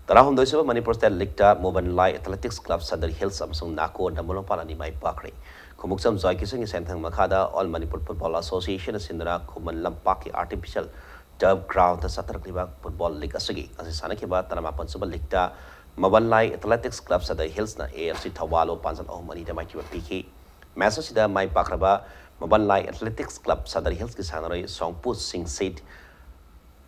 ꯇꯔꯥꯍꯨꯝꯗꯣꯏꯁꯨꯕ Manipur State Leagueꯇ Mobanlai Athletics Club Sadar Hills ꯑꯃꯁꯨꯡ ꯅꯥꯀꯣ ꯅꯝꯕꯣꯜ ꯃꯄꯥꯜ ꯑꯅꯤ ꯃꯥꯏ ꯄꯥꯛꯈ꯭ꯔꯦ꯫ ꯈꯣꯡꯎꯞꯆꯝ ꯖꯣꯏꯀꯤꯁꯟꯒꯤ ꯁꯦꯟꯊꯪ ꯃꯈꯥꯗ All Manipur Football Associationꯅ ꯁꯤꯟꯗꯨꯅ ꯈꯨꯃꯟ ꯂꯝꯄꯥꯛꯀꯤ artificial turf groundꯇ ꯆꯠꯊꯔꯛꯂꯤꯕ football league ꯑꯁꯤꯒꯤ ꯉꯁꯤ ꯁꯥꯟꯅꯈꯤꯕ ꯇꯔꯥꯃꯥꯄꯟꯁꯨꯕ leagueꯇ Mobanlai Athletics Club Sadar Hillsꯅ AFC ꯊꯧꯕꯥꯜꯕꯨ ꯄꯥꯟꯖꯜ ꯑꯍꯨꯝ ꯑꯅꯤꯗ ꯃꯥꯏꯊꯤꯕ ꯄꯤꯈꯤ꯫ Match ꯑꯁꯤꯗ ꯃꯥꯏ ꯄꯥꯛꯈ꯭ꯔꯕ Mobanlai Athletics Club Sadar Hillsꯀꯤ ꯁꯥꯟꯅꯔꯣꯏ ꯁꯣꯡꯄꯨ ꯁꯤꯡꯁꯤꯠ,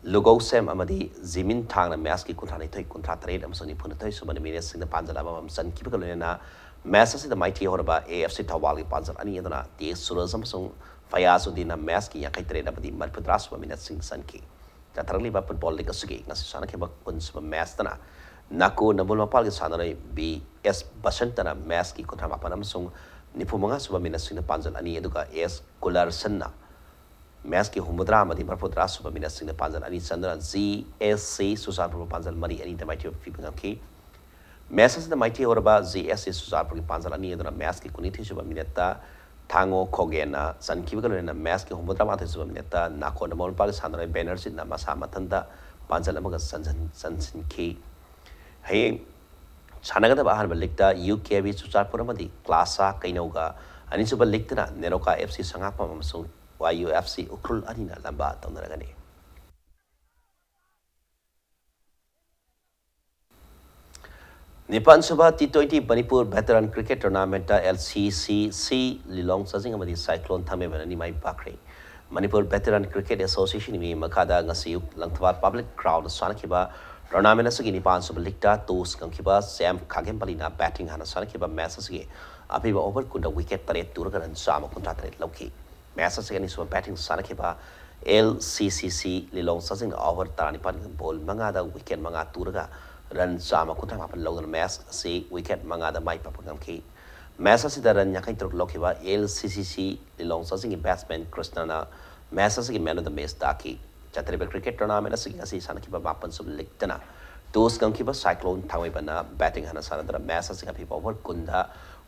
ꯂꯨꯒꯧꯁꯦꯝ ꯑꯃꯗꯤ ꯖꯤꯃꯤꯟ ꯊꯥꯡꯅ matchꯀꯤ ꯀꯨꯟꯊ꯭ꯔꯥꯅꯤꯊꯣꯏ, ꯀꯨꯟꯊ꯭ꯔꯥ ꯇꯔꯦꯠ ꯑꯃꯁꯨꯡ ꯅꯤꯐꯨꯅꯤꯊꯣꯏ ꯁꯨꯕ ꯃꯤꯅꯤꯠꯁꯤꯡꯗ ꯄꯥꯟꯖꯜ ꯑꯃꯃꯝ ꯆꯟꯈꯤꯕꯒ ꯂꯣꯏꯅꯅ match ꯑꯁꯤꯗ ꯃꯥꯏꯊꯤꯍꯧꯔꯕ AFC ꯊꯧꯕꯥꯜꯒꯤ ꯄꯥꯟꯖꯜ ꯑꯅꯤ ꯑꯗꯨꯅ ꯇꯤ ꯑꯦꯁ ꯁꯨꯔꯖ ꯑꯃꯁꯨꯡ ꯐꯌꯥꯖꯨꯗꯤꯟꯅ matchꯀꯤ ꯌꯥꯡꯈꯩ ꯇꯔꯦꯠ ꯑꯃꯗꯤ ꯃꯔꯤꯐꯨꯇꯔꯥ ꯁꯨꯕ ꯃꯤꯅꯠꯁꯤꯡꯗ ꯆꯟꯈꯤ꯫ ꯆꯠꯊꯔꯛꯂꯤꯕ football league ꯑꯁꯤꯒꯤ ꯉꯁꯤ ꯁꯥꯟꯅꯈꯤꯕ ꯀꯨꯟ ꯁꯨꯕ matchꯇꯅ ꯅꯥꯀꯣ ꯅꯝꯕꯣꯜ ꯃꯄꯥꯜꯒꯤ ꯁꯥꯟꯅꯔꯣꯏ ꯕꯤ ꯑꯦꯁ ꯕꯁꯟꯇꯅ matchꯀꯤ ꯀꯨꯟꯊ꯭ꯔꯥ ꯃꯥꯄꯟ ꯑꯃꯁꯨꯡ ꯅꯤꯐꯨ ꯃꯉꯥ ꯁꯨꯕ ꯃꯤꯅꯠꯁꯤꯡꯗ ꯄꯥꯟꯖꯜ ꯑꯅꯤ, ꯑꯗꯨꯒ ꯑꯦꯁ ꯀꯨꯂꯔꯁꯟꯅ matchꯀꯤ ꯍꯨꯝꯐꯨꯇꯔꯥ ꯑꯃꯗꯤ ꯃꯔꯤꯐꯨꯇꯔꯥ ꯁꯨꯕ ꯃꯤꯅꯠꯁꯤꯡꯗ ꯄꯥꯟꯖꯜ ꯑꯅꯤ ꯆꯟꯗꯨꯅ ꯖꯤ ꯑꯦꯁ ꯁꯤ ꯆꯨꯔꯆꯥꯟꯄꯨꯔꯕꯨ ꯄꯥꯟꯖꯜ ꯃꯔꯤ ꯑꯅꯤꯗ ꯃꯥꯏꯊꯤꯕ ꯄꯤꯕ ꯉꯝꯈꯤ꯫ ꯃꯦꯆ ꯑꯁꯤꯗ ꯃꯥꯏꯊꯤꯍꯧꯔꯕ ꯖꯦ ꯑꯦꯁ ꯁꯤ ꯆꯨꯔꯆꯥꯟꯄꯨꯔꯒꯤ ꯄꯥꯟꯖꯜ ꯑꯅꯤ ꯑꯗꯨꯅ ꯃꯦꯆꯀꯤ ꯀꯨꯟꯅꯤꯊꯣꯏ ꯁꯨꯕ ꯃꯤꯅꯠꯇ ꯊꯥꯡꯉꯣ ꯈꯣꯒꯦꯟꯅ ꯆꯟꯈꯤꯕꯒ ꯂꯣꯏꯅꯅ ꯃꯦꯆꯀꯤ ꯍꯨꯝꯐꯨꯇꯔꯥ ꯃꯥꯊꯣꯏ ꯁꯨꯕ ꯃꯤꯅꯠꯇ ꯅꯥꯀꯣꯟꯗ ꯃꯃꯥ ꯃꯄꯥꯒꯤ ꯁꯥꯟꯅꯔꯣꯏ ꯕꯦꯅꯔꯖꯤꯠꯅ ꯃꯁꯥ ꯃꯊꯟꯇ ꯄꯥꯟꯖꯜ ꯑꯃꯒ ꯆꯟꯁꯤꯟ- ꯆꯟꯁꯤꯟꯈꯤ꯫ ꯍꯌꯦꯡ ꯁꯥꯟꯅꯒꯗꯕ ꯑꯍꯥꯟꯕ ꯂꯤꯛꯇ ꯌꯨ ꯀꯦ ꯕꯤ ꯆꯨꯔꯆꯥꯟꯄꯨꯔ ꯑꯃꯗꯤ ꯀ꯭ꯂꯥꯁꯥ ꯀꯩꯅꯧꯒ, ꯑꯅꯤꯁꯨꯕ ꯂꯤꯛꯇꯅ ꯅꯦꯔꯣꯀꯥ ꯑꯦꯐ ꯁꯤ ꯁꯉꯥꯛꯄꯝ ꯑꯃꯁꯨꯡ ꯋꯥꯏ ꯌꯨ ꯑꯦꯐ ꯁꯤ ꯎꯈ꯭ꯔꯨꯜ ꯑꯅꯤꯅ ꯂꯝꯕꯥ ꯇꯧꯅꯔꯒꯅꯤ꯫ ꯅꯤꯄꯥꯟꯁꯨꯕ T twenty Manipur veteran cricket ꯇꯣꯔꯅꯥꯃꯦꯟꯠꯇ ꯑꯦꯜ ꯁꯤ ꯁꯤ ꯁꯤ ꯂꯤꯂꯣꯡ ꯆꯥꯖꯤꯡ ꯑꯃꯗꯤ ꯁꯥꯏꯀ꯭ꯂꯣꯟ ꯊꯥꯡꯃꯩꯕꯟ ꯑꯅꯤ ꯃꯥꯏ ꯄꯥꯛꯈ꯭ꯔꯦ꯫ ꯃꯅꯤꯄꯨꯔ ꯚꯦꯇꯔꯟ ꯀ꯭ꯔꯤꯀꯦꯠ ꯑꯦꯁꯣꯁꯤꯌꯦꯁꯟꯒꯤ ꯃꯤ ꯃꯈꯥꯗ ꯉꯁꯤ ꯑꯌꯨꯛ ꯂꯪꯊꯕꯥꯜ ꯄꯕ꯭ꯂꯤꯛ ꯒ꯭ꯔꯥꯎꯟꯗ ꯁꯥꯟꯅꯈꯤꯕ ꯇꯣꯔꯅꯥꯃꯦꯟꯠ ꯑꯁꯤꯒꯤ ꯅꯤꯄꯥꯟꯁꯨꯕ ꯂꯤꯛꯇ ꯇꯣꯁ ꯉꯝꯈꯤꯕ ꯁꯦꯝ ꯈꯥꯒꯦꯝꯄꯜꯂꯤꯅ ꯕꯦꯇꯤꯡ ꯍꯥꯟꯅ ꯁꯥꯟꯅꯈꯤꯕ ꯃꯦꯆ ꯑꯁꯤꯒꯤ ꯑꯄꯤꯕ ꯑꯣꯚꯔ ꯀꯨꯟꯗ ꯋꯤꯀꯦꯠ ꯇꯔꯦꯠ ꯇꯨꯔꯒ ꯔꯟ ꯆꯥꯝꯃ ꯀꯨꯟꯊ꯭ꯔꯥ ꯇꯔꯦꯠ ꯂꯧꯈꯤ꯫ ꯃꯦꯆ ꯑꯁꯤꯒꯤ ꯑꯅꯤꯁꯨꯕ ꯕꯦꯇꯤꯡ ꯁꯥꯟꯅꯈꯤꯕ ꯑꯦꯜ ꯁꯤ ꯁꯤ ꯁꯤ ꯂꯤꯂꯣꯡ ꯆꯥꯖꯤꯡꯅ ꯑꯣꯚꯔ ꯇꯔꯥꯅꯤꯄꯥꯟꯒꯤ ꯕꯣꯜ ꯃꯉꯥꯗ ꯋꯤꯀꯦꯠ ꯃꯉꯥ ꯇꯨꯔꯒ ꯔꯟ ꯆꯥꯝꯃ ꯀꯨꯟꯊ꯭ꯔꯥ ꯃꯥꯄꯟ ꯂꯧꯗꯨꯅ ꯃꯦꯆ ꯑꯁꯤ ꯋꯤꯀꯦꯠ ꯃꯉꯥꯗ ꯃꯥꯏ ꯄꯥꯛꯄ ꯉꯝꯈꯤ꯫ ꯃꯦꯆ ꯑꯁꯤꯗ ꯔꯟ ꯌꯥꯡꯈꯩ ꯇꯔꯨꯛ ꯂꯧꯈꯤꯕ ꯑꯦꯜ ꯁꯤ ꯁꯤ ꯁꯤ ꯂꯤꯂꯣꯡ ꯆꯥꯖꯤꯡꯒꯤ ꯕꯦꯠꯁꯃꯦꯟ ꯀ꯭ꯔꯤꯁꯅꯅ ꯃꯦꯆ ꯑꯁꯤꯒꯤ ꯃꯦꯟ ꯑꯣꯐ ꯗ ꯃꯦꯆ ꯇꯥꯈꯤ꯫ ꯆꯠꯊꯔꯤꯕ ꯀ꯭ꯔꯤꯀꯦꯠ ꯇꯣꯔꯅꯥꯃꯦꯟꯠ ꯑꯁꯤꯒꯤ ꯉꯁꯤ ꯁꯥꯟꯅꯈꯤꯕ ꯃꯥꯄꯟꯁꯨꯕ ꯂꯤꯛꯇꯅ ꯇꯣꯁ ꯉꯝꯈꯤꯕ ꯁꯥꯏꯀ꯭ꯂꯣꯟ ꯊꯥꯡꯃꯩꯕꯟꯅ ꯕꯦꯇꯤꯡ ꯍꯥꯟꯅ ꯁꯥꯟꯅꯗꯨꯅ ꯃꯦꯆ ꯑꯁꯤꯒꯤ ꯑꯄꯤꯕ ꯑꯣꯚꯔ ꯀꯨꯟꯗ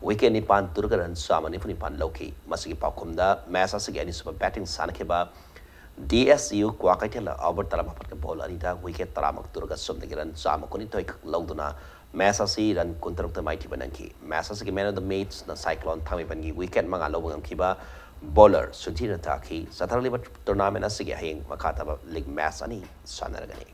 ꯋꯤꯀꯦꯠ ꯅꯤꯄꯥꯟ ꯇꯨꯔꯒ ꯔꯟ ꯆꯥꯝꯃ ꯅꯤꯐꯨ ꯅꯤꯄꯥꯟ ꯂꯧꯈꯤ꯫ ꯃꯁꯤꯒꯤ ꯄꯥꯎꯈꯨꯝꯗ ꯃꯦꯆ ꯑꯁꯤꯒꯤ ꯑꯅꯤꯁꯨꯕ ꯕꯦꯇꯤꯡ ꯁꯥꯟꯅꯈꯤꯕ ꯗꯤ ꯑꯦꯁ ꯌꯨ ꯀ꯭ꯋꯥꯀꯩꯊꯦꯜꯅ ꯑꯣꯚꯔ ꯇꯔꯥꯃꯥꯄꯟꯒ ꯕꯣꯜ ꯑꯅꯤꯗ ꯋꯤꯀꯦꯠ ꯇꯔꯥꯃꯨꯛ ꯇꯨꯔꯒ ꯁꯣꯝꯗꯒꯤ ꯔꯟ ꯆꯥꯝꯃ ꯀꯨꯟꯅꯤꯊꯣꯏ ꯈꯛ ꯂꯧꯗꯨꯅ ꯃꯦꯆ ꯑꯁꯤ ꯔꯟ ꯀꯨꯟꯇꯔꯨꯛꯇ ꯃꯥꯏꯊꯤꯕ ꯅꯪꯈꯤ꯫ ꯃꯦꯆ ꯑꯁꯤꯒꯤ ꯃꯦꯟ ꯑꯣꯐ ꯗ ꯃꯦꯆꯅ ꯁꯥꯏꯀ꯭ꯂꯣꯟ ꯊꯥꯡꯃꯩꯕꯟꯒꯤ ꯋꯤꯀꯦꯠ ꯃꯉꯥ ꯂꯧꯕ ꯉꯝꯈꯤꯕ ꯕꯣꯂꯔ ꯁꯨꯙꯤꯔꯅ ꯇꯥꯈꯤ꯫ ꯆꯠꯊꯔꯛꯂꯤꯕ ꯇꯣꯔꯅꯥꯃꯦꯟꯠ ꯑꯁꯤꯒꯤ ꯍꯌꯦꯡ ꯃꯈꯥ ꯇꯥꯕ ꯂꯤꯒ ꯃꯦꯆ ꯑꯅꯤ ꯁꯥꯟꯅꯔꯒꯅꯤ꯫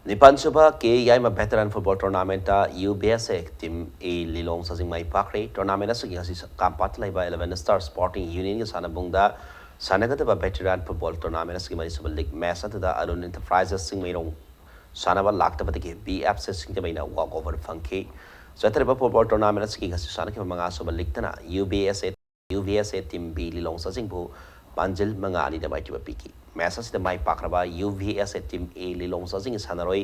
ꯅꯤꯄꯥꯟꯁꯨꯕ ꯀꯦ ꯌꯥꯏꯃ ꯚꯦꯇꯔꯟ ꯐꯨꯠꯕꯣꯜ ꯇꯣꯔꯅꯥꯃꯦꯟꯠꯇ U V S A team A Lilong Chajing ꯃꯥꯏ ꯄꯥꯛꯈ꯭ꯔꯦ꯫ ꯇꯣꯔꯅꯥꯃꯦꯟꯠ ꯑꯁꯤꯒꯤ ꯉꯁꯤ ꯀꯥꯝꯄꯥꯠꯇ ꯂꯩꯕ ꯏꯂꯦꯚꯦꯟ ꯁ꯭ꯇꯥꯔ ꯁ꯭ꯄꯣꯔꯇꯤꯡ ꯌꯨꯅꯤꯌꯟꯒ ꯁꯥꯟꯅꯕꯨꯡꯗ ꯁꯥꯟꯅꯒꯗꯕ ꯚꯦꯇꯔꯟ ꯐꯨꯠꯕꯣꯜ ꯇꯣꯔꯅꯥꯃꯦꯟꯠ ꯑꯁꯤꯒꯤ ꯃꯔꯤꯁꯨꯕ ꯂꯤꯒ ꯃꯦꯆ ꯑꯗꯨꯗ ꯑꯔꯨꯟ ꯏꯟꯇꯔꯄ꯭ꯔꯥꯏꯖꯦꯁ ꯆꯤꯡꯃꯩꯔꯣꯡ ꯁꯥꯟꯅꯕ ꯂꯥꯛꯇꯕꯗꯒꯤ ꯚꯤ ꯑꯦꯐ ꯁꯤ ꯁꯤꯡꯖꯃꯩꯅ ꯋꯥꯛ ꯑꯣꯚꯔ ꯐꯪꯈꯤ꯫ ꯆꯠꯊꯔꯤꯕ ꯐꯨꯠꯕꯣꯜ ꯇꯣꯔꯅꯥꯃꯦꯟꯠ ꯑꯁꯤꯒꯤ ꯉꯁꯤ ꯁꯥꯟꯅꯈꯤꯕ ꯃꯉꯥꯁꯨꯕ ꯂꯤꯒꯇꯅ U V S A U V S A team B ꯂꯤꯂꯣꯡ ꯆꯥꯖꯤꯡꯕꯨ ꯄꯥꯟꯖꯤꯜ ꯃꯉꯥ ꯑꯅꯤꯗ ꯃꯥꯏꯊꯤꯕ ꯄꯤꯈꯤ꯫ ꯃꯦꯆ ꯑꯁꯤꯗ ꯃꯥꯏ ꯄꯥꯛꯈ꯭ꯔꯕ U V S A team A ꯂꯤꯂꯣꯡ ꯆꯥꯖꯤꯡꯒꯤ ꯁꯥꯟꯅꯔꯣꯏ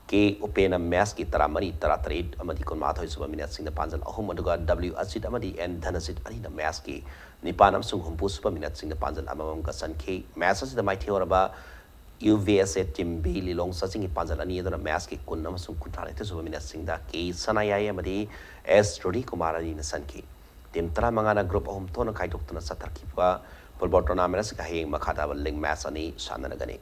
ꯀꯦ ꯎꯄꯦꯟꯅ ꯃꯦꯆꯀꯤ ꯇꯔꯥꯃꯔꯤ, ꯇꯔꯥꯇꯔꯦꯠ ꯑꯃꯗꯤ ꯀꯨꯟꯃꯥꯊꯣꯏ ꯁꯨꯕ ꯃꯤꯅꯠꯁꯤꯡꯗ ꯄꯥꯟꯖꯜ ꯑꯍꯨꯝ, ꯑꯗꯨꯒ ꯗꯕ꯭ꯂꯤꯎ ꯑꯖꯤꯠ ꯑꯃꯗꯤ ꯑꯦꯟ ꯙꯅꯖꯤꯠ ꯑꯅꯤꯅ ꯃꯦꯆꯀꯤ ꯅꯤꯄꯥꯟ ꯑꯃꯁꯨꯡ ꯍꯨꯝꯐꯨ ꯁꯨꯕ ꯃꯤꯅꯠꯁꯤꯡꯗ ꯄꯥꯟꯖꯜ ꯑꯃꯃꯝꯒ ꯆꯟꯈꯤ꯫ ꯃꯦꯆ ꯑꯁꯤꯗ ꯃꯥꯏꯊꯤꯍꯧꯔꯕ U V S A team B ꯂꯤꯂꯣꯡ ꯆꯥꯆꯤꯡꯒꯤ ꯄꯥꯟꯖꯜ ꯑꯅꯤ ꯑꯗꯨꯅ ꯃꯦꯠꯁꯀꯤ ꯀꯨꯟ ꯑꯃꯁꯨꯡ ꯀꯨꯟꯊ꯭ꯔꯥ ꯅꯤꯊꯣꯏ ꯁꯨꯕ ꯃꯤꯅꯠꯁꯤꯡꯗ ꯀꯦ ꯁꯅꯥꯌꯥꯏ ꯑꯃꯗꯤ ꯑꯦꯁ ꯔꯨꯗꯤ ꯀꯨꯃꯥꯔ ꯑꯅꯤꯅ ꯆꯟꯈꯤ꯫ ꯇꯤꯝ ꯇꯔꯥꯃꯉꯥꯅ ꯒ꯭ꯔꯨꯞ ꯑꯍꯨꯝ ꯊꯣꯛꯅ ꯈꯥꯏꯗꯣꯛꯇꯨꯅ ꯆꯠꯊꯈꯤꯕ ꯐꯨꯠꯕꯣꯜ ꯇꯣꯔꯅꯥꯃꯦꯟ ꯑꯁꯤꯒꯤ ꯍꯌꯦꯡ ꯃꯈꯥ ꯇꯥꯕ ꯂꯤꯒ ꯃꯦꯠꯁ ꯑꯅꯤ ꯁꯥꯟꯅꯔꯒꯅꯤ꯫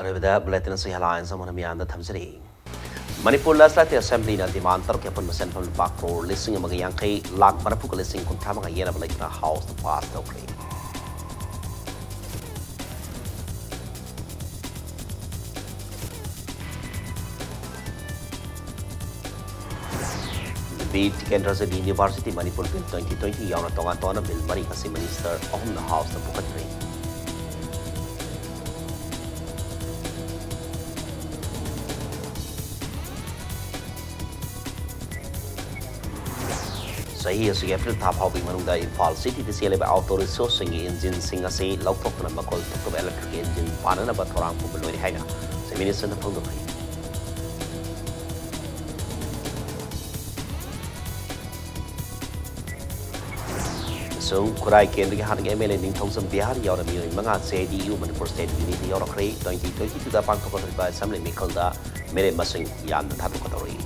ꯑꯔꯣꯏꯕꯗ ꯕꯨꯂꯦꯇꯤꯟ ꯑꯁꯤ ꯍꯦꯗꯂꯥꯏꯟꯁ ꯑꯃꯅ ꯃꯤꯌꯥꯝꯗ ꯊꯝꯖꯔꯤ꯫ ꯃꯅꯤꯄꯨꯔ ꯂꯦꯖꯤꯁꯂꯦꯇꯤꯚ ꯑꯦꯁꯦꯝꯕ꯭ꯂꯤꯅ ꯗꯤꯃꯥꯟ ꯇꯔꯨꯛꯀꯤ ꯑꯄꯨꯟꯕ ꯁꯦꯟꯐꯝ ꯂꯨꯄꯥ ꯀ꯭ꯔꯣꯔ ꯂꯤꯁꯤꯡ ꯑꯃꯒ ꯌꯥꯡꯈꯩ ꯂꯥꯈ ꯃꯔꯤꯐꯨꯒ ꯂꯤꯁꯤꯡ ꯀꯨꯟꯊ꯭ꯔꯥ ꯃꯉꯥ ꯌꯦꯟꯅꯕ ꯂꯩꯇꯅ ꯍꯥꯎꯁꯇ ꯄꯥꯁ ꯇꯧꯈ꯭ꯔꯦ꯫ B Tikendrajit university Manipur bill twenty twenty ꯌꯥꯎꯅ ꯇꯣꯉꯥꯟ ꯇꯣꯉꯥꯟꯕ ꯕꯤꯜ ꯃꯔꯤ ꯑꯁꯤ ꯃꯤꯅꯤꯁꯇꯔ ꯑꯍꯨꯝꯅ ꯍꯥꯎꯁꯇ ꯄꯨꯈꯠꯈ꯭ꯔꯦ꯫ ꯆꯍꯤ ꯑꯁꯤꯒꯤ ꯑꯦꯄ꯭ꯔꯤꯜ ꯊꯥ ꯐꯥꯎꯕꯒꯤ ꯃꯅꯨꯡꯗ ꯏꯝꯐꯥꯜ ꯁꯤꯇꯤꯗ ꯆꯦꯜꯂꯤꯕ ꯑꯣꯇꯣ ꯔꯤꯛꯁꯣꯁꯤꯡꯒꯤ ꯏꯟꯖꯤꯟꯁꯤꯡ ꯑꯁꯤ ꯂꯧꯊꯣꯛꯇꯨꯅ ꯃꯈꯣꯏ ꯊꯣꯛꯇꯕ ꯏꯂꯦꯛꯇ꯭ꯔꯤꯛꯀꯤ ꯏꯟꯖꯤꯟ ꯄꯥꯟꯅꯅꯕ ꯊꯧꯔꯥꯡ ꯄꯨꯕ ꯂꯣꯏꯔꯦ ꯍꯥꯏꯅ ꯆꯤꯐ ꯃꯤꯅꯤꯁꯇꯔꯅ ꯐꯣꯡꯗꯣꯛꯈꯤ꯫ ꯑꯃꯁꯨꯡ ꯈꯨꯔꯥꯏ ꯀꯦꯟꯗ꯭ꯔꯒꯤ ꯍꯥꯟꯅꯒꯤ M L A Ningthoujam Bihari ꯌꯥꯎꯅ ꯃꯤꯑꯣꯏ ꯃꯉꯥ J N U Manipur state ꯌꯨꯅꯤꯠꯇ ꯌꯥꯎꯔꯛꯈ꯭ꯔꯦ꯫ ꯇ꯭ꯋꯦꯟꯇꯤ ꯇ꯭ꯋꯦꯟꯇꯤ ꯇꯨꯗ ꯄꯥꯡꯊꯣꯛꯀꯗꯧꯔꯤꯕ ꯑꯦꯁꯦꯝꯕ꯭ꯂꯤ ꯃꯤꯈꯜꯗ ꯃꯤꯅꯤꯠ ꯃꯁꯤꯡ ꯌꯥꯝꯅ ꯊꯥꯗꯣꯛꯀꯗꯧꯔꯤ꯫